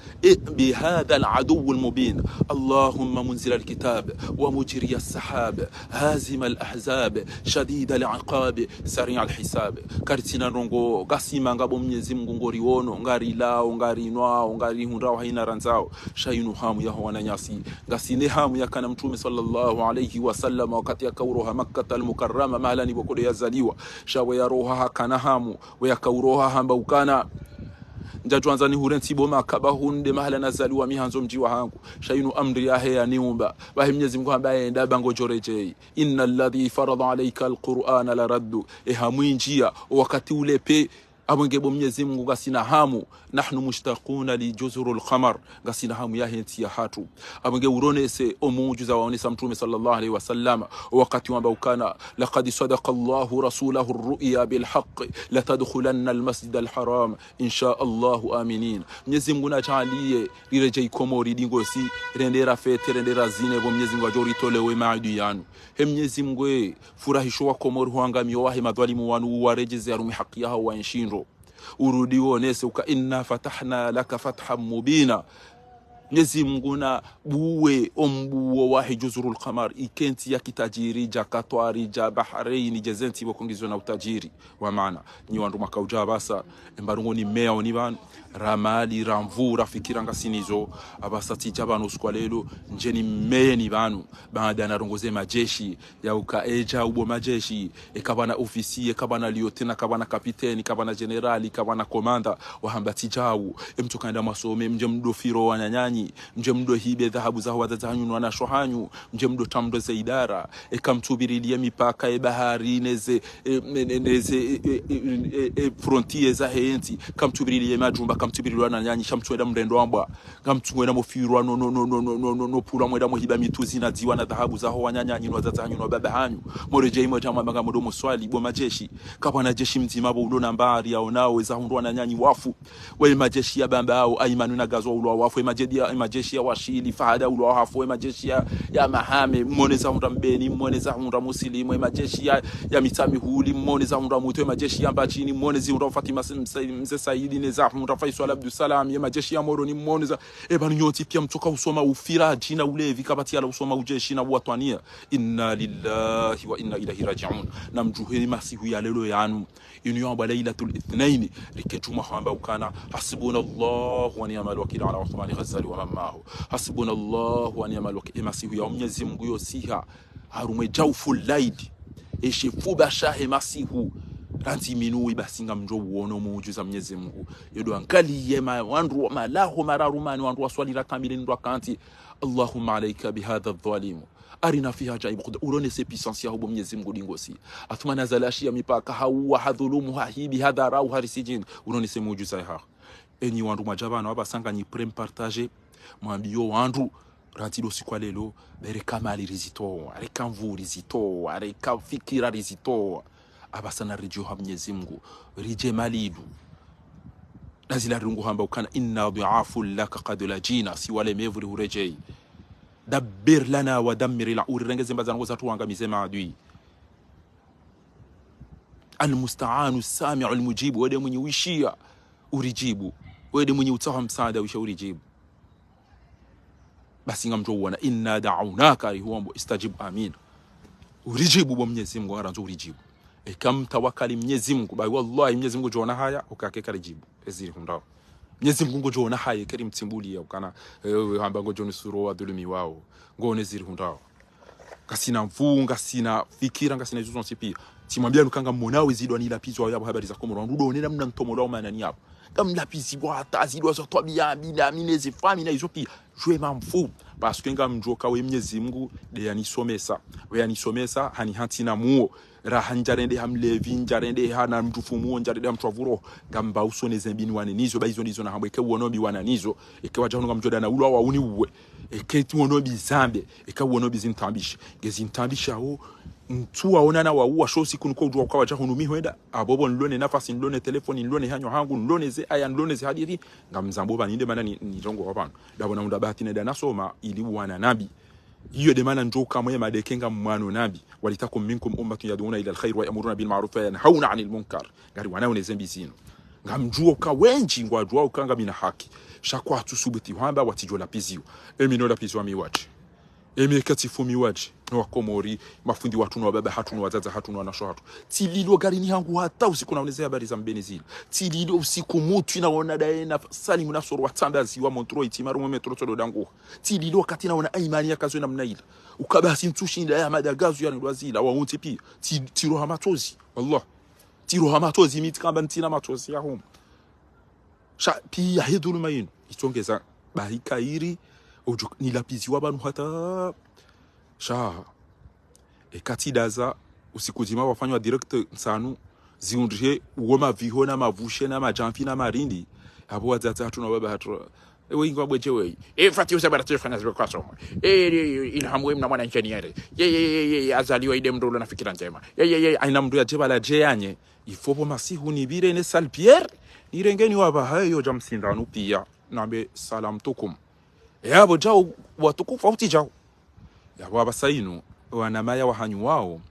بهذا العدو المبين. اللهم منزل الكتاب ومجري السحاب هازم الأحزاب شديد العقاب سريع الحساب. Karitsina ndrongo, ngasima ngapvo Mnyezi Mngu ngoriono, ngari Lao, ngarinwao, ngarihundrao haina randzao. Sha inu hamu yaho wananyasi. Ngasina hamu yakana Mtrume swallallahu alayhi wa sallam wakati yakauroha Makkatal Mukarrama, mahala ni pvoko ndo yazaliwa. Sha we yaroha hakana hamu, we yakauroha hamba ukana: Ndjadjwandza nihure ntsi bo Makka, ba hunu nde mahala nazaliwa mi handzo mdji wahangu. Sha inu amri yahe yaniumba. Bahi Mnyezi Mngu hamba: Enda ba ngodjoredjei. إن الذي فرض عليك القرآن لرادك. E hamu indjia, o wakati ule pe, apvo nge bo Mnyezi Mngu ngasina hamu. نحن مشتاقون لجزر القمر. Ngasina hamu yahe ntsi yahatru. Apvo nge uronese o muujiza waonesa Mtrume swallallahu alayhi wa sallam, o wakati wamba ukana: لقد صدق الله رسوله الرؤيا بالحق لتدخلن المسجد الحرام إن شاء الله آمنين. Mnyezi Mngu nadjaaliye riredjei Komori dingosi, rende rafete, rende razine, bo Mnyezi Mngu yadjo ritolewe maadui yanu. He Mnyezi Mngu we, furahisho wa Komori, ho angamio wahe madhwalimu wanu, uwaredjeze harumwa haki yahawo waenshi ndro. Urudi wonese uka: إنا فتحنا لك فتحا مبينا. Mnyezi Mngu nabuwe o mbuwo wahe Juzurul Qamar, ike ntsi ya kitajiri, dja Katwari, dja Bahreini, dje ze ntsi pvoko ngizo na utajiri wa maana. Nyi wandru mwakaudja apvasa, emba rongo ni meya oni pvanu, ra mali, ra nvu, ra fikira ngasinazo, apvasa tsidja pvanu usiku wa lelo, ndje ni meyeni pvanu, baanda narongoze madjeshi, yauka edja ubo madjeshi, eka pvwana ofisiye, eka pvwana lieutenant, eka pvwana kapiteni, eka pvwana jenerali, eka pvwana komanda, wahamba tsidjau, emtsoka enda mwasome, mdje mdo firo wananyanyu, mdje mdo hibe dhahabu zaho wadzadze hanyu no wanashe hanyu, mdje mdo tamdo ze idara, eka mtsubiriliye mipaka, e bahari, neze, e, ne, ne, neze, e, e, e, e, e, frontier zahe ntsi, kamtsubiriliye majumba, kamtsubiriliye wananyanyu, sha mtsuenda mrendo ambwa, ngamtsuenda mofirwa no, no, no, no, no, no, no, no pulwa mwenda mohiba mitsuzi na dziwa na dhahabu zaho wananyanyu, no wadzadze hanyu, no wababa hanyu. Moredjei mwedja mwamba ngamdo moswali, bo madjeshi. Kapvwana djeshi mdzima pvo ulo na mbari yaonao, eza hundru wananyanyu wafu. We madjeshi ya Bambao, Aimanu na Gazwa ulo wafu, we madjeshi ya, madjeshi ya Washili, Fahada ulo wafu, we madjeshi ya, ya Mahame, mwone eza hundra Mbeni, mwone eza hundra Musilimu, we madjeshi ya, ya Mitsamihuli, mwone eza hundra Mutu, we madjeshi ya Mbadjini, mwone zi hundra Fatima Mze-, Mze-, Mze Saidi, ne za hundra Faiswal Abdussalam, ye madjeshi ya Moroni, mwone za E pvanu nyontsi pia mtsoka usoma ufira, djina, ulevi, kapvatsi yala usoma udjeshi na uwatwaniya. إنا لله وإنا إليه راجعون. Na mdjuhe masihu ya lelo yanu. Inu yambwa Laylatul Ithnain, rike djumwa hamba ukana: حسبنا الله ونعم الوكيل على عثمان غزالي ومن معه. حسبنا الله ونعم الوكيل. E masihu ya Mnyezi Mngu yosiha harumwa e jawful layl, eshe fuba shahe masihu, randzi minuit, basi ngamdjo uono muujiza Mnyezi Mngu. Yodo angaliye ma-, wandru malaho mararu mane, wandru waswali rakaa mbili ndo wakantsi: اللهم عليك بهذا الظالم، أرنا فيه عجائب قدرتك. Uronese puissance yaho bo Mnyezi Mngu dingosi. Athumani hazalishiya mipaka, hauwa, hadhulumu, hahibi, hadharau, hari sijini. Uronese muujiza yaho. Enyi wandru mwadja pvanu apvasa nganyi prêt mpartager, mwambiye wandru, randzi lo usiku wa lelo, be reka mali rizitowa, reka nvu rizitowa, reka fikira rizitowa. Apvasa naridjo ha Mnyezi Mngu, ridje mali ilu. Na zila rirungu hamba ukana: إنا ضعاف لك قد لجينا, si walemevu rihuredjei. دبر لنا ودمر الع-, urirenge ze mbaza ndrongo zatru, wangamize maadui. المستعان السامع المجيب, we nde mwinyi wishiya, uridjibu. We nde mwinyi utsaha msaada, wishiya uridjibu. Basi ngamdjo uona: إنا دعوناك, rihuombo, استجب آمين. Uridjibu bo Mnyezi Mngu, ngarandzo uridjibu. Eka mtawakali Mnyezi Mngu, bayi wallahi Mnyezi Mngu ngudjo ona haya, ukaya eka karidjibu ezi rihundrao. Mnyezi Mngu ngudjo ona haya, eka rimtsimbuliya, ukana, eh, hamba ngudjo nusuru wadhulumiwao. Ngone ezi rihundrao. Ngasina nvu, ngasina fikira, ngasina izo zontsi pia. Tsimwambiya nuka ngamwonao ezidwa nilapvizwa yapvo habari za Komoro. Wandru ndo wonena mna ntomolo wa manani yapvo. Ngamlapvizibwa hata zidwa za twabiya mbi na mi ne ze famiyi na izo pia. Je m'en fous. Parce que ngamdjuo ka we Mnyezi Mngu nde yanisomesa. We yanisomesa, haniha ntsina muo. Raha ndjarendeha mlevi, ndjarendeha na mdru fumuo, ndjarendeha mtru wa vuroho. Ngamba usone ze mbi niwane nizo, ba izo ndizo nahambwa, eke uono mbi wana nizo. Eke wadja hunu ngamdjo dana ulwa wauniuwe. Eke tsi uono mbi zambe, eka uono mbi zinitambishe. Nge zinitambishao, ntsu waonana wauwa sho usiku niko udjuwa uka wadja hunu mi hwenda. Apvo pvo nilone nafasi, nilone telefoni, nilone hanywa hangu, nilone ze aya, nilone ze hadisi. Ngamzambo pvanu nde mana ni, nidjo ngo wa pvanu. Ndapvo nahundra bahati nende nasoma, ili uwana na mbi. Iyo nde mana ndjo uka mwe madeke ngamwano na mbi. ولتكن منكم أمة يدعون إلى الخير ويأمرون بالمعروف وينهون عن المنكر. Ngariwanao ne ze mbi zinu. Ngamdjuo uka wendji, ngwadjuao uka ngamina haki. Sha kwatsu subuti hwamba watsidjo lapviziwa. Emi no lapviziwa mi wadje. Emi eka tsi fumiwa wadje. no Wakomori, mafundi watru no wababa hatru no wadzadze hatru no wanashe hatru. Tsililo garini hangu hata usiku naoneze habari za Mbeni zila. Tsililo usiku mutwi naona ndaye na Salimu Nasoro watsambaziwa Montreuil, tsi marume metro tsodo danguha. Tsililo wakati naona Aimani yakazwa namna ila. Ukabasi ntsushinda ya madagazo ya nidwa zila, wa untsi pia. Tsi-, tsiroha matsozi, wallah. Tsiroha matsozi, mi tsikamba ntsina matsozi ya huma. Sha, pia he dhuluma inu. Itsongeza, bahi kairi, ojo, nilapiziwa pvanu hata. Sha, eka tsidaza, usiku dzima wafanywa direct ntsanu, ziundrihe, uwo maviho na mavushe na majamfi na marindi, apvo wadzadze hatru na wababa hatru. Ewe ingo abweje wei. E, Fati usabara tsi fanya zibe kwa somo. E, e, e, Ilhamu we mna mwana ingeniere. Ye, ye, ye, ye, ye, Azali we ide mndru ulo na fikira njema. Ye, ye, ye, aina mndru ya jeba la je yanye. Ifo pvo masihu nipvire ne salpierre, nirenge niwapvahe yo ja msindanu pia, nambe salam tukum. E apvo jau watukufu au tsi jau. Yapvo apvasa inu, wanamaya wahanyu wao,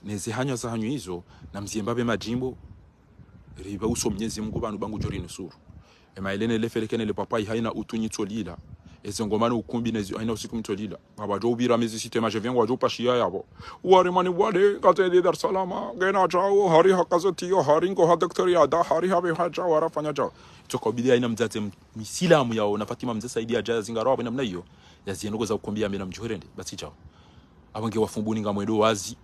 neze hanywa zahanyu izo, namziemba pve majimbo, ripva uso Mnyezi Mungu pvanu ba ngujo rinusuru. Ema ile ne le felekene le papai haina utunyi tsolila. Eze ngoma no ukumbi nezi haina usiku mtsolila. Apvo wajo upvira mezi site maje vyangu wajo upashiya yapvo. Wari mani wale, kaze de Dar Salama, ngena jau, hari ha kazetiyo, hari ngo ha daktari ya da, hari ha pve ha jau, warafanya jau. Tsoka ubidi haina mdzadze m-, misilamu yao, na Fatima mze Saidi ya jaya zingaro apvo namna iyo. Ya zieno koza ukumbi ya mina mjuhurende, basi jau. Apvo nge wafumbuni ngamwendo wazi.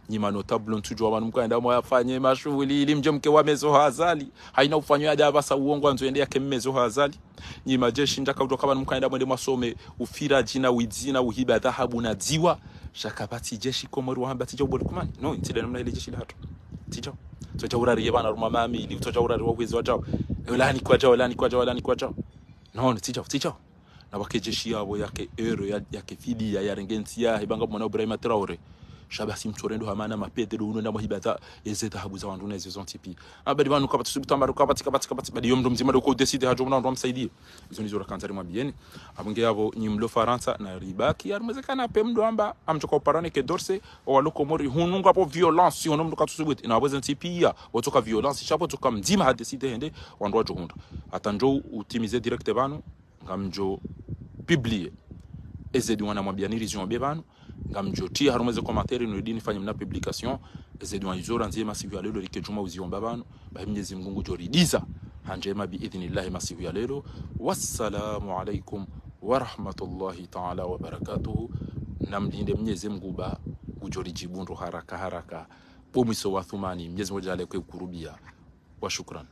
Nyi ma notable ntsujua pvanu mkaenda mwafanye mashuhuli ili mje mke wa mezo ha Azali. Haina ufanyo ya da apvasa uongo andzo ende yake mmezo ha Azali. Nyi majeshi ndaka utoka pvanu mkaenda mwende mwasome ufiraji na widzi na uhiba dhahabu na dziwa. Sha kapvatsi jeshi Komori wahamba tsi jau bo Lukumani. No, ntsi de namna ile jeshi la hatru. Tsi jau. Tsoja urari ye pvana ruma mamili. Tsoja urari wa hwezi wa jau. Elani kwa jau, elani kwa jau, elani kwa jau. No, tsi jau, tsi jau. Na wake jeshi yapvo yake euro, ya, yake fidia, yarenge ntsi yahe, ba ngamwona Ibrahima Traoré. Sha basi mtsorendo hamana mapete do uno na mahiba za, eze dhahabu za wandru na eze zontsi pia. Abadi pvanu kapvatsi subutu amba do kapvatsi, kapvatsi, kapvatsi. Badi yo mndru mdzima do ko décider hajo mna wandru wamsaidie. Izo nizo rakandza rimwambieni. Apvo nge yapvo nyi mlo Farantsa na ribaki, ya rimweze kana pe mndru amba, amtsoka uparane ke dorse, o walo Komori, hunu ngapvo violence, hono mndru katsusubuti. Na apvo ze ntsi pia, wotsoka violence, sha pvo tsoka mdzima ha décider hende, wandru wajo hundra. Hata njo utimize direct pvanu, ngamjo publier. Eze diwana mwambia niriziombe pvanu, ngamjo tia harumwa ze commentaire no dini fanye mna publication. Eze diwa izo randzi masihu ya lelo rike juma uziomba pvanu, bahi Mnyezi Mungu ngujo ridiza. Handjema bi idhnillahi masihu ya lelo. Wassalamu alaikum wa rahmatullahi ta'ala wa barakatuhu. Namlinde Mnyezi Mungu ba ngujo rijibu ndro haraka haraka. Bo mwiso wa thumani, Mnyezi Mungu jale kwe ukurubia. Wa shukran.